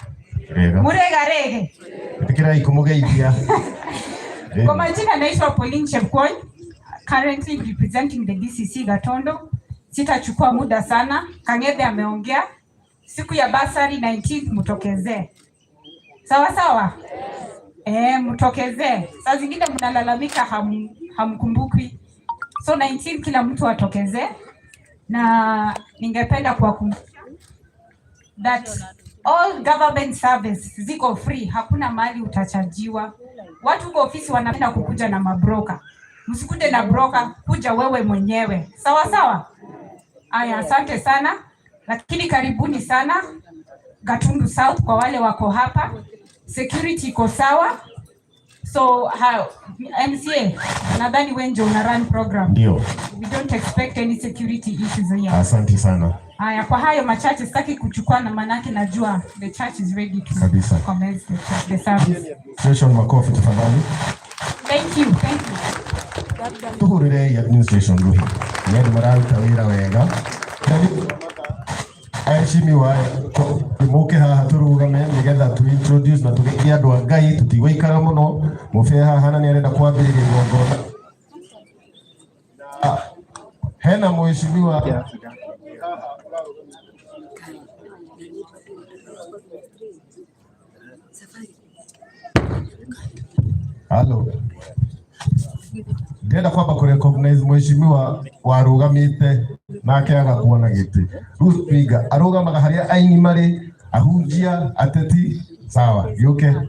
Speaker 6: Wega.
Speaker 11: Murega rege.
Speaker 6: Ĩtĩkĩrai kũmũgeithia.
Speaker 11: Kwa majina naitwa Pauline Chepkwony, currently representing the DCC Gatondo. Sitachukua muda sana, Kang'ethe ameongea. Siku ya basari 19th mtokezee. Sawa sawa? Eh, mtokezee. Saa zingine mnalalamika hamkumbukwi. So 19 kila mtu atokezee, na ningependa kuwakumbusha that all government service ziko free, hakuna mahali utachajiwa. Watu kwa ofisi wanapenda kukuja na mabroka. Msikuje na broker, kuja wewe mwenyewe. Sawa sawa? Aya, asante sana, lakini karibuni sana Gatundu South kwa wale wako hapa. Security iko sawa. So MCA, nadhani wewe ndio una run program.
Speaker 6: Ndio.
Speaker 11: We don't expect any security issues here.
Speaker 6: Asante sana.
Speaker 11: Haya, kwa hayo machache sitaki kuchukua na manake najua the church is ready to
Speaker 6: Kabisa.
Speaker 11: commence the service.
Speaker 6: Station makofi tafadhali.
Speaker 11: Thank you, thank you.
Speaker 6: Tuhurire administration ruhi. Nĩ andũ mararuta wĩra wega. Na Aheshimiwa mũke haha tũrũgame nĩgetha tu introduce na tũgeithie andũ a Ngai tũtigũikara mũno mũbe haha na nĩarenda kwambĩrĩria igongona. Na Hena mheshimiwa Halo. Ndĩrenda kwamba kũ recognize mheshimiwa warũgamĩte nake aga kuona gĩtĩ. Rĩu Spinga arũgamaga harĩa aini marĩ, ahunjia, ateti, sawa, gĩũke.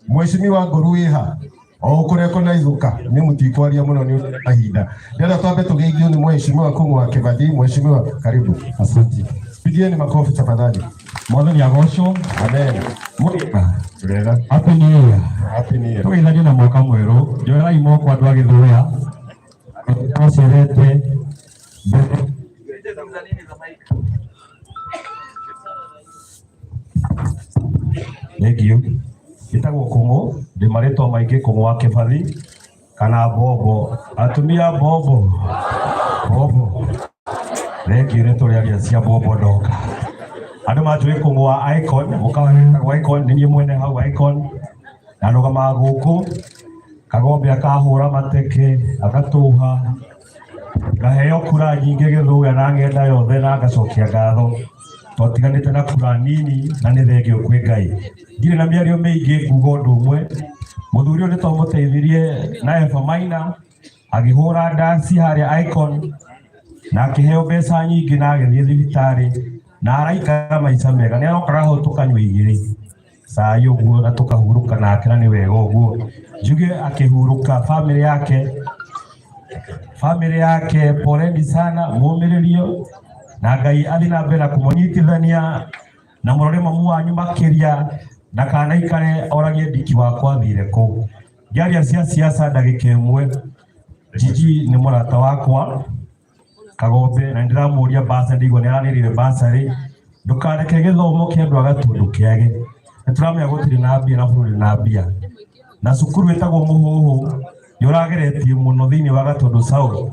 Speaker 6: Mheshimiwa Ngoru wĩha? O ũkũ recognize ũka, nĩ mũtikwaria mũno nĩ ũndũ wa mahinda. Ndĩrenda twambe tũgeithio nĩ mheshimiwa Kung'u wa Kĩbathi. Mheshimiwa, karibu.
Speaker 13: Asante.
Speaker 6: Pigieni makofi tafadhali.
Speaker 13: Mwathani agocwo.
Speaker 6: Amen.
Speaker 13: Mũrĩega.
Speaker 6: Wega.
Speaker 13: Happy New Year.
Speaker 6: Happy New Year.
Speaker 13: Tũgeithanie na mwaka mwerũ. Njoerai moko andũ a Gĩthũya. Macerete mbere.
Speaker 2: Thank you. Njĩtagwo Kũng'ũ, ndĩ marĩtwa maingĩ Kũng'ũ wa Kĩbathi kana Bobo. Atumia Bobo. Bobo. Thank you nĩ tũrĩaria cia Bobo ndoka. Andũ manjũĩ Kũng'ũ wa Icon, mũkawa wĩtagwo Icon, nĩ niĩ mwene hau Icon. Na nũgamaga gũkũ, Kagombe akahũra mateke, agatũha, ngaheo kura nyingĩ Gĩthũya na ng'enda yothe na ngacokia ngatho. Twatiganĩte na kura nini na nĩ thengio kwĩ Ngai. Ndirĩ na mĩario mĩingĩ nguga ũndũ ũmwe. Mũthuri ũyũ nĩ twamũteithirie na Eva Maina agĩhũra ndaci harĩa Icon na akĩheo mbeca nyingĩ na agĩthiĩ thibitarĩ na araikara maica mega. Nĩ arokaga hau tũkanyua igĩrĩ cai ũguo na tũkahurũka nake na nĩ wega ũguo. Njuge akĩhurũka famĩlĩ yake, famĩlĩ yake poleni sana, mũmĩrĩrio na Ngai athi na mbere na kũmũnyitithania na mũrore mamu wanyu makĩria ndakanaikare oragie ndiki wakwa athire kũ. Ngĩaria cia siasa ndagĩka ĩmwe, Gigi nĩ mũrata wakwa Kagombe na nĩndĩramũria bursary, ndĩigua nĩaranĩrĩire bursary. Ndũkareke gĩthomo kĩa andũ a Gatundu kĩage. Nĩtũramenya gũtirĩ na mbia na bũrũri na mbia. Na cukuru ĩtagwo Mũhũhũ nĩ ũrageretie mũno thĩinĩ wa Gatundu South,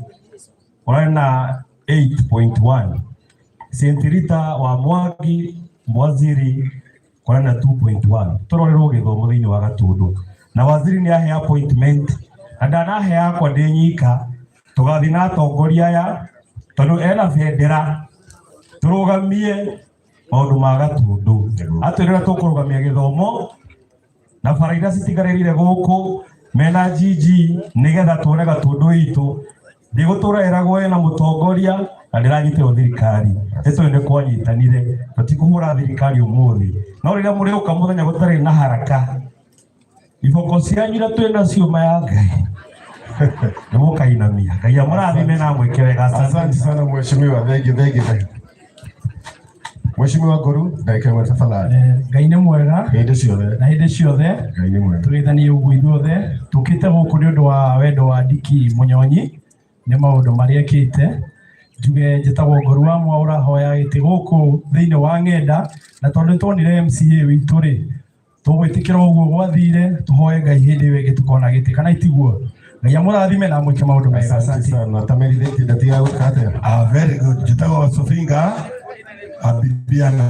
Speaker 2: ũrarĩ na 8.1. St. Rita wa Mwangi Mwaziri kũrarĩ na 2.1. Tũrorerwo gĩthomo thĩinĩ wa Gatundu. Na waziri nĩ ahe appointment na ndanahe yakwa ndĩ nyika, tũgathiĩ na atongoria aya tondũ ena bendera tũrũgamie maũndũ ma Gatundu. Atwĩrĩra tũkũrũgamia gĩthomo na bara iria citigarĩrire gũkũ mena GG nĩgetha tuone Gatundu itũ. Ndĩgũtũra ĩragwo ĩna mũtongoria na ndĩranyitĩrwo thirikari. Nĩ tũĩ nĩ kwanyitanire, tũtikũhũra thirikari ũmũthĩ. No rĩrĩa mũrĩũka mũthenya gũtarĩ na haraka, iboko cianyu iria twĩ nacio maya Ngai nĩ mũkainamia. Ngai amũrathime na amwĩke wega.
Speaker 6: Asante sana mheshimiwa. Thank you, thank you, thank you. Mheshimiwa Ngoru, ndagĩka ĩmwe tafadhali.
Speaker 14: Ngai nĩ mwega
Speaker 6: Hĩndĩ ciothe.
Speaker 14: na hĩndĩ ciothe
Speaker 6: Ngai nĩ mwega.
Speaker 14: tũgeithanie ũguo ithuothe tũkĩte gũkũ nĩ ũndũ wa wendo wa Ndiki Mũnyonyi nĩ maũndũ marĩa ekĩte.
Speaker 3: Njuge njĩtagwo Ngoru wa Mwaũra, hoya gĩtĩ gũkũ thĩinĩ wa ng'enda, na tondũ nĩtwonire MCA witũ rĩ, tũgwĩtĩkĩra ũguo gwathire, tũhoe Ngai hĩndĩ ĩyo ĩngĩ tũkona gĩtĩ, kana itiguo? Ngai amũrathime na amwĩke maũndũ mega.
Speaker 6: Asante sana. Tamerithĩtie ndatiga gwĩka atĩa?
Speaker 20: Ah, very good. Njĩtagwo Sofinga Abibiana.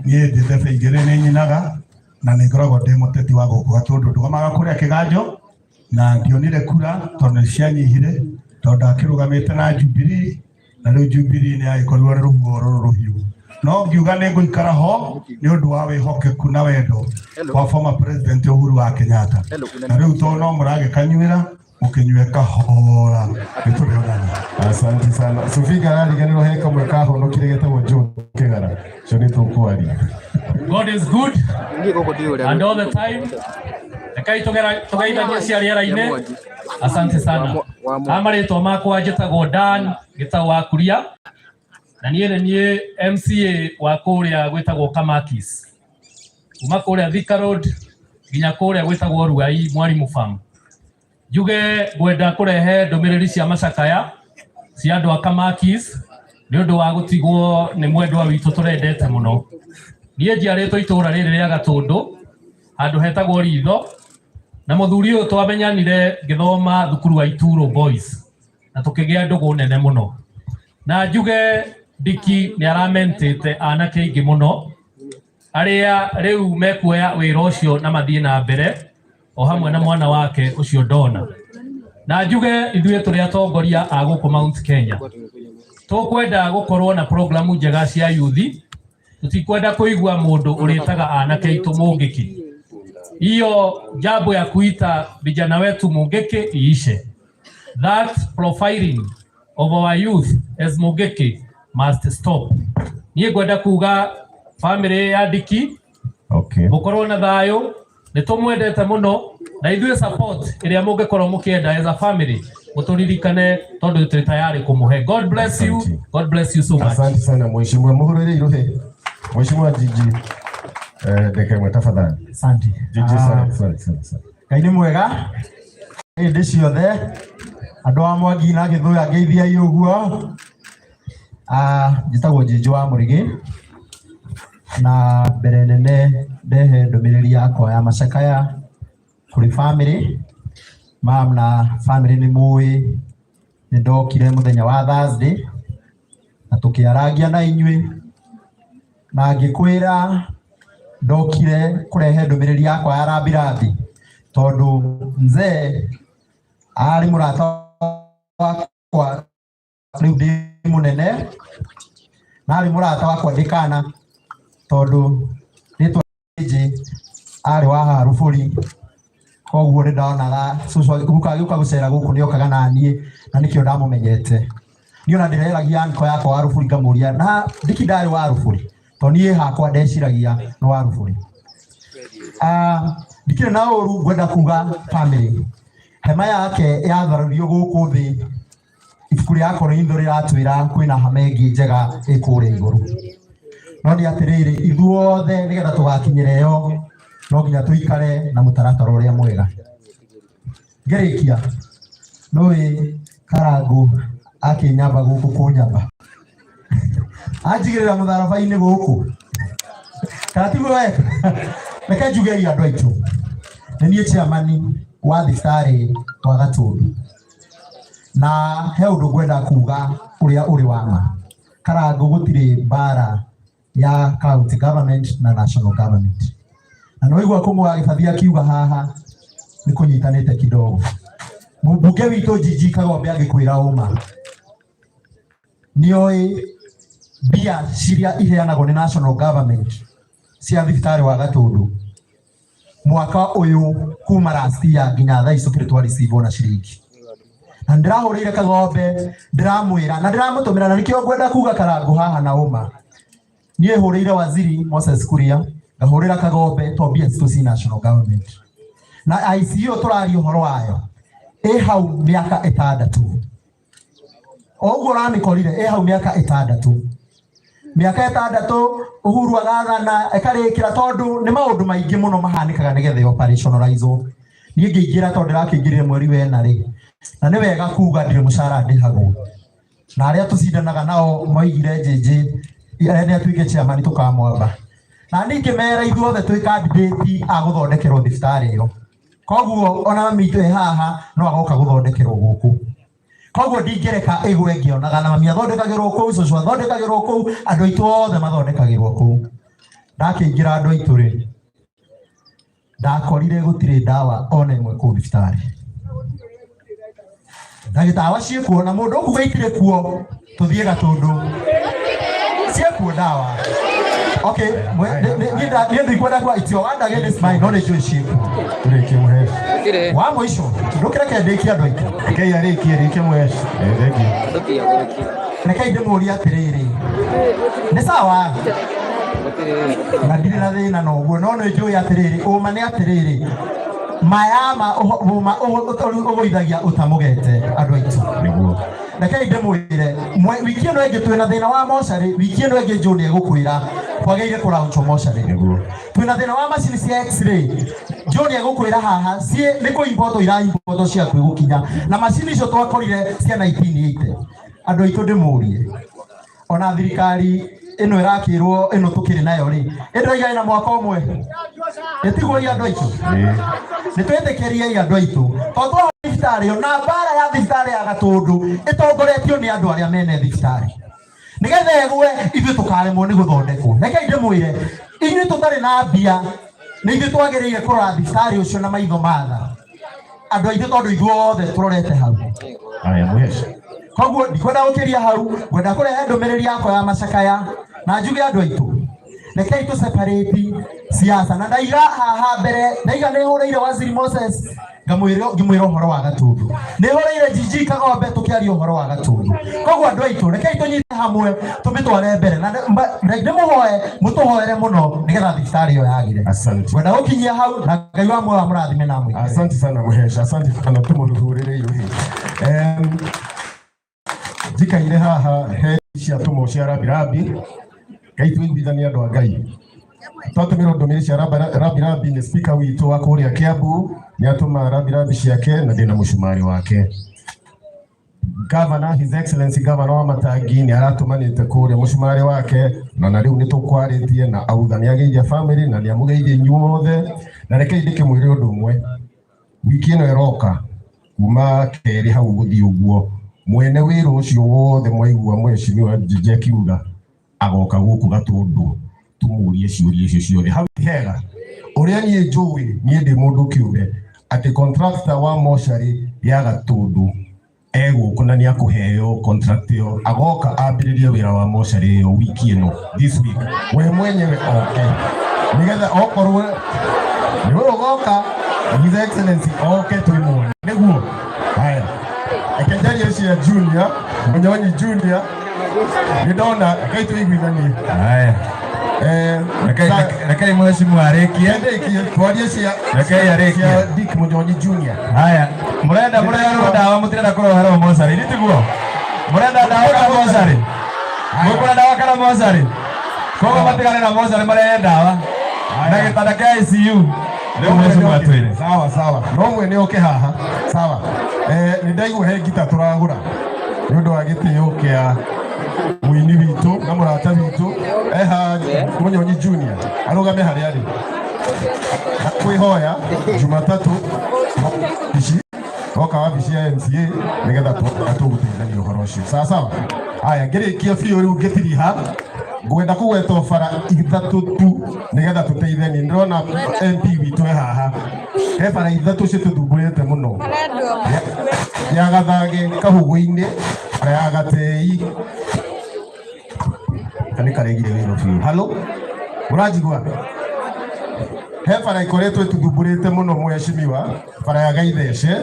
Speaker 20: Niĩ ndĩ ndebe igĩrĩ nĩ nyinaga na nĩ ngoragwo ndĩ mũteti wa gũkũ Gatũndũ. Ndũgamaga kũrĩa kĩganjo na ndionire kura tondũ nĩ cianyihire tondũ ndakĩrũgamĩte na Jubilee na rĩu Jubilee nĩ yagĩkorirwo nĩ rũhuho rũrũ rũhiũ. No ngiuga nĩ ngũikara ho nĩ ũndũ wa wĩhokeku na wendo wa former president Uhuru wa Kenyatta. Na rĩu tondũ no mũragĩkanyuĩra mũkĩnyue kahora nĩ tũrĩonana.
Speaker 6: Asante sana. Sofinga arariganĩrwo he kamwe kahonokire getagwo Joe Kĩgara. Ũcio nĩ tũkwaria.
Speaker 23: God is good and all the time. Rekei tũgeithanie cia rĩera-inĩ. Asante sana. Ha marĩtwa makwa njĩtagwo Dan Gĩtau wa Kuria na niĩ nĩ niĩ MCA wa kũrĩa gwĩtagwo Kamakis, kuma kũrĩa Thika Road nginya kũrĩa gwĩtagwo Ruai Mwalimu Farm. Njuge ngwenda kũrehe ndũmĩrĩri cia macakaya cia andũ a Kamakis nĩ ũndũ wa gũtigwo nĩ mwendwa witũ tũrendete mũno. Niĩ njiarĩtwo itũũra rĩrĩ rĩa Gatũndũ handũ hetagwo Ritho, na mũthuri ũyũ twamenyanire ngĩthoma thukuru wa Ituro Boys na tũkĩgĩa ndũgũ nene mũno. Na njuge Ndiki nĩ aramentĩte anake aingĩ mũno arĩa rĩu mekuoya wĩra ũcio na mathiĩ na mbere o hamwe na mwana wake ũcio Dona. Na njuge ithuĩ tũrĩ atongoria a gũkũ Mount Kenya tũkwenda gũkorwo na programu njega cia yuthi, tũtikwenda kũigua mũndũ ũrĩtaga anake aitũ mũngĩki. Hiyo jambo ya kuita vijana wetu mungiki iishe. That profiling of our youth as mungiki must stop. Niĩ ngwenda kuga family ya Ndiki
Speaker 6: Okay.
Speaker 23: mũkorwo na thayũ, nĩ tũmwendete mũno na ithuĩ support ĩrĩa mũngĩkorwo mũkĩenda as a family mũtũririkane tondũ twĩ tayari kũmũhe. God bless you. God bless you so much.
Speaker 6: Asante sana mheshimiwa. Muhurĩre iruhe. Mheshimiwa Gigi ndeka ĩmwe tafadhali.
Speaker 14: Asante.
Speaker 6: Gigi, sorry, sorry, sorry, sorry.
Speaker 14: Ngai nĩ mwega hĩndĩ ciothe andũ a Mwangi na Gĩthũya ngeithiai ũguo. Ah, njĩtagwo Njĩnjũ wa Mũrĩgĩ na mbere nene ndehe ndũmĩrĩri yakwa ya macakaya kũrĩ family mam na family nĩ mũĩ nĩ ndokire mũthenya wa Thursday na tũkĩarangia na inyuĩ na ngĩkwĩra ndokire kũrehe ndũmĩrĩri yakwa ya rambirambi tondũ mzee arĩ mũrata wakwa rĩu ndĩ mũnene na arĩ mũrata wakwa ndĩ kana tondũ rĩtwa Njĩ arĩ wa haha Rũbũri koguo nĩ ndonaga cũcũ guka agĩũka gũcera gũkũ nĩ okaga naniĩ na nĩkĩo ndamũmenyete. Niĩ ona ndĩreragia anko yakwa wa Rũbũri ngamũria na Ndiki ndarĩ wa Rũbũri tondũ niĩ hakwa ndeciragia nĩ wa Rũbũri. Ndikĩrĩ na ũru ngwenda kuga family hema yake yatharũrio gũkũ thĩ ibuku rĩa Korintho rĩratwĩra kwĩna hema ĩngĩ njega ĩ kũrĩa igũrũ. No nĩ atĩrĩrĩ ithuothe nĩgetha tũgakinyĩra ĩyo no nginya tũikare na mũtaratara ũrĩa mwega. Ngĩrĩkia nũĩ Karangũ akĩnyamba gũkũ kũnyamba anjigĩrĩra mũtharaba-inĩ gũkũ kana tiguo weka. Reke njuge andũ aitũ nĩ niĩ chairman wa thibitarĩ wa Gatũndũ na he ũndũ ngwenda kuga ũrĩa ũrĩ wa ma. Karangũ gũtirĩ mbara ya county government na national government na nĩ waigua kũmwe gĩbathi akiuga haha nĩ kũnyitanĩte kidogo. Mũmbunge witũ Gigi Kagombe angĩkwĩra ũma nĩoĩ mbia ciria iheanagwo nĩ national government cia thibitarĩ wa Gatũndũ mwaka ũyũ kuma last year nginya thaa ici tũkĩrĩ twa receive ona ciringi. Na ndĩrahũrĩire Kagombe ndĩramwĩra na ndĩramũtũmĩra na nĩkĩo ngwenda kuga Karangũ haha na ũma. Niĩ hũrĩire waziri Moses Kuria ngahũrĩra Kagombe to mbia citũ ci national government na ICU tũraria ũhoro wayo ĩ hau mĩaka ĩtandatũ o ũguo ũramĩkorire ĩ hau mĩaka ĩtandatũ mĩaka ĩtandatũ Uhuru agathana ĩkarĩkĩra tondũ nĩ maũndũ maingĩ mũno mahanĩkaga nĩgetha ĩ operationalize-wo. Niĩ ngĩingĩra tondũ ndĩrakĩingĩrire mweri wa ĩna rĩ, na nĩ wega kuga ndirĩ mũcara ndĩhagwo.
Speaker 9: Na arĩa tũcindanaga nao moigire Njĩnjĩ nĩ atuĩke chairman tũkamwamba. Na niĩ ngĩmera ithuothe twĩ candidate a gũthondekerwo thibitarĩ ĩyo. Koguo ona mami witũ e haha no agoka gũthondekerwo gũkũ. Koguo ndingĩreka ĩgwe ngĩonaga na mami athondekagĩrwo kũu, cũcũ athondekagĩrwo kũu, andũ aitũ othe mathondekagĩrwo kũu. Ndakĩingĩra andũ aitũ rĩ, ndakorire gũtirĩ ndawa ona ĩmwe kũu thibitarĩ. Ndagĩtawa ciĩkuo na mũndũ ũkuga itirĩ kuo, tũthiĩ Gatũndũ. Ciĩkuo ndawa. Okay, niĩ ndikwenda kuga it's your word against mine, no nĩ njũĩ ciĩkuo.
Speaker 6: Tũrĩkie mũheci.
Speaker 9: Wa mũico, ndũkĩreke ndĩkie andũ aitũ.
Speaker 6: Rekei arĩkie, rĩkie mũheci. Thank you.
Speaker 9: Rekei ndĩmũrie atĩrĩrĩ, nĩ sawa na ndirĩ na thĩna na ũguo, no nĩ njũĩ atĩrĩrĩ, ũma nĩ atĩrĩrĩ, mayama ũma ũgũithagia ũtamũgete andũ aitũ.
Speaker 6: Nĩguo.
Speaker 9: Rekei ndĩmwĩre, wiki ĩno ĩngĩ twĩna thĩna wa mocarĩ, wiki ĩno ĩngĩ Joe nĩ egũkwĩra kwagĩrĩire kũraunchwo mocarĩ.
Speaker 6: Nĩguo.
Speaker 9: Twĩna thĩna wa macini cia x-ray, Joe nĩ egũkwĩra haha ciĩ nĩ kũimbotwo iraimbotwo ciakuĩ gũkinya, na macini icio twakorire cia 1980. Andũ aitũ ndĩmũrie, ona thirikari ĩno ĩrakĩrwo ĩno tũkĩrĩ nayo rĩ, ĩndĩraiga ĩna mwaka ũmwe, ĩtiguo andũ aitũ, nĩ twĩtĩkĩriei andũ aitũ, tondũ twa thibitarĩ ĩyo na mbara ya thibitarĩ ya Gatũndũ ĩtongoretio nĩ andũ arĩa mene thibitarĩ, nĩgetha ĩgwe ithuĩ tũkaremwo nĩ gũthondekwo. Rekei ndĩmwĩre, inyuĩ tũtarĩ na mbia nĩ ithuĩ twagĩrĩire kũrora thibitarĩ ũcio na maitho matha andũ aitũ, tondũ ithuothe tũrorete hau.
Speaker 6: Aya mũheci.
Speaker 9: Koguo ndikwenda gũkĩria hau, ngwenda kũrehe ndũmĩrĩri yakwa ya macakaya na njuge andũ aitũ, rekei tũ separate siasa. Na ndaiga haha mbere, ndaiga nĩ hũrĩire Waziri Moses ngamwĩra ngĩmwĩra ũhoro wa Gatũndũ, nĩ hũrĩire Gigi Kagombe tũkĩaria ũhoro wa Gatũndũ. Koguo andũ aitũ, rekei tũnyite hamwe tũmĩtware mbere, na ndĩmũhoe mũtũhoere mũno nĩgetha thibitarĩ ĩyo yagĩre.
Speaker 6: Asante.
Speaker 9: Ngwenda gũkinyia hau, na Ngai wa muoyo amũrathime na amwĩkĩre.
Speaker 6: Asante sana mũheci, asante sana, tũmũhũrĩre irũhi. Njikaire haha he ciatũmwo cia rabirabi, Ngai tũiguithanie andũ a Ngai. Twatũmĩrwo ndũmĩrĩri cia rabirabi nĩ speaker witũ wa kũrĩa Kiambu, nĩ atũma rabirabi ciake na ndĩna mũcumarĩ wake. Governor, His Excellency Governor wa Matangi nĩ aratũmanĩte kũrĩa mũcumarĩ wake, na rĩu nĩ tũkwarĩtie na auga nĩ ageithia family na nĩ amũgeithia inyuothe. Na rekei ndĩkĩmwĩre ũndũ ũmwe, wiki ĩno ĩroka kuma kerĩ hau gũthiĩ ũguo, mwene wĩra ũcio wothe mwaigua mheshimiwa Njĩnjĩ akiuga agoka gũkũ Gatũndũ tũmũrie ciũria icio ciothe. Hau ti hega ũrĩa niĩ njũĩ, niĩ ndĩ mũndũ kĩũmbe, atĩ contractor wa mocarĩ ya Gatũndũ egũkũ na nĩ akũheo contract ĩyo, agoka ambĩrĩrie wĩra wa mocarĩ ĩyo wiki ĩno, this week, we mwenyewe oke, nĩgetha okorwo nĩwe ũgoka, His Excellency oke twĩmuone. Nĩguo. Haya, reke njarie cia Junior Mũnyonyi. Junior, nĩ ndona, rekei tũiguithanie.
Speaker 1: Haya. Rekei mheshimiwa arĩkie.
Speaker 6: Ndĩkie twarie cia
Speaker 1: Rekei arĩkie.
Speaker 6: cia Dick Mũnyonyi Junior.
Speaker 1: Haya, murenda mũreherwo ndawa, mũtirenda kũreherwo mocarĩ, ni tiguo? Mũrenda ndawa kana mocarĩ? Mũkwenda ndawa kana mocarĩ? Koguo matigane na mocarĩ, marehe ndawa na gĩtanda kĩa ICU. Rĩu mheshimiwa atwĩre.
Speaker 6: Sawa sawa, no mwene oke haha. Sawa, nĩ ndaigua he ngita tũragũra nĩ ũndũ wa gĩtĩo kĩa mũini witũ na mũrata witũ eha Mũnyonyi Junior, arũgame harĩa arĩ na kwĩhoya Jumatatũ ici oka wabici ya MCA nĩgetha tũgũteithania ũhoro ũcio. Sawa sawa. Haya, ngĩrĩkia biũ rĩu ngĩtiriha, ngwenda kũgweta bara ithatũ tu nĩgetha tũteithanie. Ndĩrona MP witũ e haha, he bara ithatũ citũthumbũrĩte mũno, ya Gathage Kahũgũ-inĩ, bara ya Gatei nĩ karegire wĩra biũ. Halo, mũranjigua? He bara ikoretwo ĩtũthumbũrĩte mũno mheshimiwa, bara ya Gaithece.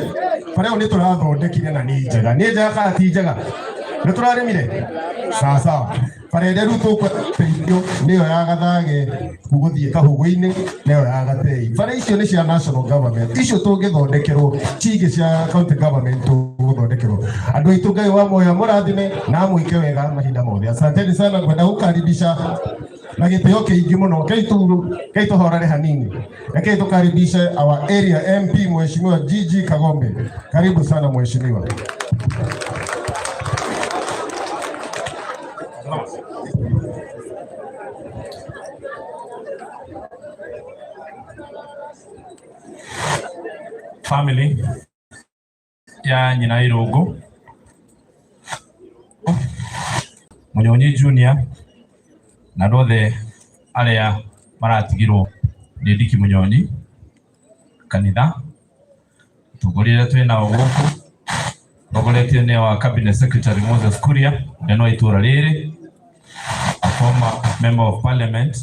Speaker 6: Bara ĩyo nĩ tũrathondekire na nĩ njega. Nĩ njega kana ti njega? Nĩ tũrarĩmire? Sawa sawa. Bara ĩrĩa rĩu tũkũteithio nĩyo ya Gathage gũthiĩ Kahũgũ-inĩ, nĩyo ya Gatei. Bara icio nĩ cia national government, icio tũngĩthondekerwo cingĩ cia county government tũgũthondekerwo. Andũ aitũ, Ngai wa muoyo mũrathime na amwĩke wega mahinda mothe. Asanteni sana. Ngwenda gũkaribisha na gĩtĩo kĩingĩ mũno, kei tũhorere hanini, rekei tũkaribishe our area MP Mheshimiwa Gigi Kagombe. Karibu sana mheshimiwa.
Speaker 15: Family ya nyina Irungu Munyonyi Junior na andũ othe arĩa maratigirwo nĩ Ndiki Munyonyi kanitha atongoria arĩa twĩ nao gũkũ tongoretio nĩ wa cabinet secretary Moses Kuria ũrĩa no itũra rĩrĩ, a former member of parliament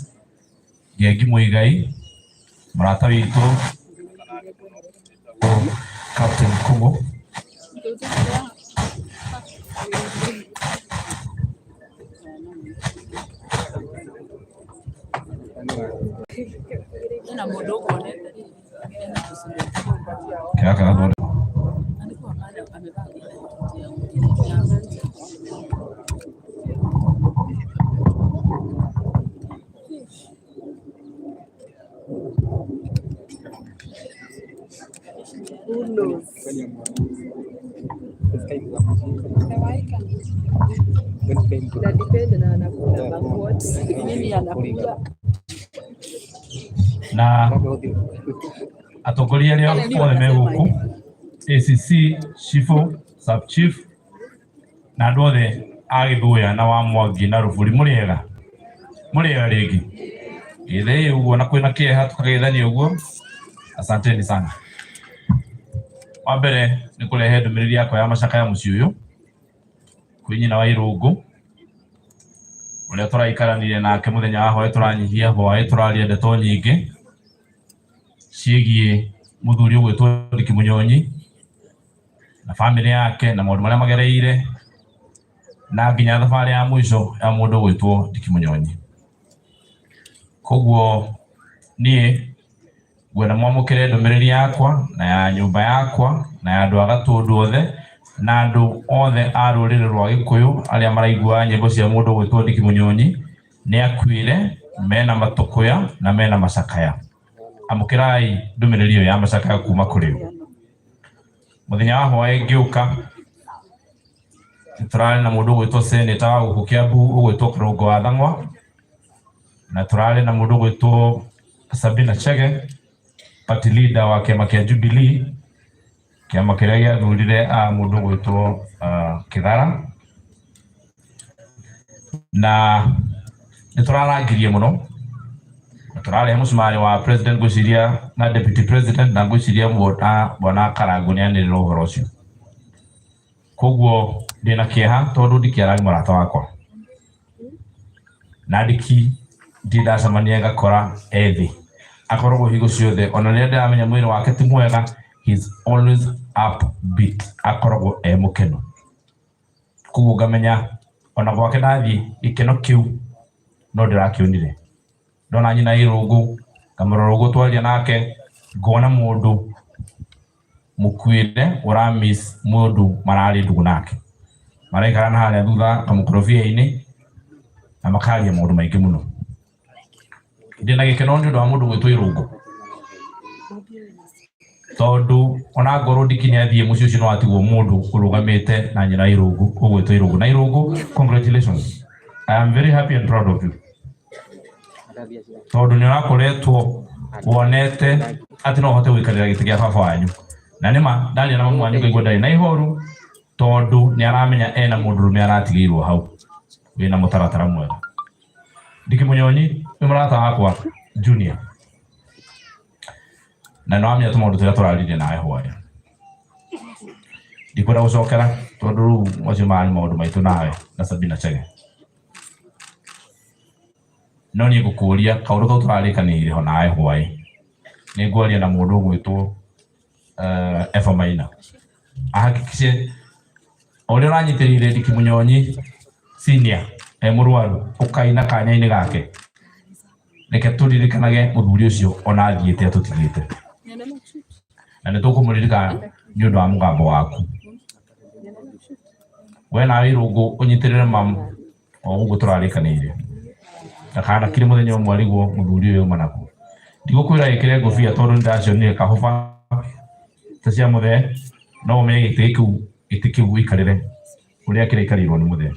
Speaker 15: Ngengi Muigai, mũrata witũ Captain Kung'u, kĩraka gathondekwo. Na atongoria arĩa othe me gũkũ, ACC, Chifu, sub chief na andũ othe a Gĩthũya na wa Mwangi na Rũburi, mũrĩega mũrĩega rĩngĩ gĩthĩi ũguo na kwĩna kĩeha tũkageithania ũguo, asanteni sana. Wa mbere nĩ kũrehe ndũmĩrĩri yakwa ya macakaya mũciĩ ũyũ kwĩ nyina wa Irũngũ ũrĩa tũraikaranire nake mũthenya wa hwaĩ, tũranyihia hwaĩ, tũraria ndeto nyingĩ ciĩgiĩ mũthuri ũgwĩtwo Ndiki Munyonyi na bamĩrĩ yake na maũndũ marĩa magereire na nginya thabarĩ ya mũico ya mũndũ ũgwĩtwo Ndiki Munyonyi. Koguo niĩ ngwenda mwamũkĩre ndũmĩrĩri yakwa na ya nyũmba yakwa na ya andũ a Gatũndũ othe na andũ othe a rũrĩrĩ rwa Gĩkũyũ arĩa maraigua nyĩmbo cia mũndũ ũgwĩtwo Ndiki Munyonyi. Nĩ akuire mena matũkũya na mena macakaya. Amũkĩrai ndũmĩrĩri ĩyo ya macakaya kuma kũrĩ o. Mũthenya wa hwaĩ ngĩũka tũrarĩ na mũndũ ũgwĩtwo seneta wa gũkũ Kiambu ũgwĩtwo Karũngo wa Thang'wa, na tũrarĩ na mũndũ ũgwĩtwo Sabina Chege, party leader wa kĩama kĩa Jubilee, kĩama kĩrĩa gĩathurire mũndũ ũgwĩtwo Kĩgara, na nĩ tũrarangirie mũno na tũrarehe mũcumarĩ wa president ngwĩciria na deputy president, na ngwĩciria bwana Karangũ nĩ anĩrĩra ũhoro ũcio. Koguo ndĩna kĩeha tondũ Ndiki ararĩ mũrata wakwa, na Ndiki ndirĩ ndacemania ngakora ethĩ akoragwo hingo ciothe, ona rĩrĩa ndĩramenya mwĩrĩ wake ti mwega, he is always upbeat, akoragwo e mũkenu. Koguo ngamenya ona gwake ndathiĩ gĩkeno kĩu no ndĩrakĩonire. Ndona nyina Irũngũ ngamũrora ũguo twaria nake, ngona mũndũ mũkuĩre ũra miss mũndũ mararĩ ndũgũ nake, maraikara na harĩa thutha kamũkorobia-inĩ na makaria maũndũ maingĩ mũno. Ndĩna gĩkeno nĩ ũndũ wa mũndũ gwĩtwo Irũngũ, tondũ ona ngorwo Ndiki nĩ athiĩ mũciĩ ũcio no atigwo mũndũ ũrũgamĩte na nyina Irũngũ ũgwĩtwo Irũngũ. Na Irũngũ, congratulations, I am very happy and proud of you, tondũ nĩ ũrakoretwo wonete atĩ no ũhote gũikarĩra gĩtĩ kĩa baba wanyu. Na nĩma ndaria na mamu wanyu ngaigua ndarĩ na ihoru, tondũ nĩ aramenya ena mũndũrũme aratigĩirwo hau wĩna mũtaratara mwega. Ndiki Munyonyi nĩ mũrata wakwa junior, na nĩ wamenya tũmaũndũ tũrĩa tũraririe nawe hwaĩ. Ndikwenda gũcokera tondũ rĩu macio marĩ maũndũ maitũ nawe na Sabina Chege, no niĩ ngũkũria kaũndũ kau tũrarĩkanĩire ho nawe hwaĩ, nĩ ngwaria na mũndũ ũgwĩtwo Eva Maina ahakikishe ũrĩa ũranyitĩrĩire Ndiki Munyonyi senior e mũrwaru ũkaina kanya-inĩ gake, reke tũririkanage mũthuri ũcio ona athiĩte atũtigĩte, na nĩ tũkũmũririkana nĩ ũndũ wa mũgambo waku. We nawe Irũngũ ũnyitĩrĩre mamu o ũguo tũrarĩkanĩire, ndakanakire mũthenya ũmwe arigwo mũthuri ũyũ uma nakuo. Ndigũkwĩra ĩkĩre ngũbia tondũ nĩ ndacionire kahũba ta cia mũthee, no ũmenye gĩtĩ kĩu, gĩtĩ kĩu ũikarĩre ũrĩa kĩraikarĩirwo nĩ mũthee.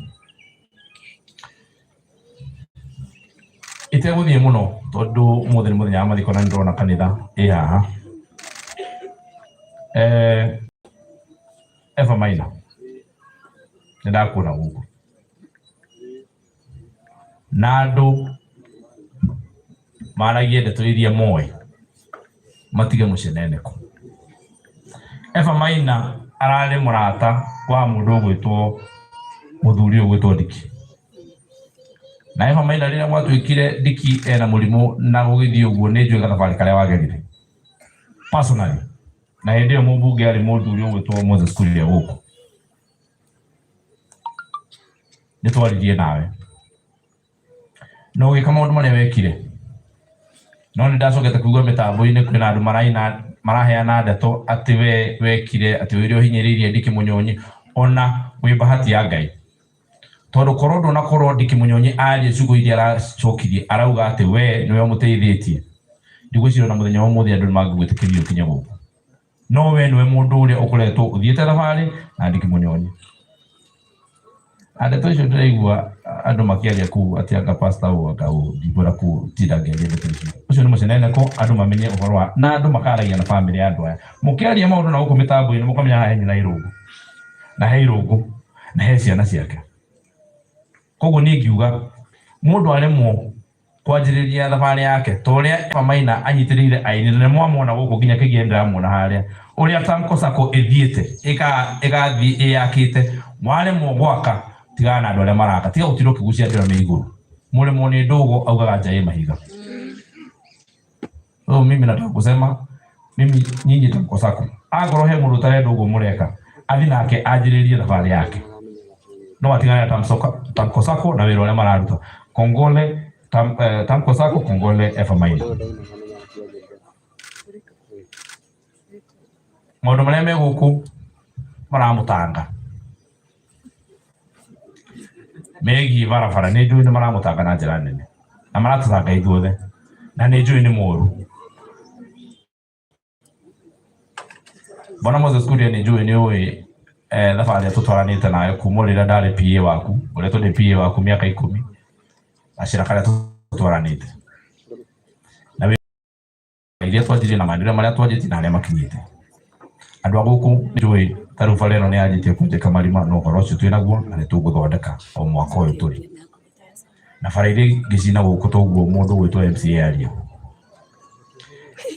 Speaker 15: Itegũthiĩ mũno tondũ ũmũthĩ nĩ mũthenya wa mathiko na nĩ ndĩrona kanitha ĩ haha.
Speaker 10: Eh, Eva Maina nä ndakuona gå kå na andå maragie ndeto iria moä matige må ceneneko. Eva Maina ararä må rata wa må ndå å gwä two må thuri å gwä two Ndiki, na Eva Maina rä rä a gwatuä kire Ndiki ena må rimå na gå gä thiä å guo nä njå gathabarä karä a wagerire personally, na hä ndä ä yo må mbunge arä må thuri å gwä two Moses Kuria gå kå nä twaririe nawe na å gä ka maå ndå marä a wekire, no nä ndacokete kuigua mä tambo-inä kwä na andå maraina maraheana ndeto atä we wekire atä wä rä å hinyä rä irie Ndiki Munyonyi ona wä bahati ya Ngai, tondå korwo ndånakorwo Ndiki Munyonyi arie ciugo iria aracokirie arauga atä we nä we å må teithä tie, ndigwä na må thenya wa må thä andå nä mangä gwä tä kä ria å kinye gå kå, no we nä we må ndå å rä a å koretwo å thiä te thabarä na Ndiki Munyonyi. Na ndeto icio ndĩraigua andũ makĩaria kũu atĩ anga pastor ũũ anga ũũ, ndikwenda gũtinda ngĩaria ndeto icio. Ũcio nĩ mũceneneko andũ mamenye ũhoro wa na andũ makaragia na bamĩrĩ ya andũ aya. Mũkĩaria maũndũ na gũkũ mĩtambo-inĩ mũkamenya haha he nyina Irũngũ na he Irũngũ na he ciana ciake. Koguo niĩ ngiuga mũndũ aremwo kwanjĩrĩria thabarĩ yake ta ũrĩa Eva Maina anyitĩrĩire aini, na nĩmwamwona gũkũ nginya kĩgia ndĩramuona harĩa ũrĩa Tamko Sacco ĩthiĩte ĩgathiĩ ĩyakĩte, waremwo gwaka tigana na andũ arĩa maraka, tiga gũtinda ũkĩgucia andũ arĩa me igũrũ. Mũrĩmwo nĩ ndũgũ augaga nja ĩ mahiga. So mimi nataka kusema mimi nyinyi Tamko Sacco, angorwo he mũndũ ũtarenda ũguo mũreka athi nake anjĩrĩrie thabarĩ yake, no atigane na Tamko Sacco na wĩra ũrĩa mararuta. Kongole Tamko Sacco, kongole Eva Maina. Maũndũ marĩa me gũkũ maramũtanga megiĩ barabara nĩ njũĩ nĩ maramũtanga na njĩra nene, na maratũtanga ithuothe, na nĩ njũĩ nĩ moru. Bwana Moses Kuria nĩ njũĩ nĩ ũĩ thabarĩ ĩrĩa tũtwaranĩte nayo kuma rĩrĩa ndarĩ PA waku, ũrĩa tũrĩ PA waku mĩaka 10, gacĩra karĩa tũtwaranĩte na iria twanjirie na maendeleo marĩa twanjĩtie na harĩa makinyĩte. Andũ a gũkũ nĩ njũĩ ta rĩu bara ĩno nĩ yanjĩtie kwenjeka marima, no ũhoro ũcio twĩ naguo na nĩ tũgũthondeka o mwaka ũyũ tũrĩ. Na bara iria ingĩ cina gũkũ toguo mũndũ ũgwĩtwo MCA aria.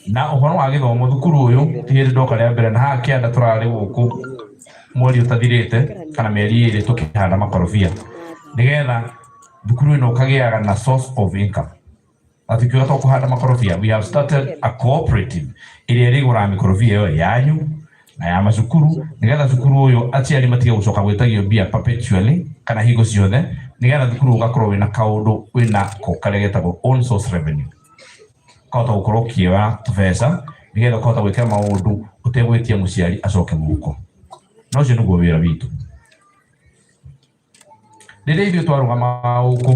Speaker 10: Na ũhoro wa gĩthomo thukuru ũyũ ti hĩndĩ ndoka rĩa mbere, na haha kĩanda tũrarĩ gũkũ mweri ũtathirĩte kana mĩeri 2 tũkĩhanda makorobia nĩgetha thukuru ĩno ũkagĩaga na source of income. Atikiuga to kũhanda makorobia, we have started a cooperative ĩrĩa ĩrĩgũraga mĩkorobia ĩyo yanyu na ya macukuru, nĩgetha cukuru ũyũ aciari matige gũcoka gwĩtagio mbia perpetually kana hingo ciothe, nĩgetha thukuru ũgakorwo wĩna kaũndũ wĩna ko karĩa getagwo own source revenue, ũkahota gũkorwo ũkĩoya tũbeca nĩgetha ũkahota gwĩka maũndũ ũtegwĩtia mũciari acoke mũhuko. Na ũcio nĩguo wĩra witũ. Rĩrĩa ithuĩ twarũgamaga gũkũ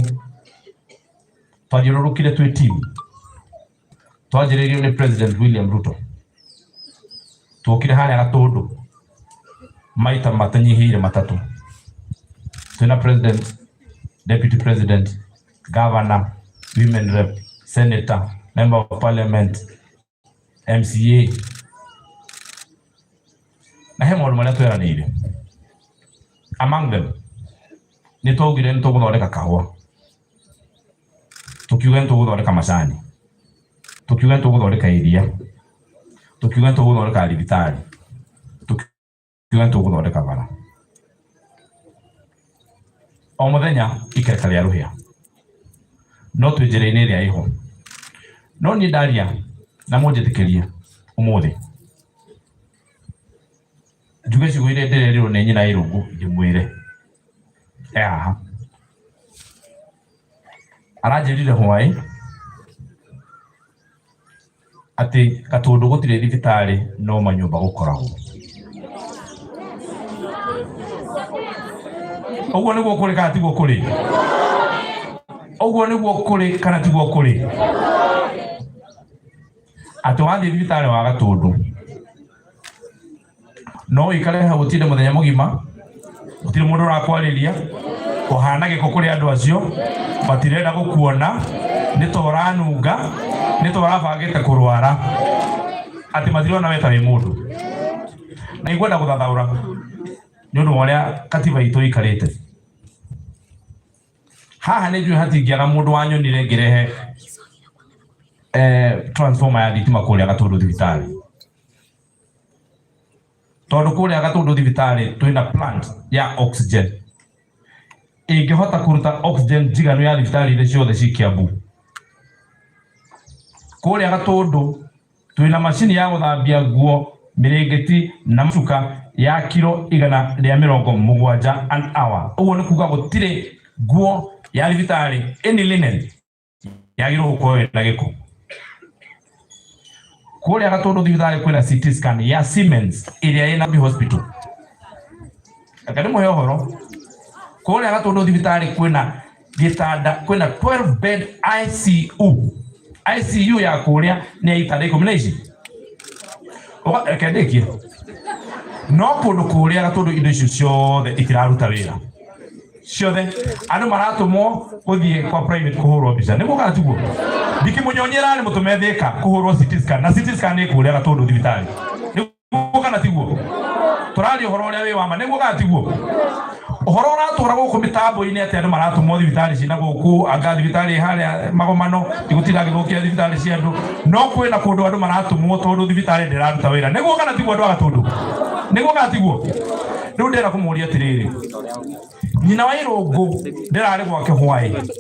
Speaker 10: twathiũrũrũkire twĩ team, twanjĩrĩirio nĩ President William Ruto, tuokire harĩa Gatũndũ maita matanyihĩire 3, twĩna President, Deputy President, Governor, Women Rep, Senator, Member of Parliament, MCA, na he maũndũ marĩa tweranĩire. Among them nĩ twaugire nĩ tũgũthondeka kahũa, tũkiuga nĩ tũgũthondeka macani, tũkiuga nĩ tũgũthondeka iria, tũkiuga nĩ tũgũthondeka thibitarĩ, tũkiuga nĩ tũgũthondeka bara. O mũthenya ikereka rĩa rũhĩa, no twĩ njĩra-inĩ ĩrĩa ĩho. No niĩ ndaria na mũnjĩtĩkĩrie ũmũthĩ njuge ciugo iria ndĩrerirwo nĩ nyina Irũngũ ndĩmwĩre e haha. Aranjĩrire hwaĩ atĩ Gatũndũ gũtirĩ thibitarĩ no manyũmba gũkoragwo. Ũguo nĩguo kũrĩ kana tiguo kũrĩ? Ũguo nĩguo kũrĩ kana tiguo kũrĩ? Atĩ wathiĩ thibitarĩ wa Gatũndũ no ũikare hau ũtinde mũthenya mũgima, gũtirĩ mũndũ ũrakwarĩria, ũhana gĩko kũrĩ andũ acio, matirenda gũkuona, nĩ ta ũranunga, nĩ ta ũrabangĩte kũrwara, atĩ matirona we ta wĩ mũndũ. Na ingwenda guthathaura ni undu wa uria katiba itu ikarite. Haha nĩ njũĩ hatingĩaga mũndũ wanyonire ngĩrehe transformer ya thitima kũrĩa Gatũndũ thibitarĩ, tondũ kũrĩa Gatũndũ thibitarĩ twĩna plant ya oxygen ĩngĩhota kũruta oxygen njiganu ya thibitarĩ iria ciothe ci Kiambu. Kũrĩa Gatũndũ twĩna macini ya gũthambia nguo, mĩrĩngĩti na macuka ya kiro 170 an hour. Ũguo nĩ kuga gũtirĩ nguo ya thibitarĩ any linen yagĩrĩirwo gũkorwo ĩna gĩko. Kũrĩa Gatũndũ thibitarĩ kwĩna CT scan ya Siemens ĩrĩa ĩ Nairobi Hospital. Reke ndĩmũhe ũhoro, kũrĩa Gatũndũ thibitarĩ kwĩna gĩtanda, kwĩna 12 bed ICU. ICU ya kũrĩa nĩ ya itanda 10 na ici. Reke ndĩkie. No kũndũ kũrĩa Gatũndũ indo icio ciothe itiraruta wĩra. Ciothe andũ maratũmwo gũthiĩ kwa private kũhũrwo mbica. Nĩguo kana tiguo? Ndiki Mũnyonyi ararĩ mũtũme Thĩka kũhũrwo CT scan, na CT scan ĩ kũrĩa Gatũndũ thibitarĩ. Nĩguo kana tiguo? Tũraria ũhoro ũrĩa wĩ wa ma. Nĩguo kana tiguo? Ũhoro ũratũra gũkũ mĩtambo-inĩ atĩ andũ maratũmwo thibitarĩ cina gũkũ, anga thibitarĩ harĩa Magomano, ndigũtinda ngĩthũkia thibitarĩ cia andũ, no kwĩna kũndũ andũ maratũmwo tondũ thibitarĩ ndĩraruta wĩra. Nĩguo kana tiguo andũ a Gatũndũ? Nĩguo kana tiguo? Rĩu ndĩrenda kũmũria atĩrĩrĩ, nyina wa Irũngũ ndĩrarĩ gwake hwaĩ,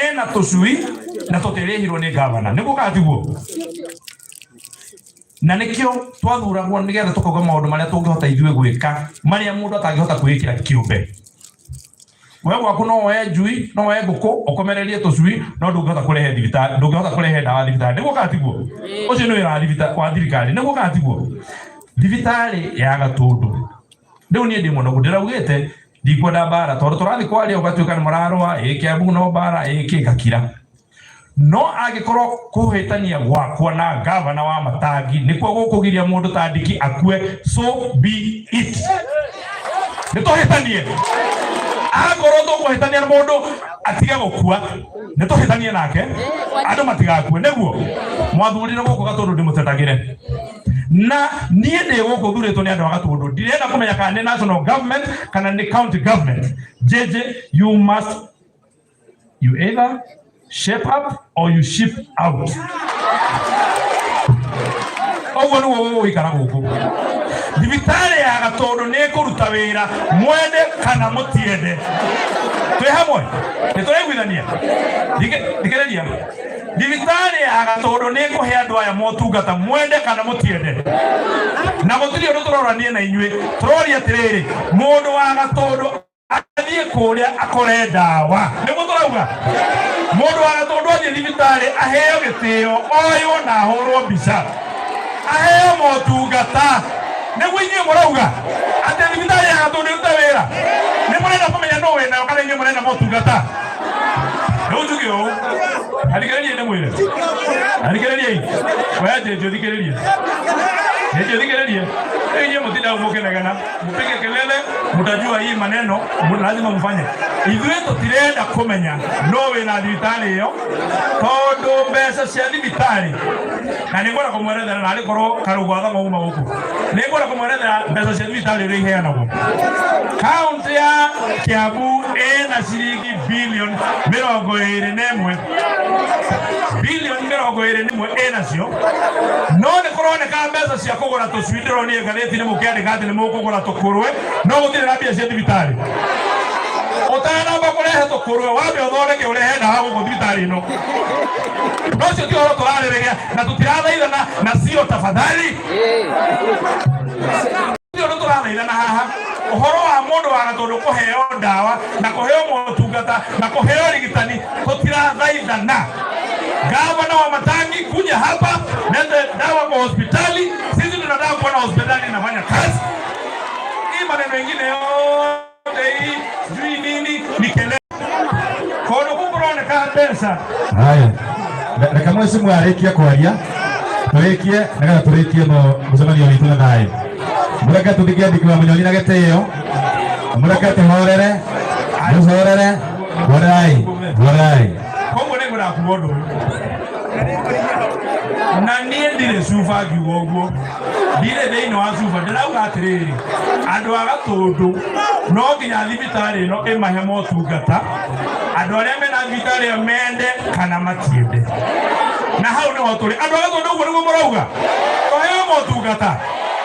Speaker 10: ena tũcui na tũtirĩhirwo nĩ gavana. Nĩguo kana tiguo? Na nĩkĩo twathuragwo nĩgetha tũkauga maũndũ marĩa tũngĩhota ithuĩ gwĩka, marĩa mũndũ atangĩhota kwĩĩkĩra kĩũmbe. We gwaku no woe njui, no woe ngũkũ, ũkomererie tũcui, no ndũngĩhota kũrehe thibitarĩ, ndũngĩhota kũrehe ndawa thibitarĩ. Nĩguo kana tiguo? Ũcio nĩ wĩra wa thirikari. Nĩguo kana tiguo? Thibitarĩ ya Gatũndũ rĩu niĩ ndĩ mũnogu, ndĩraugĩte ndikwenda mbara tondũ tũrathiĩ kwaria ũgatuĩka nĩ mũrarũa, ĩ Kiambu no mbara, ĩ kĩ, ngakira. No angĩkorwo kũhĩtania gwakwa na gavana wa Matangi nĩkuo gũkũgiria mũndũ ta Ndiki akue, so be it. Nĩ tũhĩtanie. Angorwo tũkũhĩtania na mũndũ atige gũkua, nĩ tũhĩtanie nake andũ matigakue. Nĩguo mwathurire gũkũ Gatũndũ ndĩmũtetagĩre, na niĩ ndĩ gũkũ thurĩtwo nĩ andũ a Gatũndũ, ndirenda kũmenya kana nĩ national government kana nĩ county government. JJ, you must, you either shape up or you ship out. Ũguo nĩguo gũgũikara gũkũ. Thibitarĩ ya Gatũndũ nĩ ĩkũruta wĩra mwende kana mũtiende. Twĩ hamwe? Nĩ tũraiguithania? Thikĩrĩria. Thibitarĩ ya Gatũndũ nĩ ĩkũhe andũ aya motungata mwende kana mũtiende. Na gũtirĩ ũndũ tũroranie na inyuĩ. Tũroria atĩrĩrĩ, mũndũ wa Gatũndũ athiĩ kũrĩa akore ndawa. Nĩguo tũrauga? Mũndũ wa Gatũndũ athiĩ thibitarĩ aheo gĩtĩo, oywo na ahũrwo mbica, aheo motungata. Nĩguo inyuĩ mũrauga atĩ thibitarĩ ya Gatũndũ ĩrute wĩra? Nĩ mũrenda kũmenya nũ wĩnayo kana inyuĩ mũrenda motungata? Rĩu njuge ũũ, athikĩrĩriai ndĩmwĩre, athikĩrĩriai, oya Njenjo thikĩrĩrie, Njenjo thikĩrĩrie. Rĩu inyuĩ mũtindaga mũkĩnegena, mũpige kelele, mũtajua hii maneno lazima mfanye. Ithuĩ tũtirenda kũmenya no wĩna thibitarĩ ĩyo, tondũ mbeca cia thibitarĩ, na nĩ ngwenda kũmwerethera, na arĩ korwo Karũgũ athoma uma gũkũ, nĩ ngwenda kũmwerethera mbeca cia thibitarĩ ũrĩa iheanagwo. Kaũntĩ ya Kiambu ĩna ciringi bilioni 21, bilioni 21 ĩnacio, no nĩ kũroneka mbeca cia kũgũra tũcui. Ndĩronire ngathĩti-inĩ mũkĩandĩka atĩ nĩ mũkũgũra tũkũrwe, no gũtirĩ na mbia cia thibitarĩ. Ũtanamba kũrehe tũkũrwe, wambe ũthondeke ũrehe ndawa gũkũ thibitarĩ ĩno. No ũcio ti ũhoro tũrarĩrĩria, na tũtirathaithana na sio tafadhali. Ti ũndũ tũrathaithana haha, ũhoro wa mũndũ wa Gatũndũ kũheo ndawa na kũheo motungata na kũheo ũrigitani, tũtirathaithana. Gavana wa Matangi, kuja hapa, lete dawa kwa hospitali. Sisi tunataka kuona hospitali inafanya kazi. Hii maneno mengine yote hii sijui nini ni kelele. Kũndũ kũu kũroneka mbeca.
Speaker 19: Haya, reke mheshimiwa arĩkie kwaria, tũrĩkie nĩgetha tũrĩkie mũcemanio witũ na thayũ. Mũreke tũthikie Ndiki wa Mũnyonyi na gĩtĩo, mũreke tũhorere, mũhorere, horerai, horerai.
Speaker 10: Koguo nĩ ngwenda kuga ũndũ ũyũ.
Speaker 7: Na niĩ ndirĩ cuba ngiuga ũguo, ndirĩ thĩinĩ wa cuba, ndĩrauga atĩrĩrĩ, andũ a Gatũndũ no nginya thibitarĩ ĩno ĩmahe motungata, andũ arĩa mena thibitarĩ ĩyo mende kana matiende. Na hau nĩho tũrĩ. Andũ a Gatũndũ ũguo nĩguo mũrauga, tũheo motungata.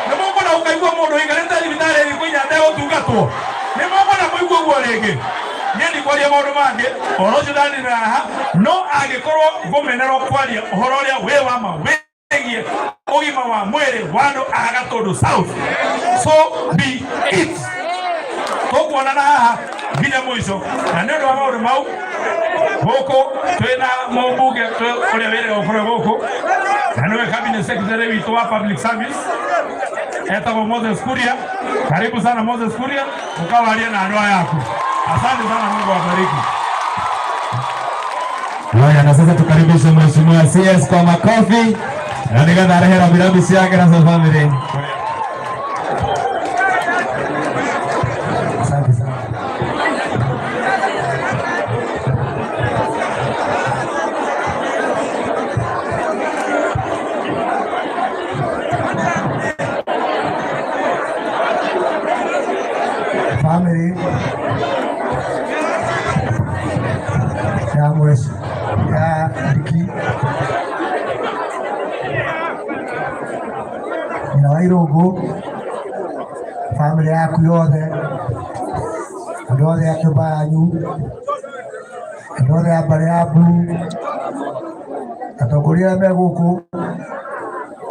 Speaker 7: Nĩ mũkwenda gũkaigua mũndũ ũikarĩte thibitarĩ thikũ inya ategũtungatwo? Nĩ mũkwenda kũigua ũguo rĩngĩ? Niĩ ndikwaria maũndũ mangĩ, ũhoro ũcio ndaninĩra haha, no angĩkorwo ngũmenerwo kwaria ũhoro ũrĩa wĩ wa ma wĩgiĩ ũgima wa mwĩrĩ wa andũ a Gatũndũ South, so be it. Tũkuonana haha nginya mũico, na nĩ ũndũ wa maũndũ mau gũkũ twĩna mũmbunge ũrĩa wĩrĩga gũkorwo gũkũ na nĩwe cabinet secretary witũ wa public service etagwo Moses Kuria. Karibu sana Moses Kuria, ukawaria na andũ aya aku. Asante sana, Mungu awabariki.
Speaker 19: Haya, na sasa tukaribishe Mheshimiwa CS kwa makofi na nigetha arehe rambirambi ciake na cia family.
Speaker 9: Asante sana. Family ya mweci ya Ndiki nyina wa Irũngũ, family yaku yothe, andũ othe a nyũmba yanyu, andũ othe a mbarĩ ya Mburu, atongoria arĩa me gũkũ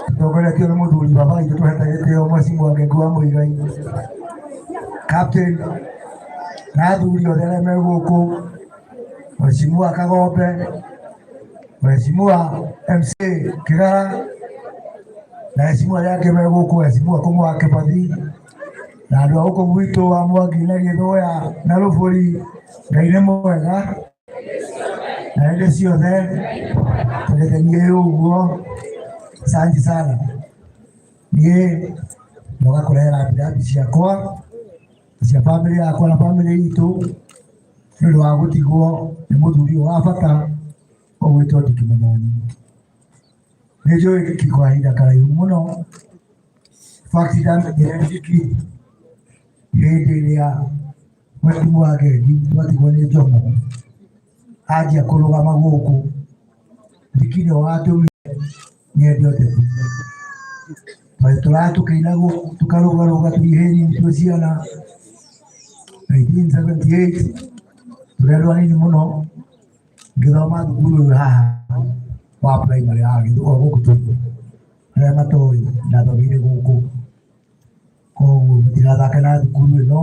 Speaker 9: tũtongoretio nĩ mũthuri baba witũ tũhete gĩtĩo Mheshimiwa Ngengu wa Muigai, captain na athuri othe arĩa me gũkũ, Mheshimiwa Kagombe, Mheshimiwa MC Kĩgara na Mheshimiwa arĩa angĩ me gũkũ, Mheshimiwa Kũmũ wa Kĩbathi na andũ a gũkũ gwitũ wa Mwangi na Gĩthũya na Rũbũri, Ngai nĩ mwega na hĩndĩ ciothe tũgĩthenie ũguo. Asante sana. Niĩ ndoka kũrehe rambirambi ciakwa cia bamĩrĩ yakwa na bamĩrĩ itũ nĩ ũndũ wa gũtigwo nĩ mũthuri ũyũ wa bata ũgwĩtwo Ndiki Mũnyonyi. Nĩ njũĩ Ndiki kwa ihinda karaihu mũno. In fact ndamenyire Ndiki hĩndĩ ĩrĩa Mheshimiwa Ngengi twatigwo nĩ Njomo anjia kũrũgama gũkũ, Ndiki nĩwe watũmire nyende ũteti. Tondũ tũratũkĩina gũkũ tũkarũgarũga tũrĩ ihĩĩ nini twĩ ciana 1978 tũrĩ andũ anini mũno ngĩthoma thukuru ũyũ haha wa primary haha o gũkũ tũrĩ arĩa matoĩ ndathomeire gũkũ, koguo mũtigathake na thukuru ĩno,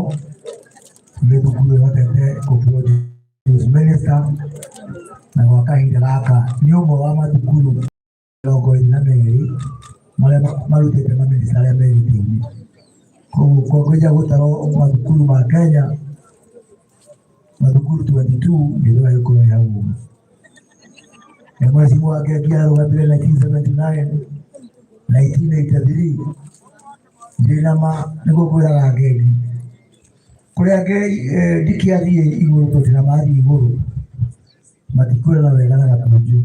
Speaker 9: nĩ thukuru ĩhotete kũ produce minister na gwa kahinda gaka nĩ ũmwe wa mathukuru mĩrongo ĩrĩ na merĩ marĩa marutĩte mamĩnĩsta arĩa me gĩtĩ-inĩ. Koguo kwambĩrĩria gũtarwo mathukuru ma Kenya, mathukuru 22 nĩguo ĩgũkorwo ĩ hau ũguo. Nĩ Mheshimiwa Ngengi arũgamire 1979, 1983 ndĩna ma nĩguo ngwĩraga Ngengi kũrĩa Ndiki athiĩ igũrũ tondũ ndĩna ma athiĩ igũrũ matikwĩrana wega na Gakunju.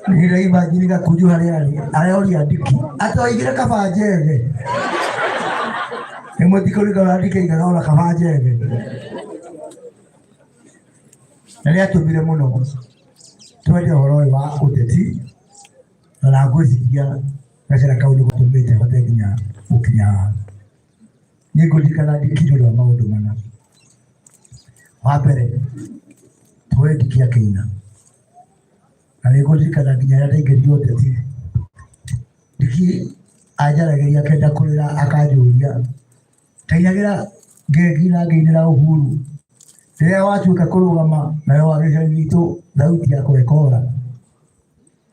Speaker 9: Nĩ imagine Gakunju harĩa arĩ aroria Ndiki atoigire kaba njege nĩ mũtikũrikana Ndiki aigaga ona kaba njege na nĩ atũmire mũno twende ũhoro ũyũ wa ũteti na na ngwĩciria gacĩra kau nĩ gatũmĩte hote nginya gũkinya haha. Niĩ ngũririkana Ndiki nĩ ũndũ wa maũndũ mana. Wa mbere tũĩ Ndiki akĩina na nĩ ngũririkana nginya rĩrĩa ndaingĩrire ũteti Ndiki anjaragĩria akenda kũrĩra akanjũria ndainagĩra Ngengi na ngĩinĩra Uhuru rĩrĩa watuĩka kũrũgama nayo wa gĩcagi gitũ thauti yakwa ĩkora.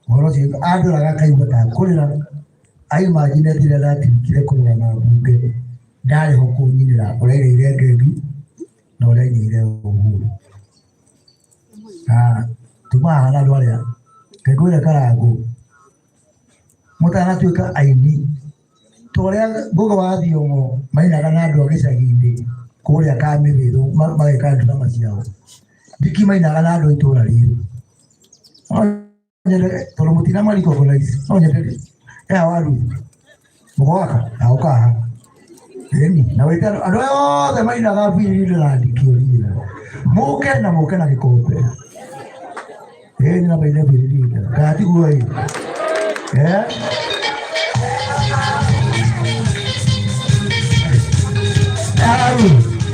Speaker 9: Ũhoro ũcio andoraga akaigua ta ngũrĩra aimagine rĩrĩa ndatuĩkire kũrũgama mbunge ndarĩ ho kũnyinĩra ũrĩa ainĩire Ngengi na ũrĩa ainĩire Uhuru. Na tuma haha na andũ arĩa ngĩkwĩre Karangũ mũtanatuĩka aini ta ũrĩa Ngũgĩ wa Thiong'o mainaga na andũ a gĩcagi-inĩ. Kũrĩa Kamĩrĩrũ mageka drama ciao. Ndiki mainaga na andũ a itũra rĩrĩ. No nyende tondũ mũtina ma recognize, no nyende ya waru mũgwaka na ũkaha. Ĩni, na wĩte andũ aya othe mainaga biriri na ndiki original. Mũke na mũke na gĩkombe. Ĩni na maine biriri. Kana tiguo ĩ? Eh?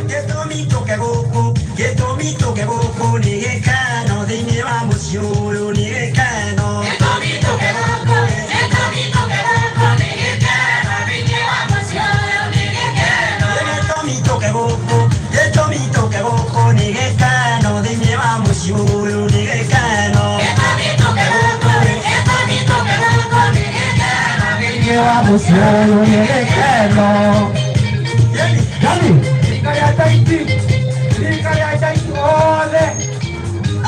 Speaker 12: Gĩtũmi tũke gũkũ, gĩtũmi tũke gũkũ nĩ gĩkeno thĩinĩ wa mũciĩ ũyũ nĩ gĩkeno. Gĩtũmi tũke gũkũ, gĩtũmi tũke gũkũ nĩ gĩkeno thĩinĩ wa mũciĩ ũyũ nĩ gĩkeno. Gĩtũmi tũke gũkũ, gĩtũmi tũke gũkũ nĩ gĩkeno thĩinĩ wa mũciĩ ũyũ nĩ gĩkeno. Gĩtũmi tũke gũkũ, gĩtũmi tũke gũkũ nĩ gĩkeno thĩinĩ
Speaker 9: wa mũciĩ ũyũ nĩ gĩkeno. Yani,
Speaker 5: Rika rĩa Taiti, rika rĩa Taiti othe.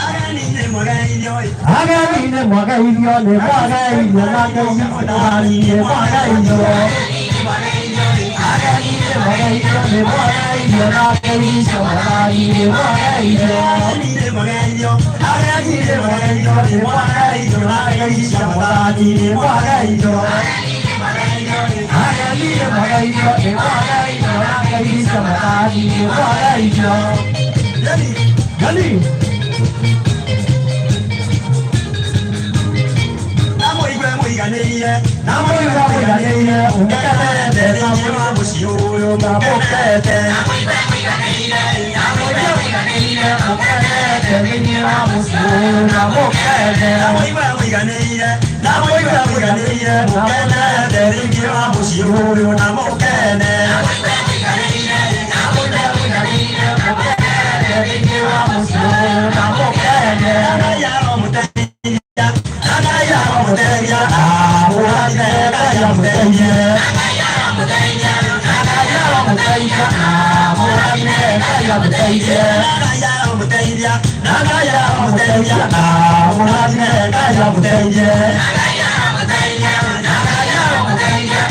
Speaker 12: Ageni nĩ mwageithio ĩ.
Speaker 9: Ageni nĩ mwageithio, nĩ mwageithio na Ngai nĩ mwageithio. Ageni nĩ mwageithio, nĩ mwageithio na Ngai nĩ mwageithio.
Speaker 12: Ageni nĩ mwageithio, ageni nĩ mwageithio, nĩ mwageithio na Ngai nĩ mwageithio.
Speaker 9: Ageni nĩ mwageithio, nĩ mwageithio na Ngai nĩ mwageithio. Yani,
Speaker 12: Na mũigue mũiganĩire, na mũigue mũiganĩire, mũkenete thĩinĩ wa mũciĩ ũyũ mũkenete. Na mũigue mũiganĩire, na mũigue mũiganĩire, mũkenete
Speaker 9: thĩinĩ wa mũciĩ ũyũ na mũkenete.
Speaker 12: Na mũigue mũiganĩire, na mũigue mũiganĩire, mũkenete thĩinĩ wa mũciĩ ũyũ na mũkene. Na mũigue mũiganĩire, na mũigue mũiganĩire, mũkenete
Speaker 9: thĩinĩ wa mũciĩ ũyũ na mũkene.
Speaker 12: Ngai aromũteithia, Ngai aromũteithia, amũrathime, Ngai amũteithie. Ngai aromũteithia, Ngai aromũteithia, amũrathime, Ngai amũteithie. Ngai aromũteithia, Ngai aromũteithia, amũrathime, Ngai amũteithie. Ngai aromũteithia, Ngai aromũteithia,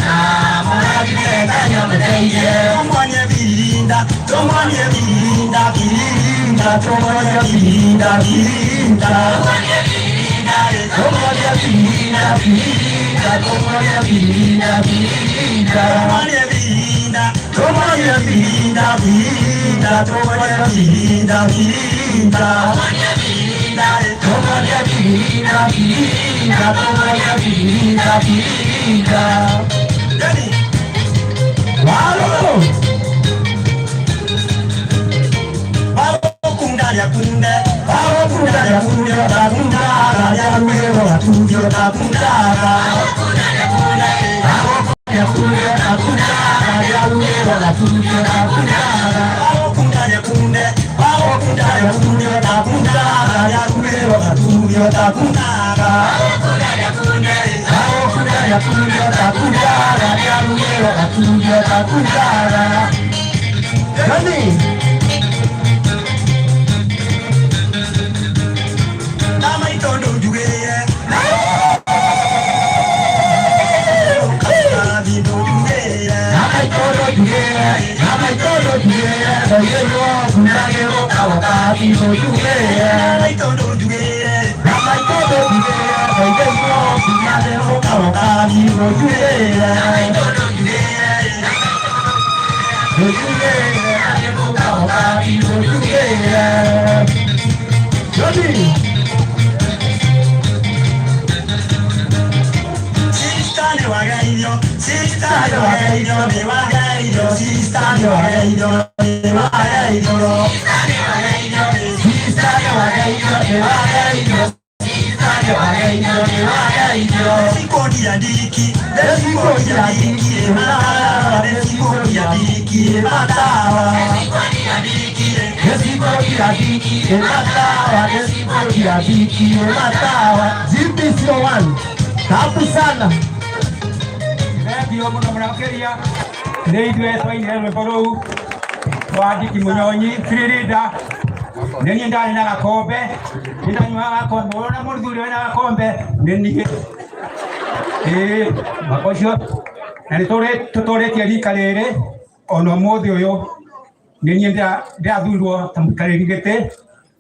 Speaker 12: amũrathime, Ngai amũteithie. Tũmuonie birinda, tũmuonie birinda, birinda, tũmuonie birinda, birinda. Tũmuonie birinda,
Speaker 9: Tũmuonie birinda, birinda, tũmuonie birinda, birinda.
Speaker 12: Tũmuonie birinda, tũmuonie birinda, birinda, tũmuonie birinda, birinda. Tũmuonie birinda,
Speaker 9: Tũmuonie birinda, birinda, tũmuonie birinda, birinda. Walo!
Speaker 12: Barokunda rĩa kunde, barokunda rĩa kunde, takundaga rĩa rwĩro gatungio takundaga. Barokunda rĩa kunde, takundaga rĩa rwĩro gatungio takundaga. Barokunda rĩa kunde, barokunda rĩa kunde, takundaga rĩa rwĩro gatungio takundaga. Barokunda rĩa kunde,
Speaker 9: Barokunda rĩa kunde, takundaga rĩa rwĩro gatungio takundaga. Yani,
Speaker 12: na maitũ ndũnjugĩrĩre, ndũnjugĩrĩre.
Speaker 9: Na maitũ ndũnjugĩrĩre, na maitũ ndũnjugĩrĩre, ndoigĩrwo nguragĩrwo kawokathi ndũnjugĩrĩre.
Speaker 12: Na maitũ ndũnjugĩrĩre,
Speaker 9: Na maitũ ndũnjugĩrĩre, ndoigĩrwo nguragĩrwo kawokathi ndũnjugĩrĩre.
Speaker 12: na maitũ ndũnjugĩrĩre,
Speaker 9: Ndũnjugĩrĩre, kawokathi ndũnjugĩrĩre. Jody.
Speaker 12: Sister nĩ wageithio, sister nĩ wageithio, nĩ wageithio, sister nĩ wageithio, nĩ wageithio.
Speaker 9: Sister nĩ wageithio, nĩ wageithio, sister nĩ wageithio, nĩ wageithio.
Speaker 12: Nĩcikũndia ndiki, nĩcikũndia ndiki, matawa, nĩcikũndia ndiki, matawa.
Speaker 9: Nĩcikũndia ndiki, matawa, nĩcikũndia ndiki, matawa. GP01, tabu sana.
Speaker 5: Thengio mũno mũno makĩria nĩ ithuĩ twainire rwĩmbo rũu rwa Ndiki Mũnyonyi Firirida. Nĩ niĩ ndarĩ na gakombe, nĩ ndanyuaga gakombe, wona mũthuri wĩna gakombe nĩ niĩ. Ĩĩ, mwaka ũcio na nĩ tũtũrĩtie rika rĩrĩ ona ũmũthĩ ũyũ.
Speaker 17: Nĩ niĩ ndĩrathurirwo ta mũikarĩri gĩtĩ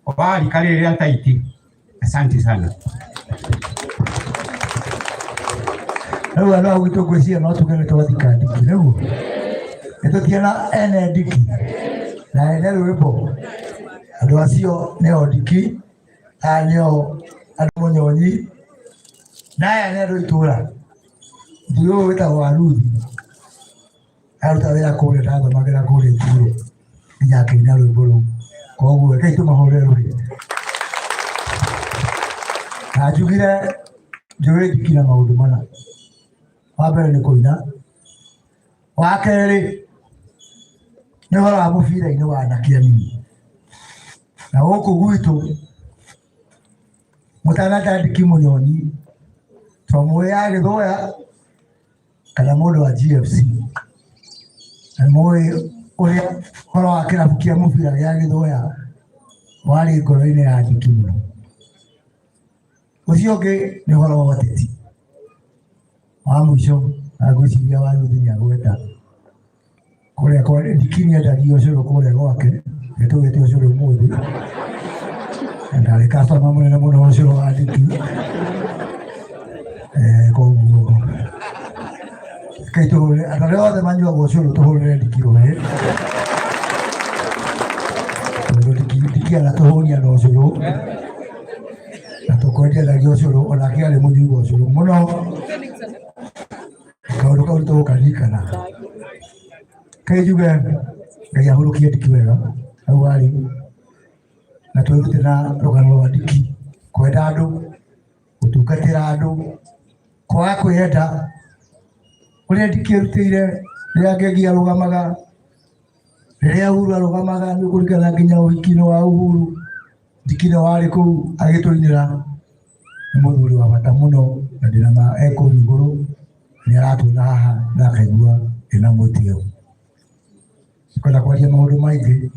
Speaker 17: wa rika rĩrĩ rĩa Taiti. Asante sana.
Speaker 9: Rĩu andũ a gwitũ ngwĩciria no tuge nĩ twathika ndiki nĩguo nĩ tũtiana ene ndiki na ene rwĩmbo andũ acio nĩo ndiki aya nĩo andũ mũnyonyi na aya nĩ andũ a itũra mũthuri ũyũ wĩtagwo Waruthi aruta wĩra kũrĩa ndathomagĩra kũrĩa Ituro nginya akĩina rwĩmbo rũu koguo rekei tũmahũrĩre rũhĩ na njugire njũĩ ndiki na maũndũ mana wa mbere nĩ kũina wa kerĩ nĩ ũhoro wa mũbira-inĩ wa anake anini na gũkũ gwitũ mũtanata ndiki mũnyonyi twamũĩ ya gĩthũya kana mũndũ wa GFC na mũĩ ũrĩa ũhoro wa kĩrabu kĩa mũbira gĩa gĩthũya warĩ ngoro-inĩ ya ndiki mũno ũcio ũngĩ nĩ ũhoro wa ũteti wa mũico na ngwĩciria Waruthi nĩ agweta kũrĩa kwa ndiki nĩ endagia ũcũrũ kũrĩa gwake nĩtũgĩte ũcũrũ ũmũthĩ na ndarĩ customer mũnene mũno wa ũcũrũ wa ndiki koguo rekei tũhũrĩre andũ arĩa othe manyuaga ũcũrũ tũhũrĩre ndiki rũhĩ tondũ ndiki ndiki anatũhũnia na ũcũrũ na tũkwendia endagia ũcũrũ onake arĩ mũnyui wa ũcũrũ mũno kaũndũ kau nĩtũgũkaririkana Kai njuge Ngai ahurũkie ndiki wega hau arĩ na twĩrute na rũgano rwa ndiki kwenda andũ gũtungatĩra andũ kwaga kwĩyenda ũrĩa ndiki ĩrutĩire rĩrĩa Ngegi arũgamaga rĩrĩa Uhuru arũgamaga nĩ ũkũririkana nginya ũhiki-inĩ wa Uhuru ndiki nĩ warĩ kũu agĩtũinĩra nĩ mũthuri wa bata mũno na ndĩna ma e kũu igũrũ nĩ aratuona haha na akaigua ĩna mwĩtĩo kwenda kwaria maũndũ maingĩ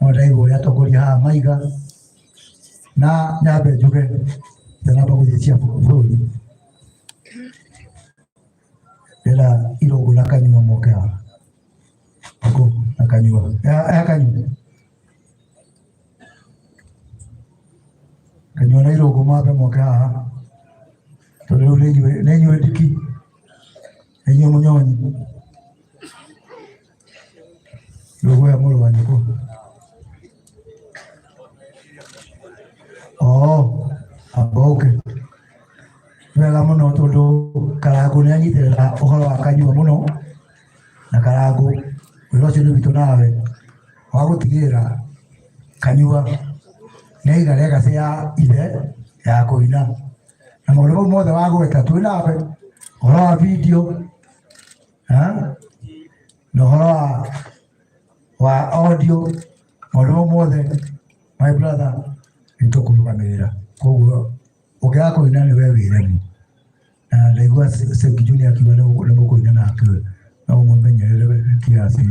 Speaker 9: no ndaigua ũrĩa atongoria haha maiga na nyambe njuge itanamba gũthiĩ cia bũrũri ndĩrenda irũngũ na kanyua moke haha Irũngũ na kanyua ya kanyua kanyua na irũngũ mambe moke haha tondũ rĩu nĩ inyuĩ ndiki nĩ inyuĩ mũnyonyi rĩu we mũrũ wa nyũkwa oo amba ũke wega mũno tondũ Karangũ nĩ anyitĩrĩra ũhoro wa kanyua mũno na Karangũ wĩra ũcio nĩ witũ nawe wa gũtigĩrĩra kanyua nĩ aiga legacy ya ithe ya kũina na maũndũ mau mothe wagweta twĩ nawe ũhoro wa video ha? na ũhoro wa audio maũndũ mau mothe my brother nĩ tũkũrũgamĩrĩra koguo ũngĩaga kũina nĩ we wĩremi na ndaigua Sengi Junior akiuga nĩ mũkũina nake no mũmenyerere kiasi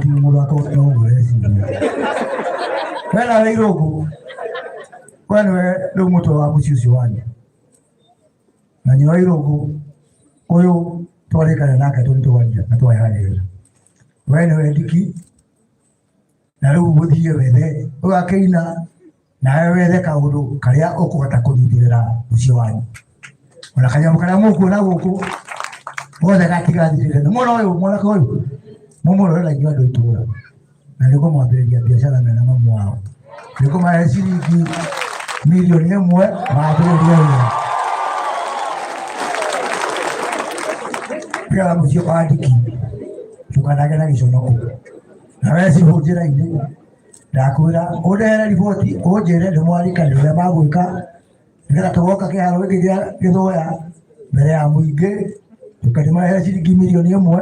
Speaker 9: ti mũthako no ũguo ũreciria we nawe Irũngũ we nĩwe rĩu mũtwe wa mũciĩ ũcio wanyu na nyina wa Irũngũ ũyũ twarĩkana nake tondũ twaria na twayaranĩrĩra we nĩwe ndiki na rĩu ũthiĩ wethe ũgakĩina nawe wethe kaũndũ karĩa ũkũhota kũnyitĩrĩra mũciĩ wanyu ona kanyamũ karĩa mũkuona gũkũ gothe gatigathirĩre na mwana ũyũ mwanake ũyũ mũmũrore na inyuĩ andũ a itũũra na nĩngũmwambĩrĩria biacara mena mamu wao nĩngũmahe ciringi mirioni ĩmwe mambĩrĩrie wĩra nĩgetha mũciĩ wa ndiki ndũkanagĩe na gĩconoko na we cibũ njĩra-inĩ ndakwĩra ũndehere riboti ũnjĩre nĩ mwarĩkanĩra ũrĩa magwĩka nĩgetha tũgoka kĩharo gĩkĩ gĩa gĩthũya mbere ya mũingĩ tũkĩmahe ciringi mirioni ĩmwe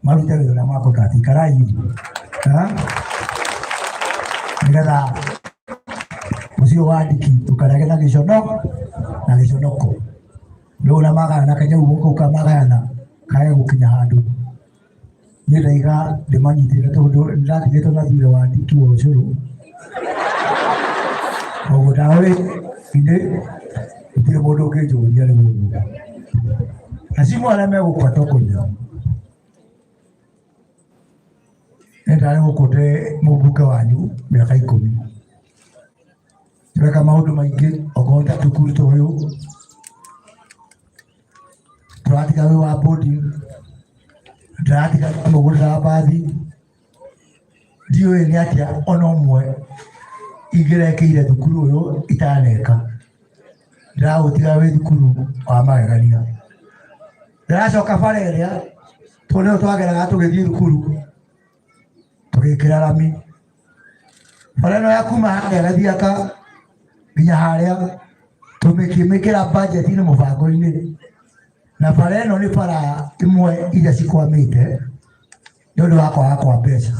Speaker 9: marute wĩra ũrĩa makwĩka ikarai nĩgetha mũciĩ wa ndiki ndũkanagĩe na gĩcono na gĩconoko rĩu ũrĩa magayana kanyau gũkũ kamagayana kage gũkinya handũ niĩ ndaiga ndĩmanyitĩre tondũ ndĩratigĩtwo na thirĩ wa ndiki wa ũcũrũ koguo ndaũrĩ inĩ gũtirĩ mũndũ ũngĩnjũria rĩu ũguo acimu arĩa megũkwa tũkũnyua Nĩ ndarĩ gũkũ ndĩ mũmbunge wanyu mĩaka 10. Tũreka maũndũ maingĩ okorwo ta thukuru ta ũyũ tũratiga wĩ wa boarding, ndĩratiga mũgũrĩra mbathi, ndiũĩ nĩ atĩa ona ũmwe ingĩrekĩire thukuru ũyũ itaneka. Ndĩraũtiga wĩ thukuru wa magegania. Ndĩracoka bara ĩrĩa tondũ nĩyo twageraga tũgĩthiĩ thukuru tũgĩkĩra rami. Bara ĩno ya kuma harĩa Gathiaka nginya harĩa tũmĩkĩmĩkĩra budget-inĩ mũbango-inĩ, na bara ĩno nĩ bara ĩmwe iria cikwamĩte nĩ ũndũ wa kwaga kwa mbeca,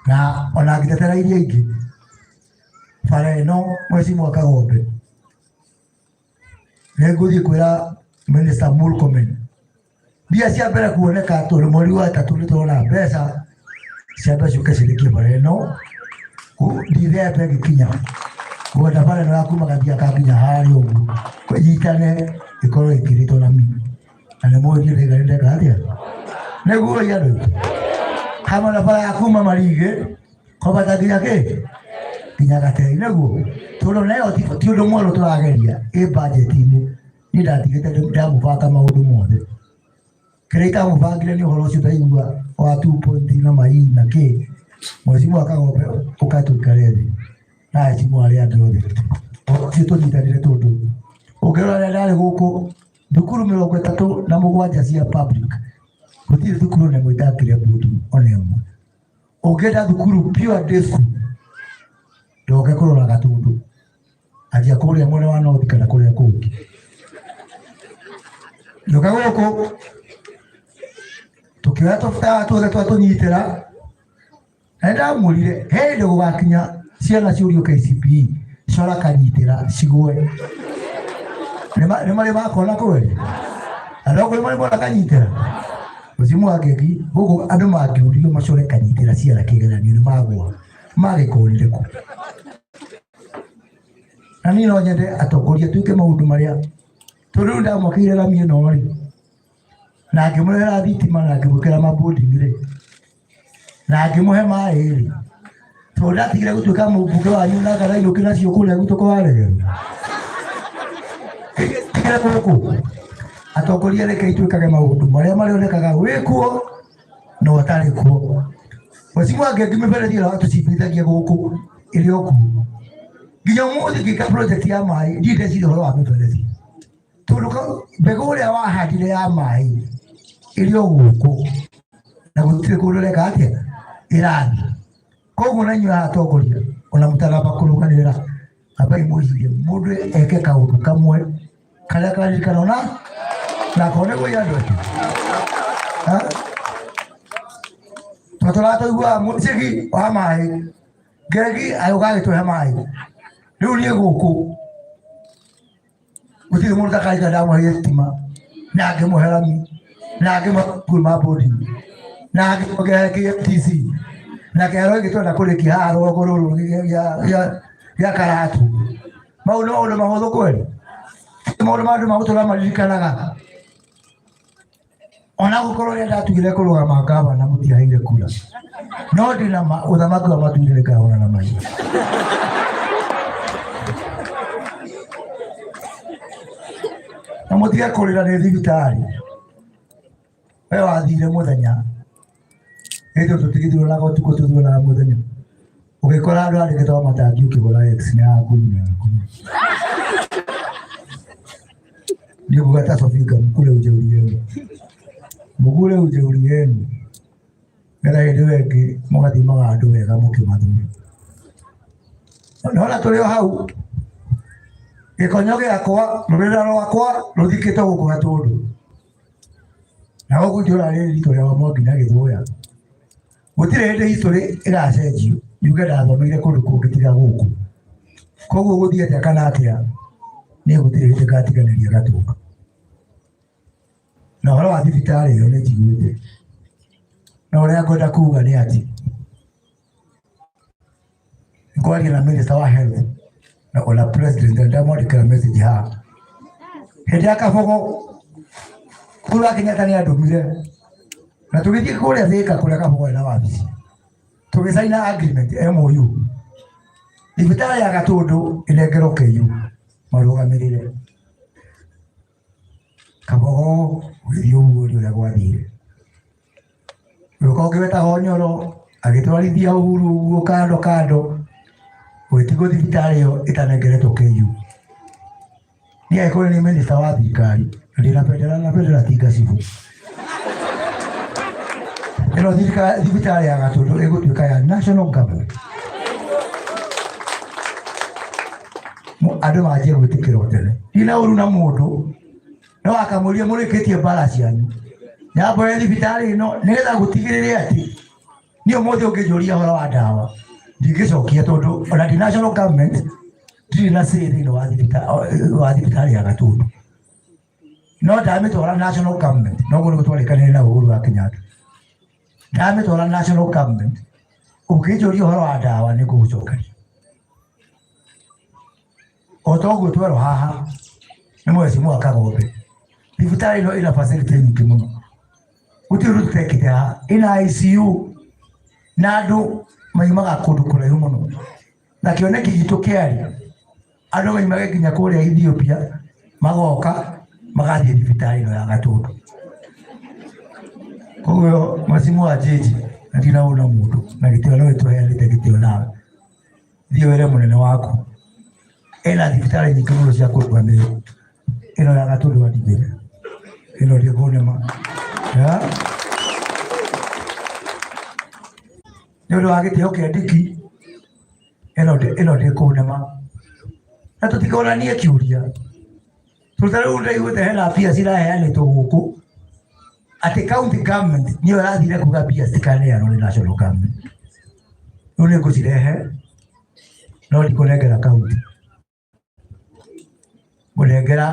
Speaker 9: na ona ngĩtetera iria ingĩ, bara ĩno Mheshimiwa Kagombe nĩ ngũthiĩ kwĩra Minister Murkomen mbia cia mbere kuoneka tondũ mweri wa ĩtatũ nĩ tũrona mbeca cia mbere ciũke cirĩkie bara ĩno ndithemba ĩgĩkinya ngwenda bara ĩno ya kuma Gathiaka nginya harĩa ũguo ĩnyitane ĩkorwo ĩkĩrĩtwo na mi na nĩ mũĩ niĩ ndaiga nĩ ndeka atĩa nĩguo ĩ andũ aitũ hamwe na bara ya kuma Marigĩ kwambata nginya kĩ nginya Gatei nĩguo tondũ nayo ti ũndũ mwerũ tũrageria ĩ budget-inĩ niĩ ndatigĩte ndamũbanga maũndũ mothe kĩrĩa itamũbangire nĩ ũhoro ũcio ndaigua wa 2 point na mai na kĩ Mheshimiwa Kagombe ũka tũikare thĩ na aheshimu arĩa angĩ othe ũhoro ũcio tũnyitanĩre tondũ ũngĩrora rĩrĩa ndarĩ gũkũ thukuru 37 cia public gũtirĩ thukuru ona ĩmwe itakire boarding ona ĩmwe. Ũngĩenda thukuru pure day school ndoke kũrora Gatũndũ anjia kũrĩa mwena wa North kana kũrĩa kũngĩ. Ndoka gũkũ tũkĩoya tũbutaga tuothe twatũnyitĩra na nĩndamwĩrire he hĩndĩ gũgakinya ciana ciũrio KCPE cora kanyitĩra cigwe. Nĩ marĩ makona kweli? Andũ akũrũ marĩ mona kanyitĩra? Mũciĩ wa Ngeki gũkũ andũ mangĩũrio macore kanyitĩra ciana kĩgeranio nĩ magwa magĩkũrire kũ? Na niĩ no nyende atongoria twĩke maũndũ marĩa tondũ rĩu ndamwakĩire rami ĩno rĩ na ngĩmũrehera thitima na ngĩmwĩkĩra mabunding rĩ na ngĩmũhe maĩ rĩ tondũ ndatigire gũtuĩka mũmbunge wanyu na ngarainũki nacio kũrĩa gwitũ kwa Regeru. Tigire gũkũ atongoria reke twĩkage maũndũ marĩa marĩonekaga wĩ kuo na ũtarĩ kuo. Mheshimiwa Ngeki mĩberethi ĩrĩa watũcimbithagia gũkũ ĩrĩ o kuo nginya ũmũthĩ ngĩka project ya maĩ ndirĩ ndeciria ũhoro wa mĩberethi tondũ mbegũ ĩrĩa wahandire ya maĩ ĩrĩ o gũkũ na gũtirĩ kũndũ ĩreka atĩa ĩrathiĩ. Koguo na inyuĩ atongoria ona mũtanamba kũrũganĩrĩra ambai mwĩcirie mũndũ eke kaũndũ kamwe karĩa karirikanwo na nako nĩguo andũ aitũ. Tondũ tũratũiguaga mũcigi wa maĩ Ngegi agĩũka agĩtũhe maĩ rĩu niĩ gũkũ gũtirĩ mũndũ takarika ndamũheire thitima na ngĩmũhe rami na ngĩmũhe ma boarding na ngĩmũhe KMTC na kĩharo gĩkĩ twenda kũrĩkia haha rũgongo rũrũ gĩa Karatu. Mau nĩ maũndũ mahũthũ kweli? Ti maũndũ ma andũ magũtũra maririkanaga. Ona gũkorwo rĩrĩa ndatuire kũrũgama ngavana mũtiaheire kura, no ndĩna ma ũthamaki wa matu-inĩ nĩngahũrana na mahiũ. Na mũtige kũrĩra nĩ thibitarĩ. We wathire mũthenya, ithuĩ tũtigĩthiũrũraga ũtukũ tũthiũrũraga mũthenya. Ũgĩkora andũ andĩkĩtwo matangi ũkĩgũra X nĩ yaku nĩ yaku. Niĩ nguga ta Sofika mũkure ujeuri yenu. Mũgure ujeuri yenu. Nĩgetha hĩndĩ ĩyo ĩngĩ mũgathimaga andũ wega mũkĩmathura. Nona tũrĩ o hau gĩkonyo gĩakwa rũrĩra rwakwa rũthikĩtwo gũkũ Gatũndũ. Na gũkũ itũra rĩrĩ ritũ rĩa Mwangi na Gĩthũya. Gũtirĩ hĩndĩ history ĩgacenjio yuge ndathomeire kũndũ kũngĩ tiga gũkũ. Koguo gũthiĩ atĩa kana atĩa niĩ gũtirĩ hĩndĩ ngatiganĩria Gatũndũ. Na ũhoro wa thibitarĩ ĩyo nĩ njiguĩte. Na ũrĩa ngwenda kuga nĩ atĩ kwaria na minister wa health na ona president ndamwandĩkĩra message haha hĩndĩ ya Kabogo Kura Kenyatta nĩ andũmire Na tũgĩthiĩ kũrĩa Thika kũrĩa Kabogo na wabici tũgĩcaina agreement MOU thibitarĩ ya Gatũndũ ĩnengerwo KU marũgamĩrĩre. Kabogo gũgĩthiĩ ũguo nĩ ũrĩa gwathire. Gũka ũngĩ wetagwo Nyoro agĩtwarithia Uhuru ũguo kando kando, gũgĩtigwo thibitarĩ ĩyo ĩtanengeretwo KU. Niĩ angĩkorwo nĩ minister wa thirikari na ndĩna bendera na bendera ti ngacibũ, ĩno thibitarĩ ya Gatũndũ ĩgũtuĩka ya national government. Andũ manjie gwĩtĩkĩra o tene. Ndina ũru na mũndũ no akamũria mũrĩkĩtie mbara cianyu nyamboe thibitarĩ ĩno nĩgetha gũtigĩrĩre atĩ niĩ ũmũthĩ ũngĩnjũria ũhoro wa ndawa ndingĩcokia, tondũ ona ndi national government ndirĩ na say thĩinĩ wa thibitarĩ ya Gatũndũ, no ndamĩtwara national government noguo nĩguo twarĩkanĩire na Uhuru wa Kenyatta. Ndamĩtwara national government ũngĩnjũria ũhoro wa ndawa nĩ ngũgũcokeria o ta ũguo twerwo haha nĩ Mheshimiwa Kagombe. Thibitarĩ ĩno ĩna facility nyingĩ mũno, gũtirĩ ũndũ tũtekĩte haha. Ĩna ICU na andũ maimaga kũndũ kũraihu mũno, na kĩoneki gitũ kĩarĩ andũ maimage nginya kũrĩa Ethiopia magoka magathiĩ thibitarĩ ĩno ya Gatũndũ. Koguo Mheshimiwa Njĩnji, na ndinaũna mũndũ na gĩtĩo no ĩtũheanĩte gĩtĩo nawe, thiĩ wĩre mũnene waku ena thibitarĩ nyingĩ mũno cia kũrũgamĩrĩrwo, ĩno ya Gatũndũ andigĩre ĩno ndĩkũnema nĩ ũndũ wa gĩtĩo kĩa Ndiki, ĩno ndĩkũnema na tũtikonanie kĩũria. Tondũ ta rĩu ndaiguĩte hena mbia ciraheanĩtwo gũkũ atĩ county government nĩyo ĩrathire kuga mbia citikaneanwo nĩ national government. Rĩu nĩ ngũcirehe no ndikũnengera county, ngũnengera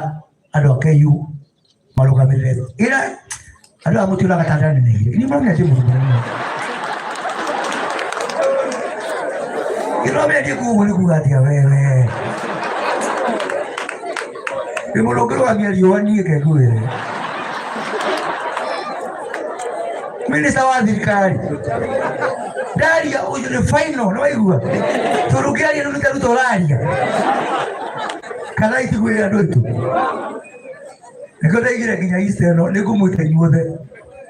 Speaker 9: andũ a KU marũgamĩrĩre. Ĩra andũ aya mũtionaga ta ndaneneire, inyuĩ mũramenya ndĩ mũndũ mũnene. Ĩramenya ndiĩ kuga ũguo nĩ kuga atĩa wewe ndĩ mũndũ ũngĩrũgamia riũa niĩ kenguĩre minista wa thirikari ndaria ũcio nĩ final nĩ waigua, tondũ ũngĩaria rĩu nĩ ta Ruto ũraria kana itiguĩre andũ aitũ. Nĩkĩo ndaigire nginya Easter ĩno nĩ ngũmwĩta inyuothe,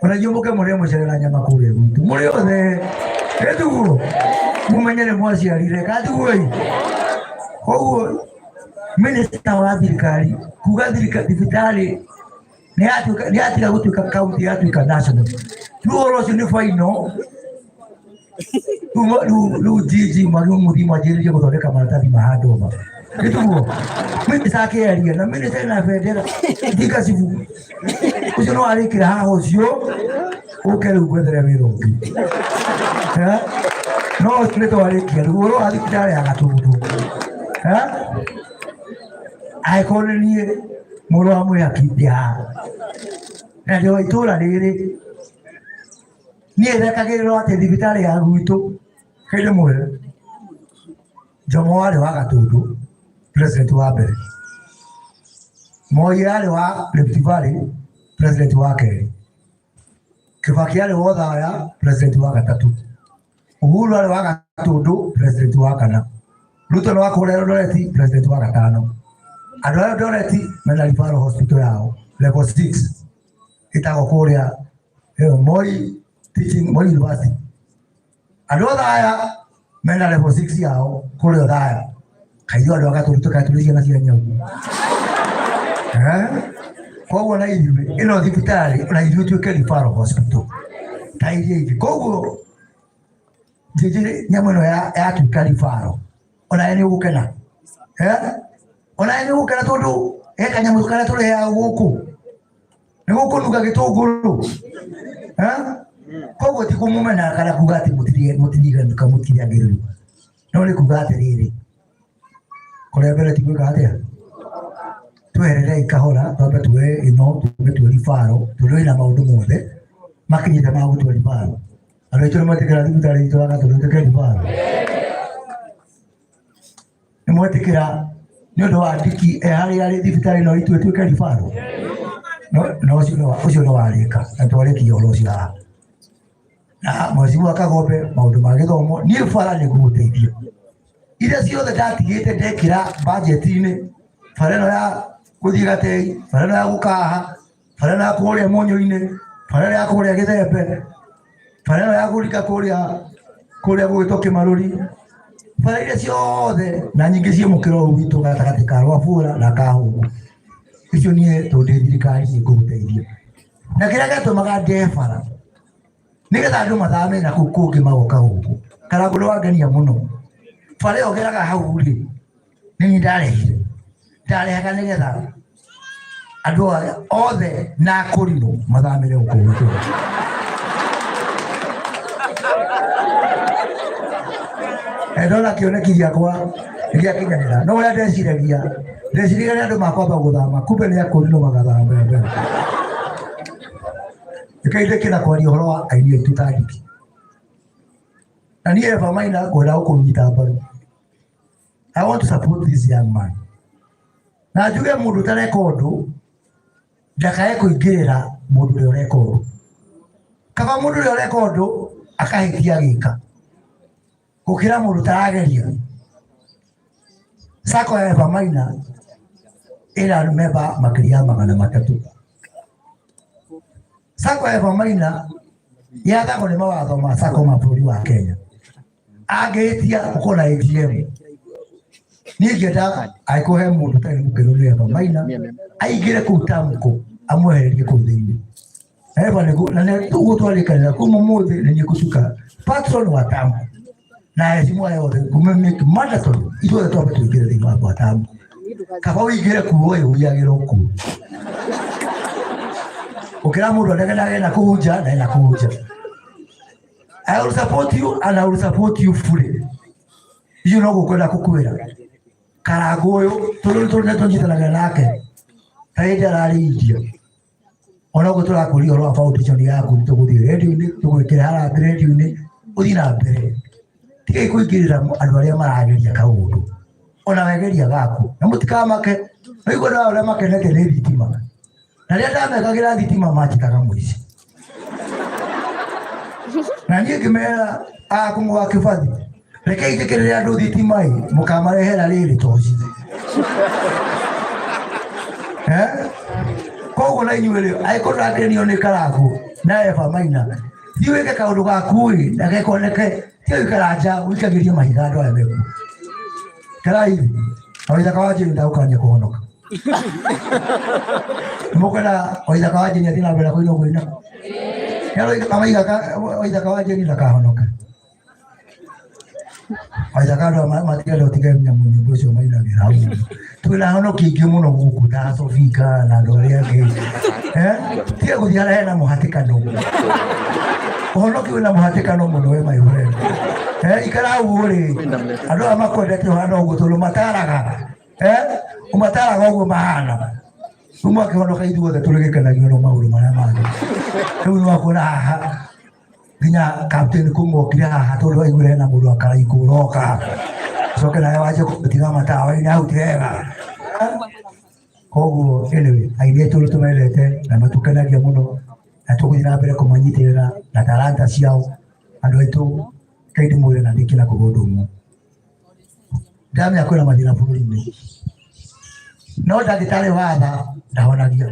Speaker 9: ona inyuĩ mũke mũrĩe mũcere na nyama kũrĩa gwitũ mũrĩ othe, ĩtiguo mũmenye nĩ mwaciarire kana tiguo ĩ. Koguo minista wa thirikari kuga thibitarĩ nĩ yatiga gũtuĩka county yatuĩka national, rĩu ũhoro ũcio nĩ final. Rĩu GG mwagĩrĩirwo mũthiĩ mwanjĩrĩrie gũthondeka maratathi ma handover, nĩtiguo minista akĩaria na minista ena bendera ndikacibu ũcio no arĩkĩra haha ũcio ũke rĩu gwethere wĩra ũngĩ. No ũcio nĩ twarĩkia rĩu ũhoro wa thibitarĩ ya Gatũndũ. Angĩkorwo nĩ niĩ mũrũ wa Mwĩhaki ndĩ haha na ndĩ wa itũũra rĩrĩ, niĩ thekagĩrĩrwo atĩ thibitarĩ ya gwitũ hĩndĩ ĩmwe Jomo warĩ wa Gatũndũ president wa mbere, Moi arĩ wa Rift Valley president wa kerĩ, Kibaki arĩ wa Othaya president wa gatatũ, Uhuru arĩ wa Gatũndũ president wa kana, Ruto nĩ wa kũrĩa Eldoret president wa gatano. Andũ a Eldoret mena referral hospital yao level 6 ĩtagwo kũrĩa Moi Teaching Moi University. Andũ a Othaya mena level 6 yao kũrĩa Othaya. Kaithuĩ andũ a Gatũndũ tũkae tũrĩ ciana cia nyau. Koguo na ithuĩ ĩno thibitarĩ ona ithuĩ tuĩke referral hospital ta iria ingĩ. Koguo njĩnjĩ nyamũ ĩno yatuĩka referral onawe nĩ ũgũkena, onawe nĩ ũgũkena tondũ he kanyamũ karĩa tũrehaga gũkũ nĩ gũkũnunga gĩtũngũrũ. Koguo ti kũmũmena kana kuga atĩ mũtiriganĩka mũtiriagĩrĩrwo, no nĩ kuga atĩrĩrĩ, kũrĩa mbere ti gwĩka atĩa, twehererei kahora twambe tuoe ĩno twambe tuoe referral tondũ ĩna maũndũ mothe makinyĩte ma gũtua referral. Andũ aitũ nĩ metĩkĩra thibitarĩ itũ ya Gatũndũ ĩtuĩke referral? Nĩ mwetĩkĩra nĩ ũndũ wa Ndiki e harĩa arĩ thibitarĩ ĩno itũ ĩtuĩke referral? No, no ũcio nĩ warĩka na twarĩkia ũhoro ũcio haha. Na mheshimiwa Kagombe maũndũ ma gĩthomo niĩ bara nĩ ngũgũteithia iria ciothe ndatigĩte ndekĩra bajeti-inĩ bara ĩno ya gũthiĩ Gatei, bara ĩno ya gũkaha, bara ĩno ya kũrĩa Mũnyũ-inĩ, bara ĩno ya kũrĩa Gĩthembe, bara ĩno ya kũrika kũrĩa kũrĩa gũgĩtwo Kĩmarũri, bara iria ciothe na nyingĩ ciĩ mũkĩra ũyũ witũ gatagatĩ ka Rwabura na Kahũngũ, icio niĩ tondũ ndĩ thirikari nĩ ngũgũteithia. Na kĩrĩa gĩatũmaga ndee bara nĩgetha andũ mathame na kũu kũngĩ magoka gũkũ. Karangũ nĩ wangenia mũno, bara ĩyo ũgeraga hau rĩ, nĩ niĩ ndarehire, ndarehaga nĩgetha andũ aya othe na akũrinũ mathamĩre gũkũ gwitũ. Ndona kĩoneki gĩakwa nĩgĩakinyanĩra, no ũrĩa ndeciragia, ndeciragia nĩ andũ makwamba gũthama, kumbe nĩ akũrinũ magathama mbere. Reke ndĩkie na kwaria ũhoro wa aini aitũ ta Ndiki. Na niĩ Eva Maina ngwenda gũkũnyita mbaru. I want to support this young man. Na njuge mũndũ ũtareka ũndũ ndakae kũingĩrĩra mũndũ ũrĩa ũreka ũndũ. Kaba mũndũ ũrĩa ũreka ũndũ akahĩtia agĩka gũkĩra mũndũ ũtarageria. Sacco ya Eva Maina ĩna memba makĩria ya 300. Sacco ya Eva Maina yathagwo nĩ mawatho ma Sacco ma bũrũri wa Kenya. Angĩhĩtia ũkorwo na ATM. Niĩ ingĩenda angĩkorwo he mũndũ ũtarĩ mũkenu nĩ Eva Maina aingĩre kũu Tamko amwehererie kũu thĩinĩ. Eva nĩguo na nĩ ũguo twarĩkanĩra kuma ũmũthĩ nĩ niĩ ngũtuĩka patron wa Tamko na heshimu aya othe ngũme make mandatory ithuothe twambe tũingĩre thĩinĩ wa kwa Tamko. Kaba ũingĩre kuo ĩ ũiyagĩrwo kuo. Ũkĩra mũndũ anegenage na kũu nja na ena kũu nja. I will support you and I will support you fully. Icio no gũkwenda kũkwĩra. Karangũ ũyũ tondũ nĩ tũnyitanagĩra nake ta hĩndĩ ararĩ India. Ona ũguo tũrakũria ũhoro wa foundation yaku nĩ tũgũthiĩ radio-inĩ tũgwĩkĩre harambee radio-inĩ ũthiĩ na mbere. Tigai kũingĩrĩra andũ arĩa marageria kaũndũ. Ona wegeria gaku na mũtikamake. Waigua andũ arĩa makenete nĩ thitima. Na rĩrĩa ndamekagĩra thitima manjĩtaga mũici. Na niĩ ngĩmera akũng'ũ wa Kĩbathi, rekei njĩkĩrĩre andũ thitima ĩ, mũkamarehera rĩrĩ toci. Eh? Koguo na inyuĩ rĩ, angĩkorwo ndũrakenio nĩ Karangũ na Eva Maina, thiĩ wĩke kaũndũ gaku ĩ, na gekoneke, tiga gũikara nja ũikagĩrie mahiga andũ aya mekuo. Kerai, Waithaka wa Njĩrĩ ndagũkania kũhonoka. Mũkwenda Waithaka wa Njĩrĩ athiĩ na mbere kũina kũina? Waithaka wa Njĩrĩ ndakahonoke. Waithaka andũ aya matigenda ũtige nyamũ nyĩmbo icio mainagĩra hau. Twĩna ahonoki aingĩ mũno gũkũ ta Sofika na andũ arĩa angĩ. Tiga gũthiĩ harĩa hena mũhatĩkano. Ũhonoki wĩna mũhatĩkano mũno we my friend. Ikara hau rĩ, andũ aya makwendete ũhana ũguo tondũ mataraga. Ũmataraga ũguo mahana. Rĩu mwakĩhonoka ithuothe tũrĩgĩkenagio no maũndũ marĩa mangĩ. Rĩu nĩwakuona haha nginya captain kũmokire haha tondũ aiguire hena mũndũ wa Karaikũ ũroka. Coke nawe wanjie kũmũtiga matawa-inĩ hau ti wega. Koguo anyway, aini aitũ nĩ tũmendete na matũkenagia mũno na tũgũthiĩ na mbere kũmanyitĩrĩra na taranta ciao. Andũ aitũ reke ndĩmwĩre na ndĩkie na kuga ũndũ ũmwe. Ndamenya kwĩna mathĩna bũrũri-inĩ, no ndagĩtarĩ wa tha ndahonagia.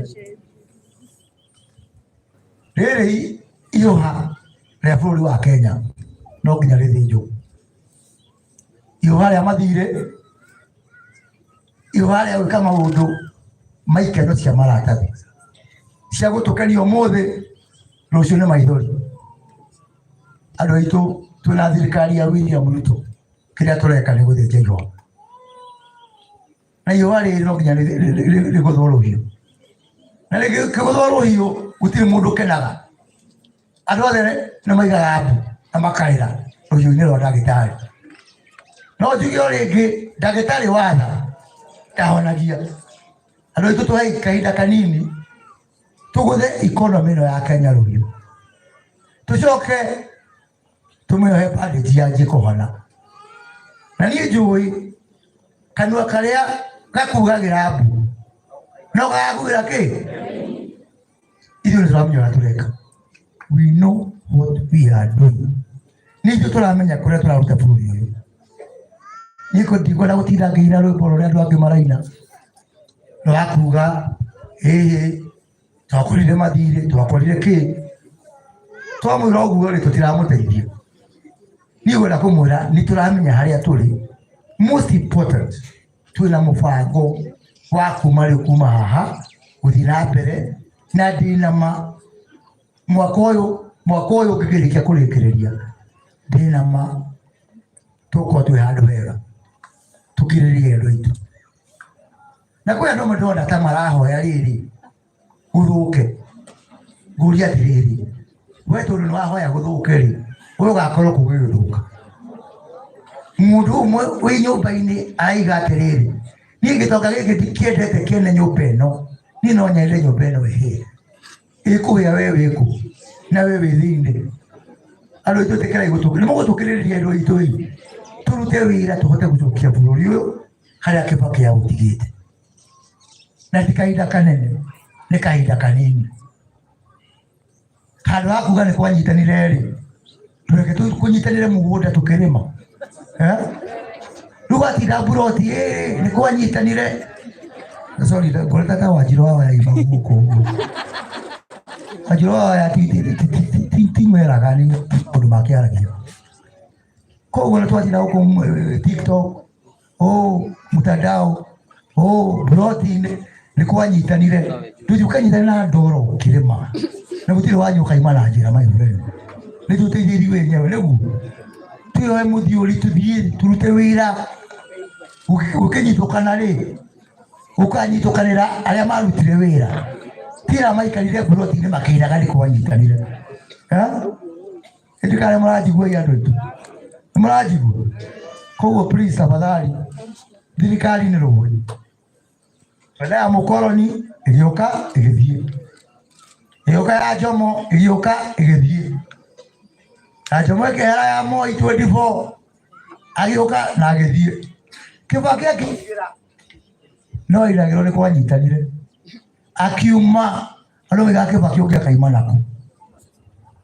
Speaker 9: Rĩrĩ ihũha rĩa bũrũri wa Kenya no nginya rĩthĩnjwo. Ihũha rĩa mathirĩ, ihũha rĩa gwĩka maũndũ ma ikeno cia maratathi cia gũtũkenia ũmũthĩ, rũciũ nĩ maithori. Andũ aitũ twĩna thirikari ya William Ruto, kĩrĩa tũreka nĩ gũthĩnja ihũa. Na ihũa rĩrĩ no nginya rĩgũthwo rũhiũ. Na rĩngĩgũthwo rũhiũ gũtirĩ mũndũ ũkenaga. Andũ othe nĩ maigaga mbu na makarĩra rũhiũ-inĩ rwa ndagĩtarĩ. No njuge o rĩngĩ, ndagĩtarĩ wa tha ndahonagia. Andũ aitũ tũhe kahinda kanini tũgũthe economy ĩno ya Kenya rũhiũ. Tũcoke tũmĩohe bandage yanjie kũhona. Na niĩ njũĩ kanua karĩa gakugagĩra mbu no gagakugĩra kĩ? Ithuĩ nĩ tũramenya ũrĩa tũreka. We know what we are doing. Nĩ ithuĩ tũramenya kũrĩa tũraruta bũrũri ũyũ. Niĩ ndikwenda gũtinda ngĩina rwĩmbo rũrĩa andũ angĩ maraina rwa kuga ĩhĩ twakorire mathirĩ twakorire kĩ. Twamwĩra ũguo rĩ, tũtiramũteithia. Niĩ ngwenda kũmwĩra nĩ tũramenya harĩa tũrĩ. Most important, twĩna mũbango wa kuma rĩu kuma haha gũthiĩ na mbere, na ndĩna ma mwaka ũyũ ũngĩkĩrĩkia kũrĩkĩrĩria, ndĩna ma tũgũkorwo twĩ handũ hega tũkirĩrĩrie andũ aitũ. Na kwĩ andũ amwe ndĩrona ta marahoya rĩrĩ gũthũke, ngũria atĩrĩrĩ, we tondũ nĩ wahoya gũthũke rĩ, we ũgakorwo kũ gũgĩthũka? Mũndũ ũmwe wĩ nyũmba-inĩ araiga atĩrĩrĩ, niĩ gĩtonga gĩkĩ ndikĩendete kĩene nyũmba ĩno, niĩ no nyende nyũmba ĩno ĩhĩe. Ĩkũhĩa we wĩkũ na we wĩ thĩinĩ. Andũ aitũ ĩtĩkĩrai nĩ mũgũtũkĩrĩrĩria andũ aitũ ĩ, tũrute wĩra tũhote gũcokia bũrũri ũyũ harĩa Kibaki aũtigĩte. Na ti kahinda kanene, nĩ kahinda kanini. Handũ ha kuga nĩ kwanyitanire rĩ, tũreke kũnyitanĩre mũgũnda tũkĩrĩma. Rĩu watinda mburoti ĩ nĩ kwanyitanire. Sorry, ngoreta ta Wanjirũ wa Waya ima gũkũ ũguo. Wanjirũ wa Waya ti mweraga nĩ maũndũ make aragia. Koguo nĩ twatinda gũkũ TikTok, mtandao, mburoti-inĩ nĩ kwanyitanire. Tũthiĩ ũkanyitanĩra na ndoro ũkĩrĩma. Na gũtirĩ wanyua ũkaima na njĩra my friend. Nĩ tũteithĩrĩrie wenyewe nĩguo. Twĩoe mũthiũri tũthiĩ tũrute wĩra. Ũkĩnyitũkana rĩ, ũkanyitũkanĩra arĩa marutire wĩra. Ti arĩa maikarire mburoti-inĩ makĩinaga nĩ kwanyitanire. Ĩndĩ kana mũranjigua ĩ andũ aitũ? Nĩ mũranjigua? Koguo please tafadhali, thirikari nĩ rũĩ. Baada ya mũkoroni ĩgĩũka ĩgĩthiĩ, ĩgĩũka ya Jomo ĩgĩũka ĩgĩthiĩ, ya Jomo ĩkĩhera ya Moi 24 agĩũka na agĩthiĩ. Kibaki akĩingĩra no irathĩro nĩ kwanyitanire, akiuma andũ moigaga Kibaki ũngĩ akaima nakũ.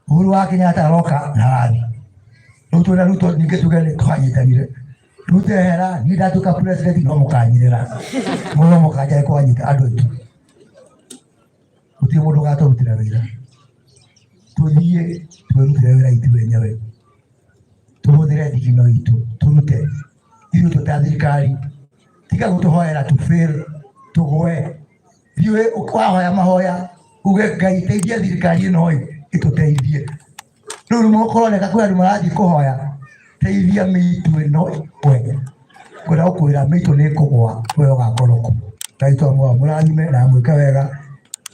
Speaker 9: Uhuru wa Kenyatta aroka na arathiĩ. Rĩu twĩna Ruto ningĩ tuge nĩ twanyitanire. Ruto ehera, niĩ ndatuĩka president no mũkanyinĩra. Mũno mũkanja kwanyita andũ aitũ. Gũtirĩ mũndũ ũgatũrutĩra wĩra. Tũthiĩ twĩrutĩre wĩra ithuĩ enyewe. Tũhũthĩre thigino itũ, tũrute. Ithuĩ twĩ ta thirikari. Tiga gũtũhoera tũ fail, tũgwe. Ithuĩ wahoya mahoya, uge Ngai teithia thirikari ĩno ĩ, ĩtũteithie. Rĩu nĩ mũkũroneka kwĩ andũ marathiĩ kũhoya, teithia mĩitũ ĩno ĩgwe. Ngwenda gũkwĩra mĩitũ nĩ ĩkũgwa, we ũgakorwo kũ. Ngai twamũhoya mũrathime na amwĩke wega.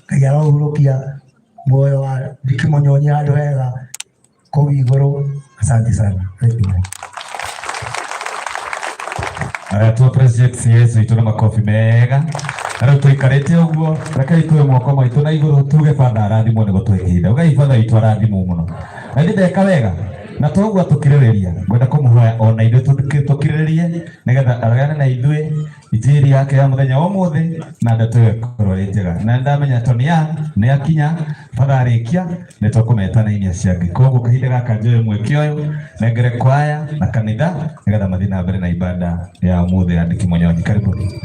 Speaker 9: Ngai arohurũkia muoyo wa Ndiki Mũnyonyi handũ hega kũu igũrũ. Asante sana. Thank you.
Speaker 1: Tu appreciate CS witũ na makobi mega. Na rĩu tũikarĩte ũguo, rekei tuoe moko maitũ na igũrũ tuge batha arathimwo nĩ gũtũhe ihinda. Ugai batha witũ arathimwo mũno. Na ithuĩ ndeka wega. Na toguo atũkirĩrĩria, ngwenda kũmũhoya ona ithuĩ tũkirĩrĩrie nĩgetha aragane na ithuĩ injiri yake ya mũthenya wa ũmũthĩ na ndeto ĩyo ĩkorwo ĩ njega. Na nĩndamenya Tony Young nĩ akinya, batha arĩkia nĩ tũkũmeta na inia ciangĩ. Koguo kahinda gaka njoe mweke ũyũ nengere kwaya na kanitha nĩgetha mathiĩ na mbere na ibada ya ũmũthĩ ya Ndiki Mũnyonyi. Karibuni.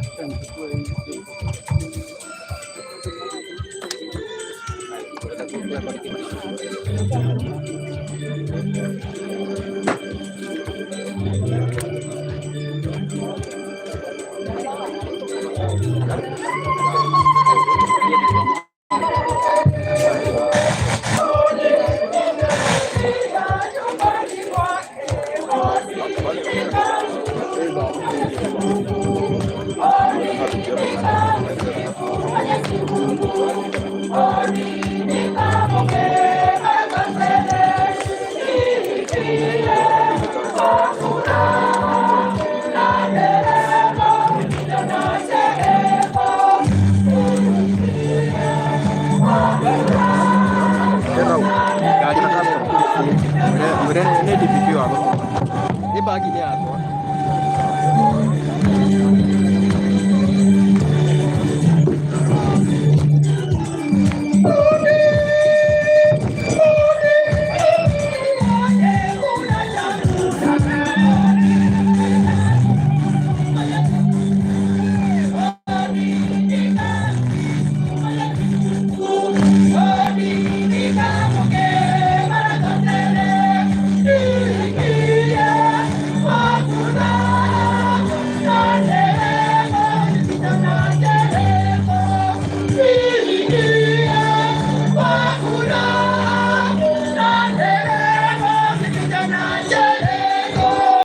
Speaker 13: Mwĩre nĩ DPP wa gũtũma. Nĩ bagi-inĩ yakwa.